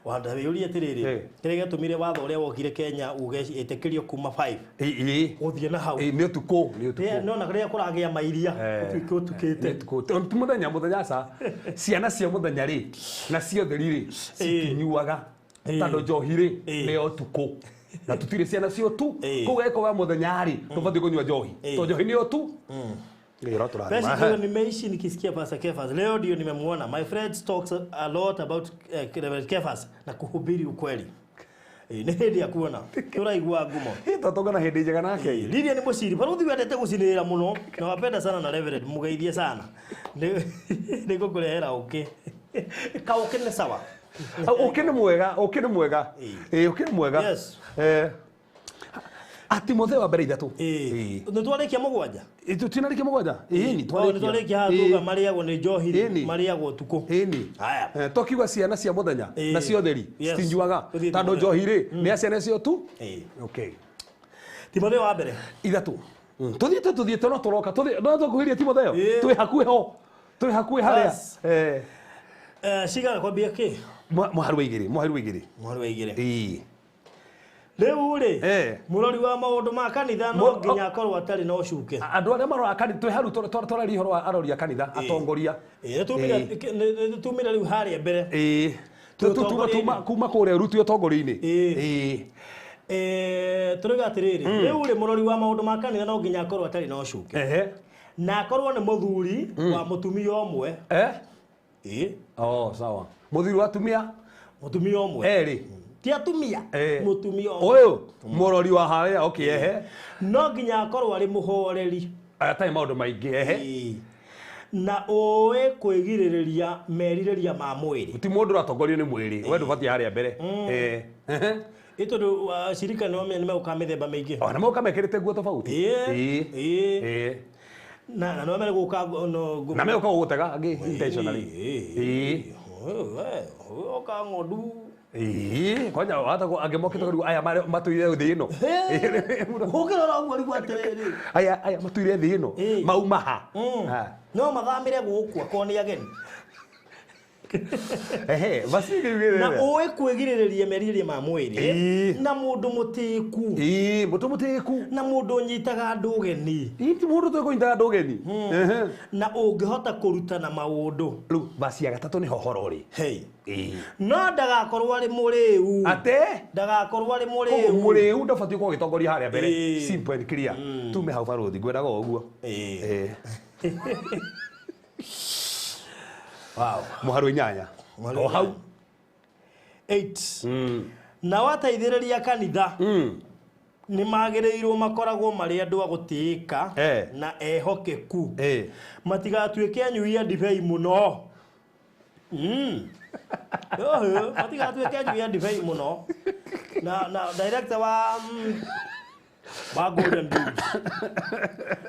Wandawĩũria atĩrĩrĩ, kĩrĩa gĩatũmire watho ũrĩa wokire Kenya uge ĩtĩkĩrio kuma 5 gũthiĩ na hau. Nĩ ũtukũ, nĩ ũtukũ. Nona rĩrĩa kũragĩa mairia ũtuĩke ũtukĩte. Nĩ ũtukũ. Ti mũthenya, mũthenya aca. Ciana cia mũthenya rĩ na cia ũtheri rĩ citinyuaga tondũ njohi rĩ nĩ ya ũtukũ. Na tũtirĩ ciana cia ũtu. Koguo angĩkorwo wa mũthenya rĩ tũbatiĩ kũnyua njohi. Tondũ njohi nĩ ya ũtu. Basi nimeishi nikisikia Pastor Kefas. Leo ndio nimemuona. My friend talks a lot about Reverend Kefas na kuhubiri ukweli. Nĩ hĩndĩ ya kuona. Tũraigua ngumo. Tũtongana hĩndĩ njega nake. Lidia nĩ mũciri. Barũthi wendete gũcinĩrĩra mũno. Na wapenda sana na Reverend mũgeithie sana. Nĩ ngũkũrehera ũkĩ. Kaũkĩ nĩ sawa. Ũkĩ nĩ mwega, ũkĩ nĩ mwega. Ũkĩ nĩ mwega. Yes. Timotheo wa mbere ithatũ. Nĩ twarĩkia mũgwanja? Tũtinarĩkia mũgwanja? Ĩni, twarĩkia. Nĩ twarĩkia haha tuga marĩagwo nĩ njohi marĩagwo ũtukũ. Ĩni. Haya. Tũkiuga ciana cia mũthenya na cia ũtheri citinyuaga tondũ njohi rĩ nĩ ya ciana cia ũtu. Okay. Timotheo wa mbere ithatũ. Tũthiĩte tũthiĩte no tũroka no tũkuhĩrĩrie Timotheo. Twĩ hakuhĩ ho. Twĩ hakuhĩ harĩa. Cigana kwambia kĩ? Mũhari wa igĩrĩ, mũhari wa igĩrĩ. Mũhari wa igĩrĩ. Rĩu rĩ mũrori wa maũndũ ma kanitha no nginya akorwo atarĩ na ũcuke. Andũ arĩa maroraga kanitha twĩ hau tũraria ũhoro wa arori a kanitha atongoria. Nĩ tumire rĩu harĩa mbere. Kuma kũrĩa rĩu twĩ ũtongoria-inĩ. Tũrauga atĩrĩrĩ, rĩu rĩ mũrori wa maũndũ ma kanitha no nginya akorwo atarĩ na ũcuke. Na akorwo nĩ mũthuri wa mũtumia ũmwe. Oh, sawa. Mũthuri wa atumia? Mũtumia ũmwe. Erĩ. Ti atumia, mũtumia ũyũ mũrori wa harĩa, okay, ehe. No nginya akorwo arĩ mũhoreri. Atarĩ maũndũ maingĩ, ehe. Na ũĩ kwĩgirĩrĩria merirĩria ma mwĩrĩ. Ti mũndũ ũratongorio nĩ mwĩrĩ, we ndũbatiĩ harĩa mbere. Ĩ tondũ acirika nĩ megũka mĩthemba mĩingĩ. Ona megũka mekĩrĩte nguo tofauti. Na no megũka na megũka gũgũtega angĩ intentionally. Oka ng'ondu. Kwanja hata angĩmokĩte kũrigwo aya matũire thĩ ĩno. Ũkĩrora ũguo rĩu atĩrĩrĩ. Aya matũire thĩ ĩno mauma ha. No mathamĩre gũkũ akorwo nĩ ageni. Ehe, basi rĩu Na ũĩ kwĩgirĩrĩria merirĩria ma mwĩrĩ. Na mũndũ mũtĩĩku. Mũndũ mũtĩĩku. Na mũndũ ũnyitaga andũ ũgeni. Ti mũndũ tũkũnyitaga andũ ũgeni. Na ũngĩhota kũrutana maũndũ. Rĩu basi ya gatatũ nĩho horo ũrĩ. No ndagakorwo arĩ mũrĩu. Ate? Ndagakorwo arĩ mũrĩu. Mũrĩu ndabatiĩ gũkorwo agĩtongoria harĩa mbere. Simple and clear. Tume hau barũthi ngwendaga o ũguo. Wow. Mũhari wa inyanya. O hau. 8. Na wateithĩrĩria kanitha nĩ magĩrĩirwo makoragwo marĩ andũ a gũtĩĩka na ehokeku. Matigatuĩke anyui a ndibei mũno. Matigatuĩke anyui a ndibei mũno. Na director wa Golden Boots.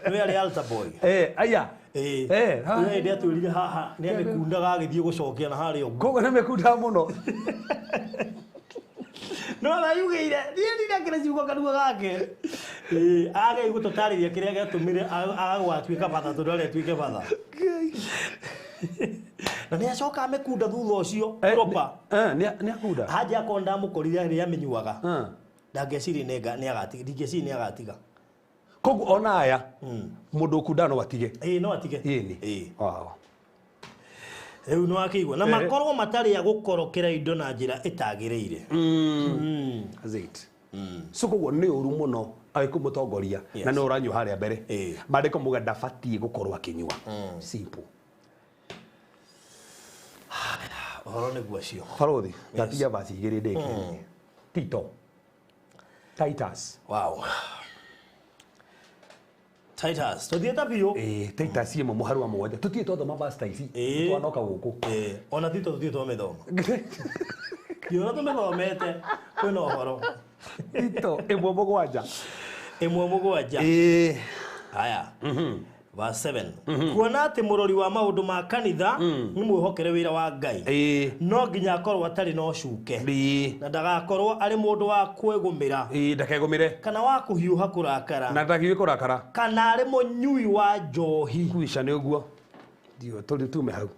Nĩwe arĩ altar boy. Aya. Nĩ hĩndĩ atwĩrire haha nĩ amĩkundaga agĩthiĩ gũcokia na harĩa ũguo. Koguo nĩ amĩkundaga mũno. No arayugĩire, niĩ ndinakĩra ciugo kanua gake. Agei gũtũtarĩria kĩrĩa gĩatũmire agagwatuĩka batha tondũ arĩa atuĩke batha. Na nĩ acoka amĩkunda thutha ũcio proper. Nĩ akunda. Haja akorwo ndamũkorire rĩrĩa amĩnyuaga. Ndangĩciria nĩ agatiga, ndingĩciria nĩ agatiga. Koguo ona aya mũndũ ũkunda no atige. Ĩĩ no atige. Ĩni. Wow. Rĩu nĩ wakĩigua. Na makorwo matarĩ a gũkorokera indo na njĩra ĩtagĩrĩire. That's it. So koguo nĩ ũru mũno agĩkũ mũtongoria na nĩ ũranyua harĩa mbere. Maandĩko mauga ndabatiĩ gũkorwo akĩnyua. Simple. Ũhoro nĩguo ũcio. Barothi, ndatigia verse igĩrĩ ndĩkĩrĩrie. Tito. Titus. Wow. Titus, tuthiĩte biũ. Titus ĩmwe mũharu wa 7. Tũthiĩ twathoma verse ta ici. Twanoka gũkũ. Ona Tito tũthiĩ twamĩthoma. Ndiona tũmĩthomete kwĩna ũhoro. Tito ĩmwe mũgwanja. Ĩmwe mũgwanja. Haya. Verse 7. Kuona atĩ mũrori wa maũndũ ma kanitha nĩ mwĩhokere wĩra wa Ngai. No nginya akorwo atarĩ na ũcuke. Na ndagakorwo arĩ mũndũ wa kwĩgũmĩra. Ndakegũmĩre. Kana wa kũhiũha kũrakara. Na ndahiũhe kũrakara. Kana arĩ mũnyui wa njohi. Kuica nĩ ũguo. Ndio tũrĩ tume hau.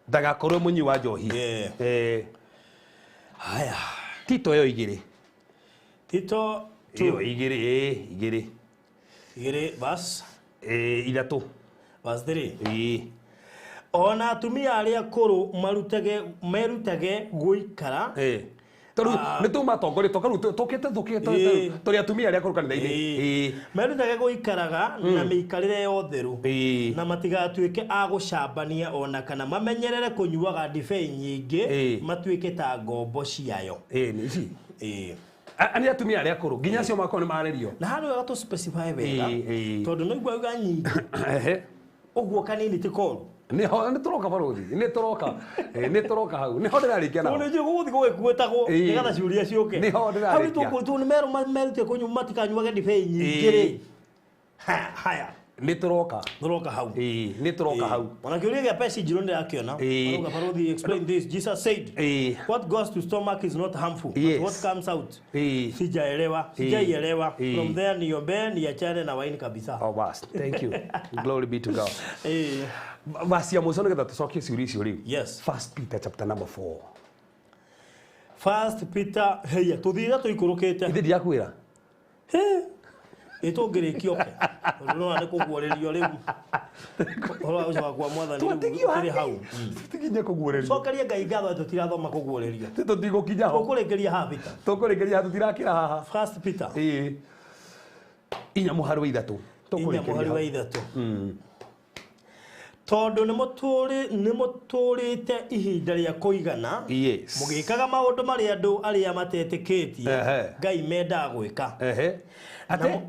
Ndagakorwo mũnyui wa njohi. Haya. Tito ĩyo igĩrĩ. Tito ĩyo igĩrĩ, igĩrĩ. Igĩrĩ verse ithatũ. Verse 3. Ona atumia arĩa akũrũ merutage gũikara. Tondũ nĩ tuma tongoria tũkaru tũkĩte tũkĩte tũrĩ atumia arĩa akũrũ kanitha-inĩ. Merutage gũikaraga na mĩikarĩre ya ũtheru. Na matigatuĩke a gũcambania ona kana mamenyerere kũnyuaga ndibei nyingĩ matuĩke ta ngombo ciayo. Nĩ ici. Nĩ atumia arĩa akũrũ nginya acio makorwo nĩ marerio. Na handũ wega tũ specify wega tondũ no igua uga nyingĩ. Ũguo kanini ti koru. Nĩho nĩ tũroka barothi, nĩ tũroka. Nĩ tũroka hau. Nĩho ndĩrarĩkia naho. Tondũ nĩ gũgũthiĩ gũgĩkuĩtagwo nĩgetha ciũria ciũke. Nĩho ndĩrarĩkia. Hau nĩ nĩ merũ merutĩte kũnyua matikanyuage ndibei nyingĩ rĩ. Haya. Nĩ tũroka. Tũroka hau. Nĩ tũroka hau. Ona kĩũria gĩa Pesi Njirũ ndĩrakĩona. Barauga barothi explain this. Jesus said, what goes to stomach is not harmful, but what comes out. Sijaelewa. Sijaielewa. From there niombe niachane na waini kabisa. Oh, bas. Thank you. Glory be to God. Basi ya mũico nĩgetha tũcokie ciũria icio rĩu. Yes. First Peter chapter number 4. First Peter, heya, tũthiĩte tũikũrũkĩte. Ithe ndiakwĩra. Ĩtũngĩrĩkia oke. Tondũ nĩwona nĩ kũguũrĩrio rĩu. Ũhoro wa gũcoka kwa mwathani rĩu ũkĩrĩ hau. Tũtikinye kũguũrĩrio. Cokeria Ngai ngatho atĩ tũtirathoma kũguũrĩrio. Tũtigũkinya ho. Tũkũrĩkĩria haha Peter. Tũkũrĩkĩria haha tũtirakĩra haha. First Peter. 4 mũhari wa 3. 4 mũhari wa 3. Tondũ nĩ mũtũrĩte ihinda rĩa kũigana. Mũgĩkaga maũndũ marĩa andũ arĩa matetĩkĩtie Ngai mendaga gwĩka. Atĩ?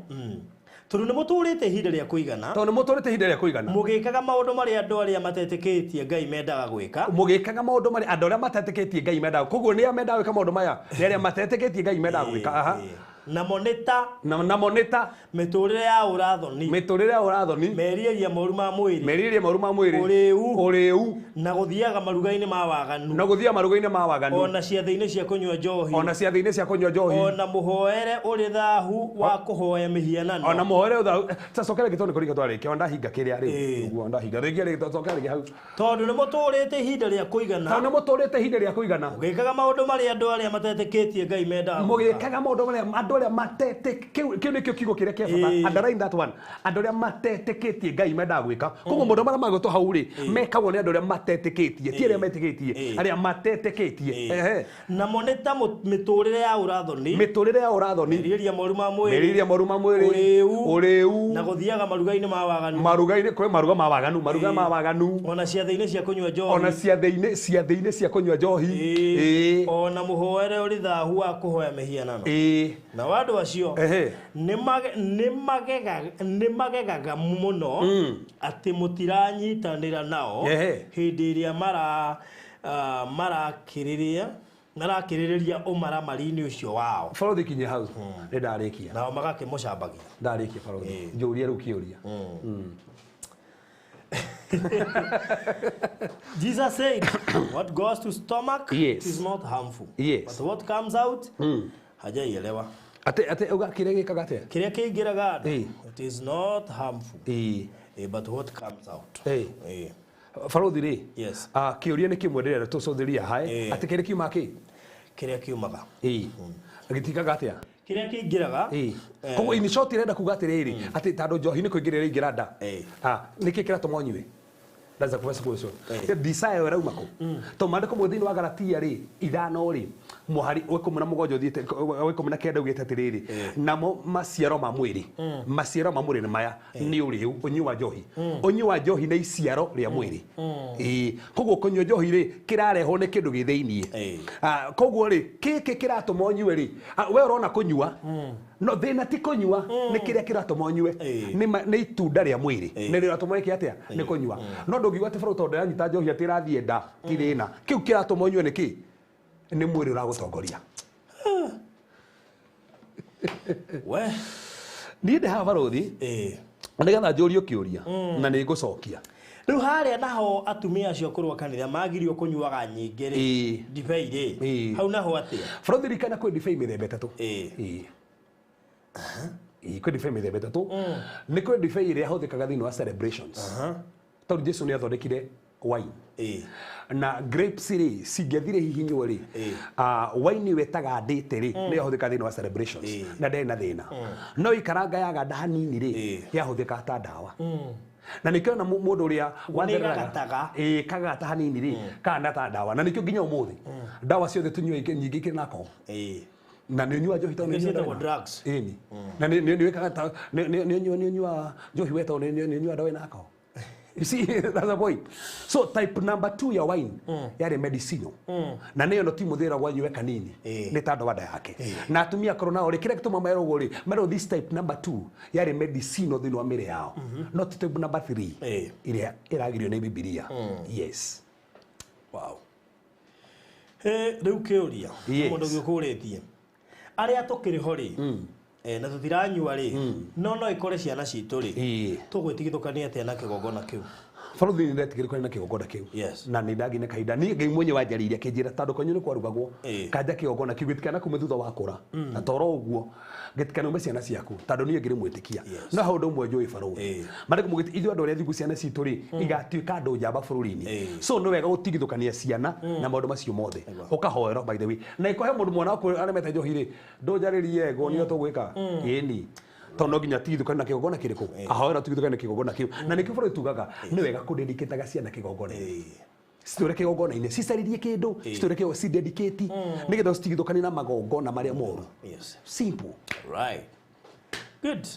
Tondũ nĩ mũtũrĩte ihinda rĩa kũigana. Tondũ nĩ mũtũrĩte ihinda rĩa kũigana. Mũgĩkaga maũndũ marĩa andũ arĩa matetĩkĩtie Ngai mendaga gwĩka. Mũgĩkaga maũndũ marĩa andũ arĩa matetĩkĩtie Ngai mendaga. Koguo nĩ arĩa mendaga gwĩka maũndũ maya. Nĩ arĩa matetĩkĩtie Ngai mendaga gwĩka. Namo nĩ ta namo nĩ ta mĩtũrĩre ya ũrathoni. Mĩtũrĩre ya ũrathoni. Merirĩria moru ma mwĩrĩ. Merirĩria moru ma mwĩrĩ. Ũrĩu. Ũrĩu. Na gũthiaga maruga-inĩ ma waganu. Na gũthiaga maruga-inĩ ma waganu. Ona ciathĩ-inĩ cia kũnyua njohi. Ona ciathĩ-inĩ cia kũnyua njohi. Ona mũhoere ũrĩ thahu wa kũhoya mĩhianano. Ona mũhoere thahu. Cokera gĩtone kũringa twarĩkia. Ona ndahinga kĩrĩa rĩu. Ũguo ndahinga. Rĩngĩ rĩ cokera rĩngĩ hau. Tondũ nĩ mũtũrĩte ihinda rĩa kũigana. Tondũ nĩ mũtũrĩte ihinda rĩa kũigana. Mũgĩkaga maũndũ marĩa andũ arĩa matetĩkĩtie Ngai mendaga. Mũgĩkaga maũndũ marĩa andũ arĩa matetĩkĩtie kĩu nĩkĩo kiugo kĩrĩa kĩa bata. Underline that one. Andũ arĩa matetĩkĩtie Ngai mendaga gwĩka. Koguo maũndũ marĩa magwĩtwo hau rĩ mekagwo nĩ andũ arĩa matetĩkĩtie, ti arĩa metĩkĩtie, arĩa matetĩkĩtie. Namo nĩ ta mĩtũrĩre ya ũrathoni. Mĩtũrĩre ya ũrathoni. Merirĩria moru ma mwĩrĩ. Merirĩria moru ma mwĩrĩ. Ũrĩu. Ũrĩu. Na gũthiaga maruga-inĩ ma waganu. Maruga-inĩ kwĩ maruga ma waganu, maruga ma waganu. Ona ciathĩ-inĩ cia kũnyua njohi. Ona ciathĩ-inĩ cia kũnyua njohi. Ona mũhoere ũrĩ thahu wa kũhoya mĩhianano. Na andũ acio nĩ magegaga mũno atĩ mũtiranyitanĩra nao hĩndĩ ĩrĩa marakĩrĩrĩria ũmaramari-inĩ ũcio wao. Barothi kinya hau nĩ ndarĩkia. Nao magakĩmũcambagia. Ndarĩkia barothi. Njũrie rĩu kĩũria. Jesus said, what goes to stomach is not harmful. But what comes out, hajaielewa. Ate uga kĩrĩa gĩkaga atĩa? Kĩrĩa kĩingĩraga nda, it is not harmful. But what comes out. Barothi rĩ. Yes. Kĩũria nĩ kĩmwe ndĩrenda tũcũthĩria hae atĩ kĩrĩa kiuma kĩ kĩrĩa kiumaga gĩtikaga atĩa kĩrĩa kĩingĩraga. Koguo in short irenda kuga atĩrĩrĩ atĩ tondũ njohi nĩ kũingĩra ĩraingĩra nda, nĩkĩ kĩratũma ũnyue? That's the first question. Desire ĩrauma kũ? Tondũ maandĩko mwe thĩinĩ wa Galatia rĩ 5 rĩ mũhari wa 17 ũthiĩte wa 19 ugĩte atĩrĩrĩ namo maciaro ma mwĩrĩ, maciaro ma mwĩrĩ nĩ maya, nĩ ũrĩu, ũnyui wa njohi. Ũnyui wa njohi nĩ iciaro rĩa mwĩrĩ. Koguo kũnyua njohi rĩ kĩrarehwo nĩ kĩndũ gĩ thĩiniĩ. Koguo rĩ kĩkĩ kĩratũma ũnyue rĩ, we ũrona kũnyua no thĩna ti kũnyua, nĩ kĩrĩa kĩratũma ũnyue nĩ itunda rĩa mwĩrĩ nĩ rĩratũma wĩke atĩa? Nĩ kũnyua. No ndũngiuga atĩ bro tondũ ndĩranyita njohi atĩ ĩrathiĩ nda ti thĩna. Kĩu kĩratũma ũnyue nĩ kĩ? Nĩ mwĩrĩ ũragũtongoria. We niĩ ndĩ haha barothi nĩgetha njũrio kĩũria na nĩ ngũcokia. Rĩu harĩa naho atumia acio kũrũa kanitha magirio kũnyuaga nyingĩ rĩ, ndibei rĩ, hau naho atĩa? Barothi ririkana kwĩ ndibei mĩthemba 3. Kwĩ ndibei mĩthemba 3. Nĩ kwĩ ndibei ĩrĩa ĩhũthĩkaga thĩinĩ wa celebrations. Tondũ Jesu nĩ athondekire wine. Na grapes rĩ cingĩathire hihinywo rĩ, wine ĩyo ĩtagandĩte rĩ nĩyo ĩhũthĩkaga thĩinĩ wa celebrations na ndĩrĩ na thĩna. No ikaranga yaganda hanini rĩ yahũthĩkaga ta ndawa. Na nĩkĩo na mũndũ ũrĩa wathereraga kagata hanini rĩ kana ta ndawa. Na nĩkĩo nginya ũmũthĩ ndawa ciothe tũnyuaga nyingĩ ikĩrĩ na alcohol. Na nĩ ũnyua njohi tondũ nĩ ũnyua drugs. Na nĩ wĩkaga ta nĩ ũnyua njohi we tondũ nĩ ũnyua ndawa ĩna alcohol. You see, that's the point. So type number 2 ya wine yarĩ medicinal. Na nĩyo no ti mũthĩra wanyue kanini nĩ ta ndawa yake. Na atumia akũrũ nao rĩ kĩrĩa gĩtũma merwo ũguo rĩ, merwo this type number 2 yarĩ medicinal thĩinĩ wa mĩĩrĩ yao. Not type number 3 ĩrĩa ĩragirio nĩ Bibilia. Yes. Wow. Rĩu kĩũria mũndũ gĩkũrĩtie arĩa tũkĩrĩ ho rĩ na tũtiranyua rĩ no ĩkore ciana citũ rĩ tũgwĩtigithũkania atĩa na kĩgongona kĩu? Barothi nĩ ndetigĩrĩkania na kĩgongona kĩu. Na nĩ ndagĩire kahinda niĩ Ngai mwenye wanjarĩirie akĩnjĩra tondũ kwanyu nĩ kwarugagwo kanja kĩgongona kĩu gĩtikana kume thutha wa kũra na toro ũguo gĩtikanaume ciana ciaku tondũ niĩ ngĩrĩ mwĩtĩkia. No hau ũndũ ũmwe njũĩ barothi maandĩko maugĩte ithuĩ andũ arĩa thingu ciana citũ rĩ igatuĩka andũ njamba bũrũri-inĩ. So nĩ wega gũtigithũkania ciana na maũndũ macio mothe ũkahoerwo by the way. Na ĩkohe mũndũ mwana waku aremete njohi rĩ ndũnjarĩrie ngo nĩyo tũgwĩka ĩni tondũ no nginya tigithũkane na kĩgongona kĩrĩkũ ahoera tigithũkane na kĩgongona kĩu. Na nĩkĩo bũrũri tugaga nĩ wega kũdedicataga ciana kĩgongona-inĩ, citũre kĩgongona-inĩ cicarĩrie kĩndũ citũre kĩo cidedicate nĩgetha citigithũkane na magongona marĩa moru. Simple. Right. Good.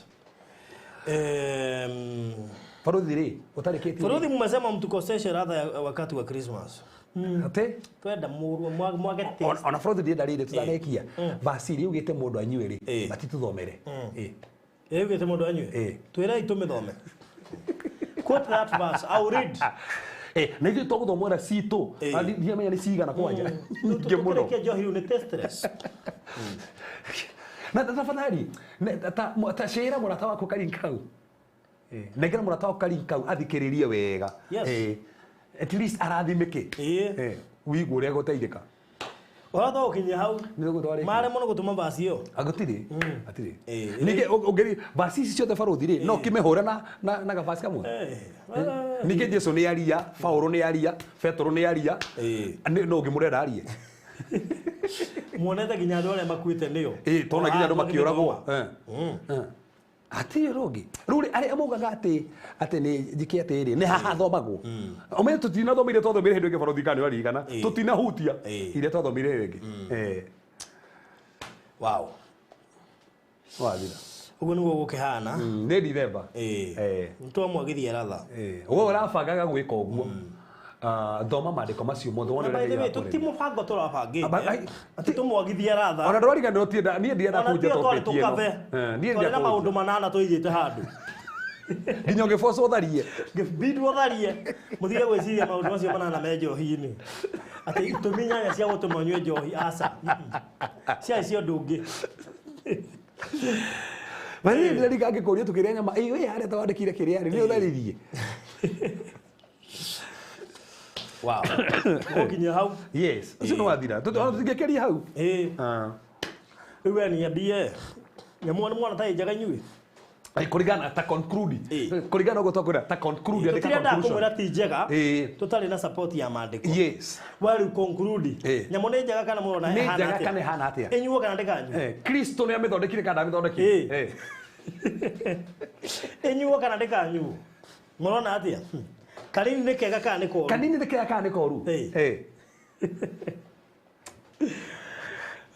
Barothi rĩ ũtarĩkĩtie. Barothi mmesema mtukoseshe radha ya wakati wa Christmas. Ate twenda mũrũ mwage taste. Ona barothi ndienda rĩrĩ tũtarekia vasi rĩ ugĩte mũndũ anyue rĩ matitũthomere. Ugĩte mũndũ anyue twĩrei tũmĩthome. Quote that verse, I will read. Na ithuĩ tũgũthomera citũ ndiamenya nĩ cigana kwanja nyingĩ mũno. Tũkĩrĩkia njohi rĩu nĩ tasteless. Na tafadhali ta share mũrata waku kalink kau. Nengera mũrata waku kalink kau athikĩrĩrie wega. At least arathimĩke. Wĩigue ũrĩa gũteithĩka. Ũhoro tũgũkinyia hau mare mũno gũtũma vasi ĩyo. Gũtirĩ hatirĩ. Ningĩ ũngĩri vasi ici ciothe barothi rĩ no ũkĩmĩhũra na gabasi kamwe. Ningĩ Jesu nĩ aria, Paũlũ nĩ aria, Petero nĩ aria, no ũngĩmũrenda arie. Muonete nginya andũ arĩa makuĩte nĩo. Tona nginya andũ makĩũragwo. Hatirĩ rũngĩ. Rĩu rĩ arĩa maugaga atĩ nĩ njĩke atĩrĩ nĩ haha thomagwo. Ũmenye tũtinathomire twathomire hĩndĩ ĩngĩ barothi kana nĩwaririkana tũtinahutia iria twathomire rĩngĩ. Wow. Wathira. Ũguo nĩguo gũkĩhana. Nĩ Dithemba. Nĩtwamwagithia ratha. We ũrabangaga gwĩka ũguo. Thoma maandĩko macio mothe wone ũrĩa Ngai tũti mũbango tũrabangĩte atĩ tũmwagithie ratha. Ona ndwariganĩrwo tienda niĩ ndienda kũnja topic ĩno. Niĩ ndienda na maũndũ manana tũigĩte handũ nginya ũngĩbocwo ũtharie ngĩbindwo tharie mũtige gwĩciria maũndũ macio manana me njohi-inĩ atĩ itũmi 8 cia gũtũma ũnyue njohi aca ciarĩ cia ũndũ ũngĩ. Marĩ ndĩrarika ngĩkũria tũkĩrĩa nyama ĩ wĩ harĩa twandĩkire kĩrĩa rĩ nĩ ũtharirie. Wow. Ũkinya hau. Yes. Ũcio nĩ wathira. Tũtingĩkĩria hau. Rĩu we niambie. Nyamũ nĩ mwana tarĩ njega inyuĩ. Kũringana ta conclude. Ĩĩ. Kũringana ũguo twakwĩra ta conclude, andĩka Tũtirenda conclusion. kũmwĩra ti njega Ĩĩ. tũtarĩ na support ya mandĩko. Yes. Wa rĩu conclude. Ĩĩ. Nyamũ nĩ njega kana mũrona Nĩ ĩhana njega atĩa? kana ĩhana atĩa? Ĩnyuo kana ndĩkanyuo? Kristo nĩ amĩthondekire kana ndamĩthondekire? Ĩĩ. Ĩnyuo kana ndĩkanyuo? Mũrona atĩa? Kanini nĩ kega kana nĩ koru? Kanini nĩ kega kana nĩ koru? Ĩĩ.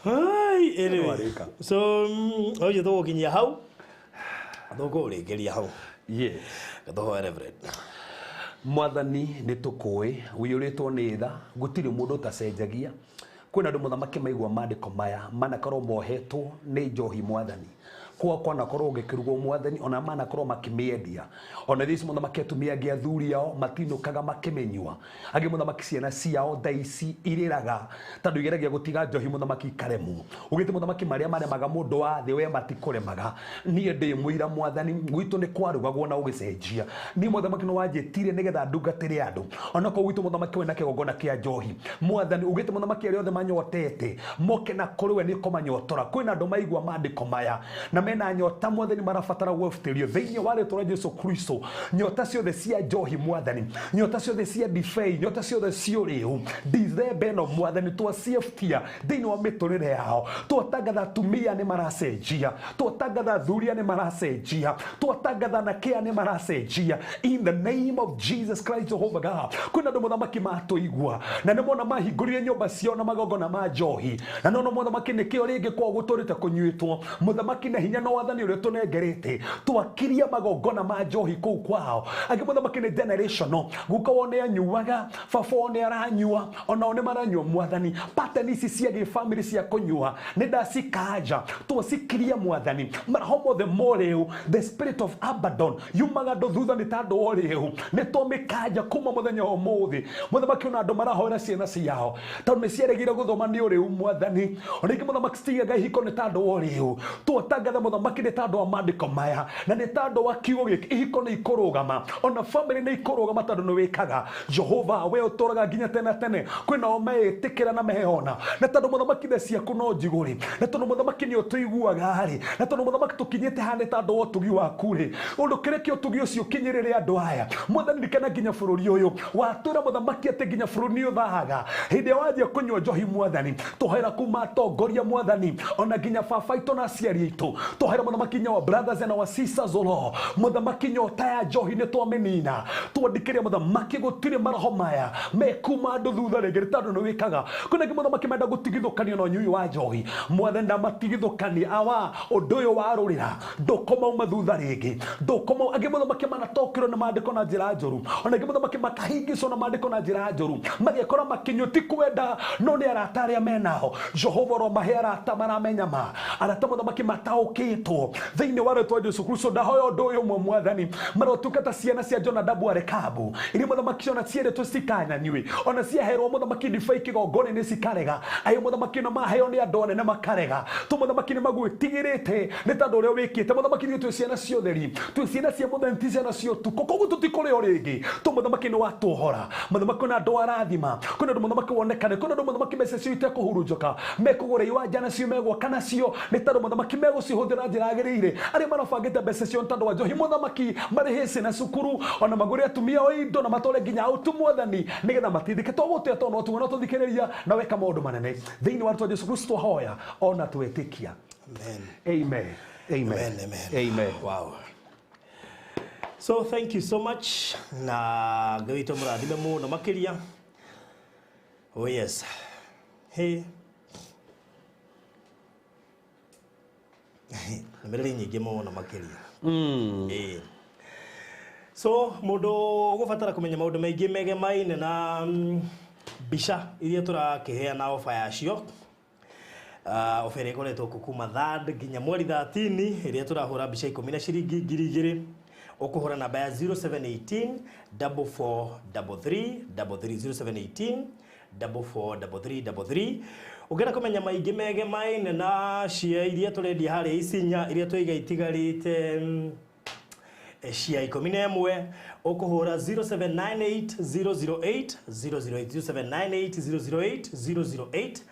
Hai, anyway. Warĩka. So, ũyũ tũgũkinyia hau. Tũkũrĩkĩria hau. Yes. Tũhoe Reverend. Mwathani, nĩ tũkũĩ ũiyũrĩtwo nĩ tha, gũtirĩ mũndũ ũtacenjagia. Kwĩna andũ, mũthamaki, maigua mandĩko maya manakorwo mohetwo nĩ njohi, mwathani, kwa kwanakorwo ũgĩkĩrugwo, mwathani, ona manakorwo makĩmĩendia, ona thaici, mũthamaki, atumia angĩ athuri ao matinũkaga makĩmenyua, angĩ, mũthamaki, ciana ciao thaa ici irĩraga tondũ igeragia gũtiga njohi, mũthamaki, ikaremwo. Ũgĩte, mũthamaki, marĩa maremaga mũndũ wa thĩ we matikũremaga. Niĩ ndĩ mũira, mwathani, gwitũ nĩ kwarugagwo na ũgĩcenjia. Niĩ, mũthamaki, nĩ wanjĩtire nĩgetha ndungatĩre andũ, onakorwo gwitũ, mũthamaki, wena kĩgongona kĩa njohi. Mwathani, ugĩte, mũthamaki, arĩa othe manyotete moke na kũrĩ we nĩ ũkũmanyotora. Kwĩna andũ maigua mandĩko maya na mena nyota, mwathani, marabatara gwĩbutĩrio thĩinĩ wa rĩtwa rĩa Jesu Kristo. Nyota ciothe cia njohi, mwathani, nyota ciothe cia ndibei, nyota ciothe cia ũrĩu ndithemba ĩno, mwathani, twaciĩbutia thĩinĩ wa mĩtũrĩre yao. Twatangatha atumia nĩ maracenjia, twatangatha athuria nĩ maracenjia, twatangatha anake nĩ maracenjia, in the name of Jesus Christ, Jehovah God. Kwĩna andũ, mũthamaki, matũigua na nĩ mona mahingũrire nyũmba ciao na magongona ma njohi, na nono, mũthamaki, nĩkĩo rĩngĩ kwao gũtũrĩte kũnyuĩtwo. Mũthamaki, na hinya na wathani ũrĩa tũnengerete, twakiria magongona ma njohi kũu kwao. Angĩ, mũthamaki, nĩ generational, guka wao nĩ anyuaga, baba wao nĩ aranyua, onao nĩ maranyua. Mwathani, pattern ici cia gĩbamĩrĩ cia kũnyua nĩ ndacikanja, twacikiria, mwathani, maroho mothe morĩu, the spirit of Abaddon yumaga andũ thutha nĩ ta andũ orĩu, nĩ twamĩkanja kuma mũthenya wa ũmũthĩ. Mũthamaki, ona andũ marahoera ciana ciao tondũ nĩ ciaregire gũthoma nĩ ũrĩu, mwathani. Ona ingĩ, mũthamaki, citigaga ihiko nĩ ta andũ orĩu. Twatangatha, mũthamaki, nĩ ta andũ a mandĩko maya na nĩ ta andũ a kiugo gĩkĩ, ihiko nĩ ikũrũgama, ona famĩlĩ nĩ ikũrũgama, tondũ nĩ wĩkaga. Jehova, we ũtũraga nginya tene na tene. Kwĩna o meĩtĩkĩra na mehona, na tondũ, mũthamaki, tha ciaku no njigũrĩ, na tondũ, mũthamaki, nĩ ũtũiguaga rĩ, na tondũ, mũthamaki, tũkinyĩte haha nĩ ta andũ a ũtugi waku rĩ, ũndũ kĩrĩkĩ ũtugi ũcio ũkinyĩrĩre andũ aya. Mwathani, ririkana nginya bũrũri ũyũ watwĩra, mũthamaki, atĩ nginya bũrũri nĩ ũthahaga hĩndĩ ĩrĩa wanjia kũnyua njohi. Mwathani, tũhoera kuma atongoria, mwathani, ona nginya baba aitũ na aciari aitũ. Tũhoera, mũthamaki, nginya wa brothers and our sisters, o Lord. Mũthamaki, nyota ya njohi nĩ twamĩnina, twandĩkĩria, mũthamaki, gũtirĩ maroho maya mekuma andũ thutha rĩngĩ, nĩ tondũ nĩ wĩkaga. Kwĩna angĩ, mũthamaki, menda gũtigithũkanio na ũnyui wa njohi. Mwathani, ndamatigithũkania awa ũndũ ũyũ warũrĩra, ndũkũmauma thutha rĩngĩ, ndũkũma. Angĩ, mũthamaki, manatokĩrwo nĩ mandĩko na njĩra njũru, ona angĩ, mũthamaki, makahingicwo na mandĩko na njĩra njũru, magekora makĩnyua ti kwenda no nĩ arata arĩa menao. Jehova, ũromahe arata maramenya ma arata, mũthamaki, mataũkĩtwo thĩinĩ wa rĩtwa Jesu Kristo. Ndahoya ũndũ ũyũ ũmwe, mwathani, marotuĩka ta ciana cia Jonadabu wa Rekabu, iria, mũthamaki, ona cierĩtwo citikanyanyue, ona ciaherwo, mũthamaki, ndibei kĩgongona-inĩ cikarega. Ayo, mũthamaki, no maheo nĩ andũ anene makarega tu. Mũthamaki, nĩ magwĩtigĩrĩte nĩ tondũ ũrĩa wĩkĩte. Mũthamaki, ithuĩ twĩ ciana cia ũtheri, twĩ ciana cia mũthenya, ti ciana cia ũtukũ, koguo tũtikũrĩo rĩngĩ tu. Mũthamaki, nĩ watũhora. Mũthamaki, kwĩna andũ arathima, kwĩna andũ, mũthamaki, wonekane, kwĩna andũ, mũthamaki, mbeca cio itekũhurunjũka, mekũgũra iwanja nacio, megwaka nacio, nĩ tondũ, mũthamaki, megũcihũthĩra njĩra yagĩrĩire. Arĩa marabangĩte mbeca cio nĩ tondũ wa njohi, mũthamaki, marĩhe ciana cukuru, ona magũre atumia o indo na matware nginya ũtu, mwathani, nĩgetha matindĩke. Twagũtĩa tondũ no tuona tũthikĩrĩria na weka maũndũ manene thĩinĩ wa rĩtwa Jesu Kristo twahoya ona twetĩkia. Amen. Amen, amen. Amen, amen. Amen. Wow. So thank you so much. Na Ngai witũ mũrathime mũno makĩria. Oh yes. Hey. Ndũmĩrĩri nyingĩ mũno makĩria. Ĩĩ. So mũndũ ũgũbatara kũmenya maũndũ maingĩ megemaine na mbica iria tũrakĩheana, ofa yacio, ofa ĩrĩa ĩkoretwo kuo kuma third nginya mweri 13, ĩrĩa tũrahũra mbica 10 na ciringi 2000. Ũkũhũra namba ya 0718 4433 33, 0718 443333. Ũngĩenda kũmenya maingĩ megemaine na cia iria tũrendia harĩa Isinya, iria twaiga itigarĩte cia 11, ũkũhũra 0798 008 008, 0798 008 008,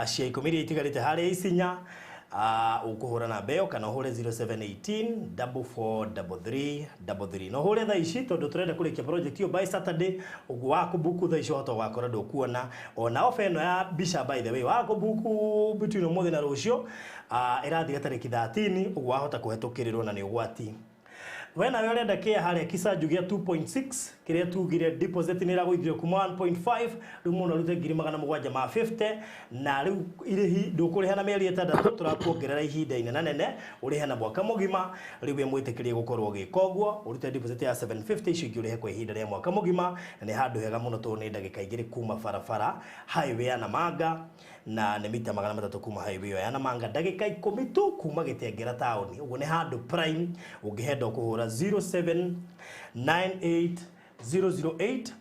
cia 10 iria itigarĩte harĩa Isinya. Ũkũhũra namba ĩyo kana ũhũre 0718 4433 33. No ũhũre thaa ici tondũ tũrenda kũrĩkia project ĩyo by Saturday. Ũguo wakũbuku thaa ici wahota gũgakora ndũkuona ona ofa ĩno ya mbica. By the way, wakũbuku between ũmũthĩ na rũciũ, ĩrathira tarĩki 13. Ũguo wahota kũhetũkĩrĩrwo na nĩ ũgwati. We nawe ũrenda kĩa harĩa Kisanju gĩa 2.6 kĩrĩa tugire deposit nĩ ĩragũithio kuma 1.5, rĩu mũndũ arute 750,000, na rĩu irĩhi ndũkũrĩha na mĩeri 6, tũrakuongerera ihinda inenanene ũrĩhe na mwaka mũgima. Rĩu wĩ mwĩtĩkĩrie gũkorwo ũgĩka ũguo, ũrute deposit ya 750, icio ingĩ ũrĩhe kwa ihinda rĩa mwaka mũgima. Na nĩ handũ hega mũno tondũ nĩ ndagĩka 2 kuma barabara highway ya Namanga, na nĩ mita 300 kuma highway ĩyo ya Namanga, ndagĩka 10 tu kuma Gĩtengera taũni. Ũguo nĩ handũ prime. Ũngĩhenda ũkũhũra 0798 008 008,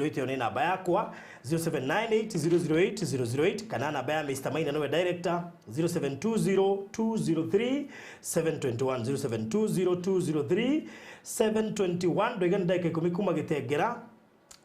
ĩyo nĩ namba yakwa, 0798 008 008, kana namba ya Mr. Maina, nĩwe director, 0720 203 721, 0720 203 721. Ndoiga nĩ ndagĩka 10 kuma Gĩtengera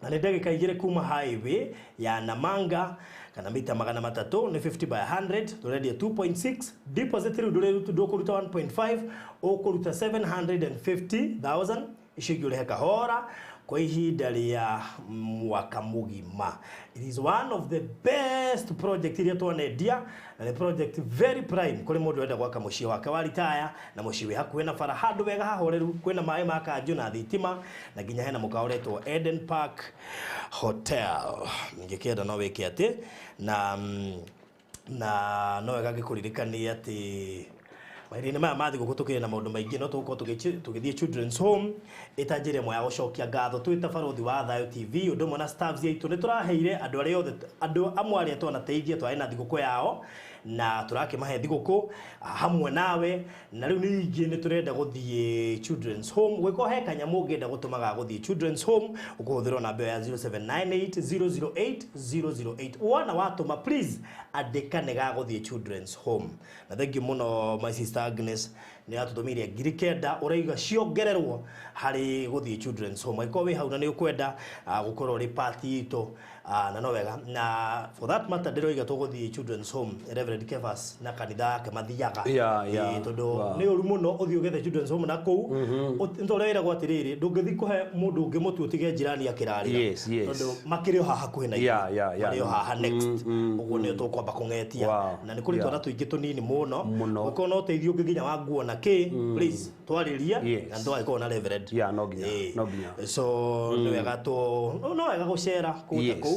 na nĩ ndagĩka 2 kuma highway ya Namanga, kana mita 300, nĩ 50 by 100. Tũrendia 2.6. Deposit rĩu ndũkũruta 1.5, ũkũruta 750,000, icio ingĩ ũrĩhe kahora kwa ihinda rĩa mwaka mũgima. It is one of the best project iria twanendia, na nĩ project very prime kũrĩ mũndũ ũrenda gwaka mũciĩ wake wa ritaya, na mũciĩ wĩ hakuhĩ na bara, handũ wega hahoreru, kwĩna maĩ ma kanjũ na thitima, na nginya hena mũkawa ũretwo Eden Park Hotel. Ngĩkĩenda no wĩke atĩ na no wega ngĩkũririkania atĩ mahinda-inĩ maya ma thigũkũ tũkĩrĩ na maũndũ maingĩ, no tũgũkorwo tũgĩthiĩ Children's Home ĩta njĩra ĩmwe ya gũcokia ngatho twĩ ta Barũthi wa Thayũ TV, ũndũ ũmwe na staffs aitũ. Nĩ tũraheire andũ arĩa othe, andũ amwe arĩa twanateithia twarĩ na thigũkũ yao, na tũrakĩmahe thigũkũ hamwe nawe. Na rĩu ningĩ nĩ tũrenda gũthiĩ Children's Home. Gwĩko he kanyamũ ũngĩenda gũtũmaga gũthiĩ Children's Home, ũkũhũthĩrwo namba ĩyo ya 0798 008 008. Wona watũma, please andĩka nĩ gagũthiĩ Children's Home. Na thank you mũno, my sister Agnes nĩ atũtũmĩire 9,000, ũraiga ciongererwo harĩ gũthiĩ Children's Home. Angĩkorwo wĩ hau na nĩ ũkwenda gũkorwo ũrĩ part itũ, na no wega, na for that matter ndĩroiga tũgũthiĩ Children's Home Reverend Kefas na kanitha yake mathiaga. Tondũ nĩ ũru mũno ũthiĩ ũgethe Children's Home na kũu nĩ ũrĩa wĩragwo atĩrĩrĩ, ndũngĩthiĩ kũhe mũndũ ũngĩ mũtu ũtige njirani akĩrarĩra, tondũ makĩrĩ o haha hakuhĩ na ithuĩ. Marĩ o haha next. Ũguo nĩo tũkwamba kũng'etia. Na nĩ kũrĩ twana tũingĩ tũnini mũno. Mũno. Ũkorwo na ũteithio ũngĩ nginya wa nguo na kĩ, please twarĩrie na ndwagĩkorwo na Reverend. Yeah, no nginya, no nginya. So nĩ wega tũ no wega gũcera kũu ta kũu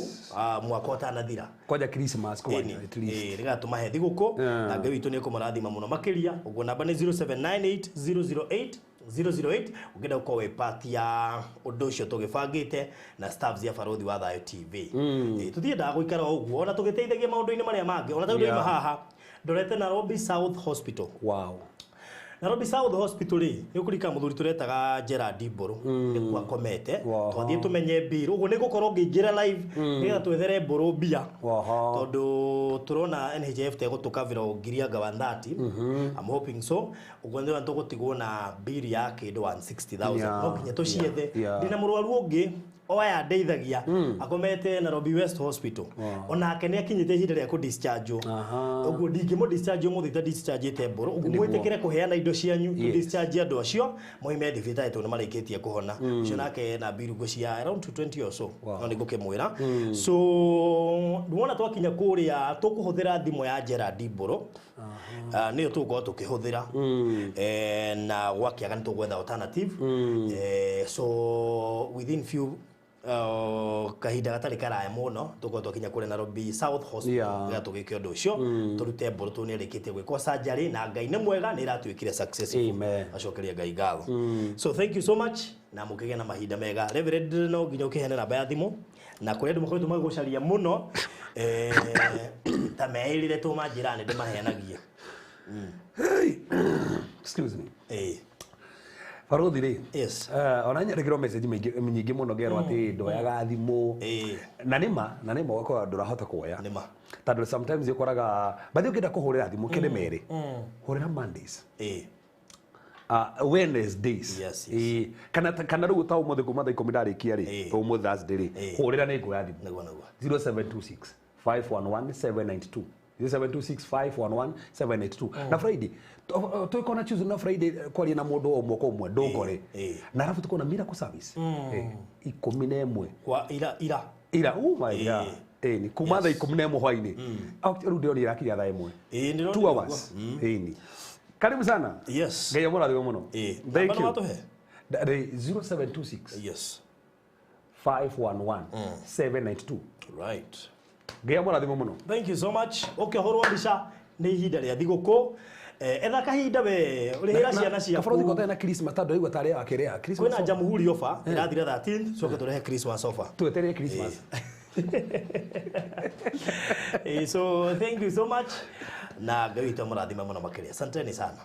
mwaka ũtanathira. Kwanja Christmas kwanja, at least. Nĩgetha tũmahe thigũkũ, na Ngai witũ nĩ ekũmũrathima mũno makĩria. Ũguo namba nĩ 0798 008 008, ũngĩenda gũkorwo wĩ part ya ũndũ ũcio tũgĩbangĩte na staffs ya Barũthi wa Thayũ TV. Tũtiendaga gũikara o ũguo ona tũgĩteithagia maũndũ-inĩ marĩa mangĩ. Ona tarĩu ndoima haha ndorete Nairobi South Hospital. Nairobi South Hospital rĩ, nĩ ũkũririkana mũthuri tũretaga Gerard Mbũrũ nĩkuo akomete. Twathiĩ tũmenye bill, ũguo nĩ gũkorwo ngĩingĩra live nĩgetha twethere Mbũrũ mbia, tondũ tũrona NHIF tegũtũkavĩra ngiri anga 130. I'm hoping so. Ũguo nĩ tũgũtigwo na bill ya kĩndũ 160,000. No nginya tũciethe. Ndĩna mũrwaru ũngĩ o aya ndeithagia akomete Nairobi West Hospital. Onake nĩ akinyĩte ihinda rĩa kũ-discharge. Ũguo ndingĩmũ discharge ũmũthĩ ta discharge Mbũrũ. Ũguo mwĩtĩkĩre kũheana indo cianyu tũ discharge andũ acio moime thibitarĩ tondũ nĩ marĩkĩtie kũhona. Ũcio nake na bill ngũcia around 220 or so. No nĩ ngũkĩmwĩra. So nĩwona twakinya kũrĩa tũkũhũthĩra thimũ ya Gerard Mbũrũ. Nĩyo tũgũkorwo tũkĩhũthĩra. Na gwakĩaga nĩ tũgwetha alternative. So within few kahinda gatarĩ karaya mũno tũkorwo twakinya kũrĩa Nairobi South Hospital, nĩgetha tũgĩke ũndũ ũcio, tũrute Mbũrũ tondũ nĩ arĩkĩtie gwĩkwo surgery, na Ngai nĩ mwega, nĩ ĩratuĩkire successful. Amen. Acokeria Ngai ngatho. So thank you so much na mũkĩgĩa na mahinda mega. Reverend, no nginya ũkĩheane namba ya thimũ na kũrĩa andũ makoretwo magĩgũcaria mũno, ta meĩrire tũmanjĩra nĩ ndĩmaheanagie. Excuse me. Barothi rĩ, ona nyandĩkĩrwo message maingĩ nyingĩ mũno ngerwo atĩ ndoyaga thimũ. Na nĩma ũgakora ndũrahota kuoya. Nĩma. Tondũ sometimes ũkoraga bathi ũngĩenda kũhũrĩra thimũ kĩndĩ merĩ. Hũrĩra Mondays. Wednesdays. Yes. Kana rĩu ta ũmũthĩ kuma thaa 10 ndarĩkia rĩ, ũmũthĩ Thursday rĩ, hũrĩra nĩ nguoya thimũ. Nĩguo nĩguo. 0726 511 792. 0726511782. Na Friday twikona Tuesday na Friday kwaria na mundu ũmwe kwa ũmwe ndũngore. Na arabu tukona miracle service 11. Kwa ira ira. Ira, oh my God. Ni kuma thaa 11 hwainĩ. Rĩu ndĩronire irakinya thaa 1. Ĩĩ, ndĩronire. 2 hours. Ĩni karibu sana. Ngai amũrathime mũno. Thank Namba no you. watũhe? 0726 511 792. Ngai amũrathime mũno. Thank you so much. Ũkĩhũrwo mbica nĩ ihinda rĩa thigũkũ. Etha kahinda we ũrĩhĩra ciana ciaku. Kabarothi kote na Christmas tondũ aigua tarĩ akĩrĩa Christmas. Kwĩna Jamhuri offer ĩrathira 13, coke tũrehe Christmas offer. Twetereire Christmas. So thank you so much na Ngai witũ amũrathime mũno makĩria. Asanteni sana.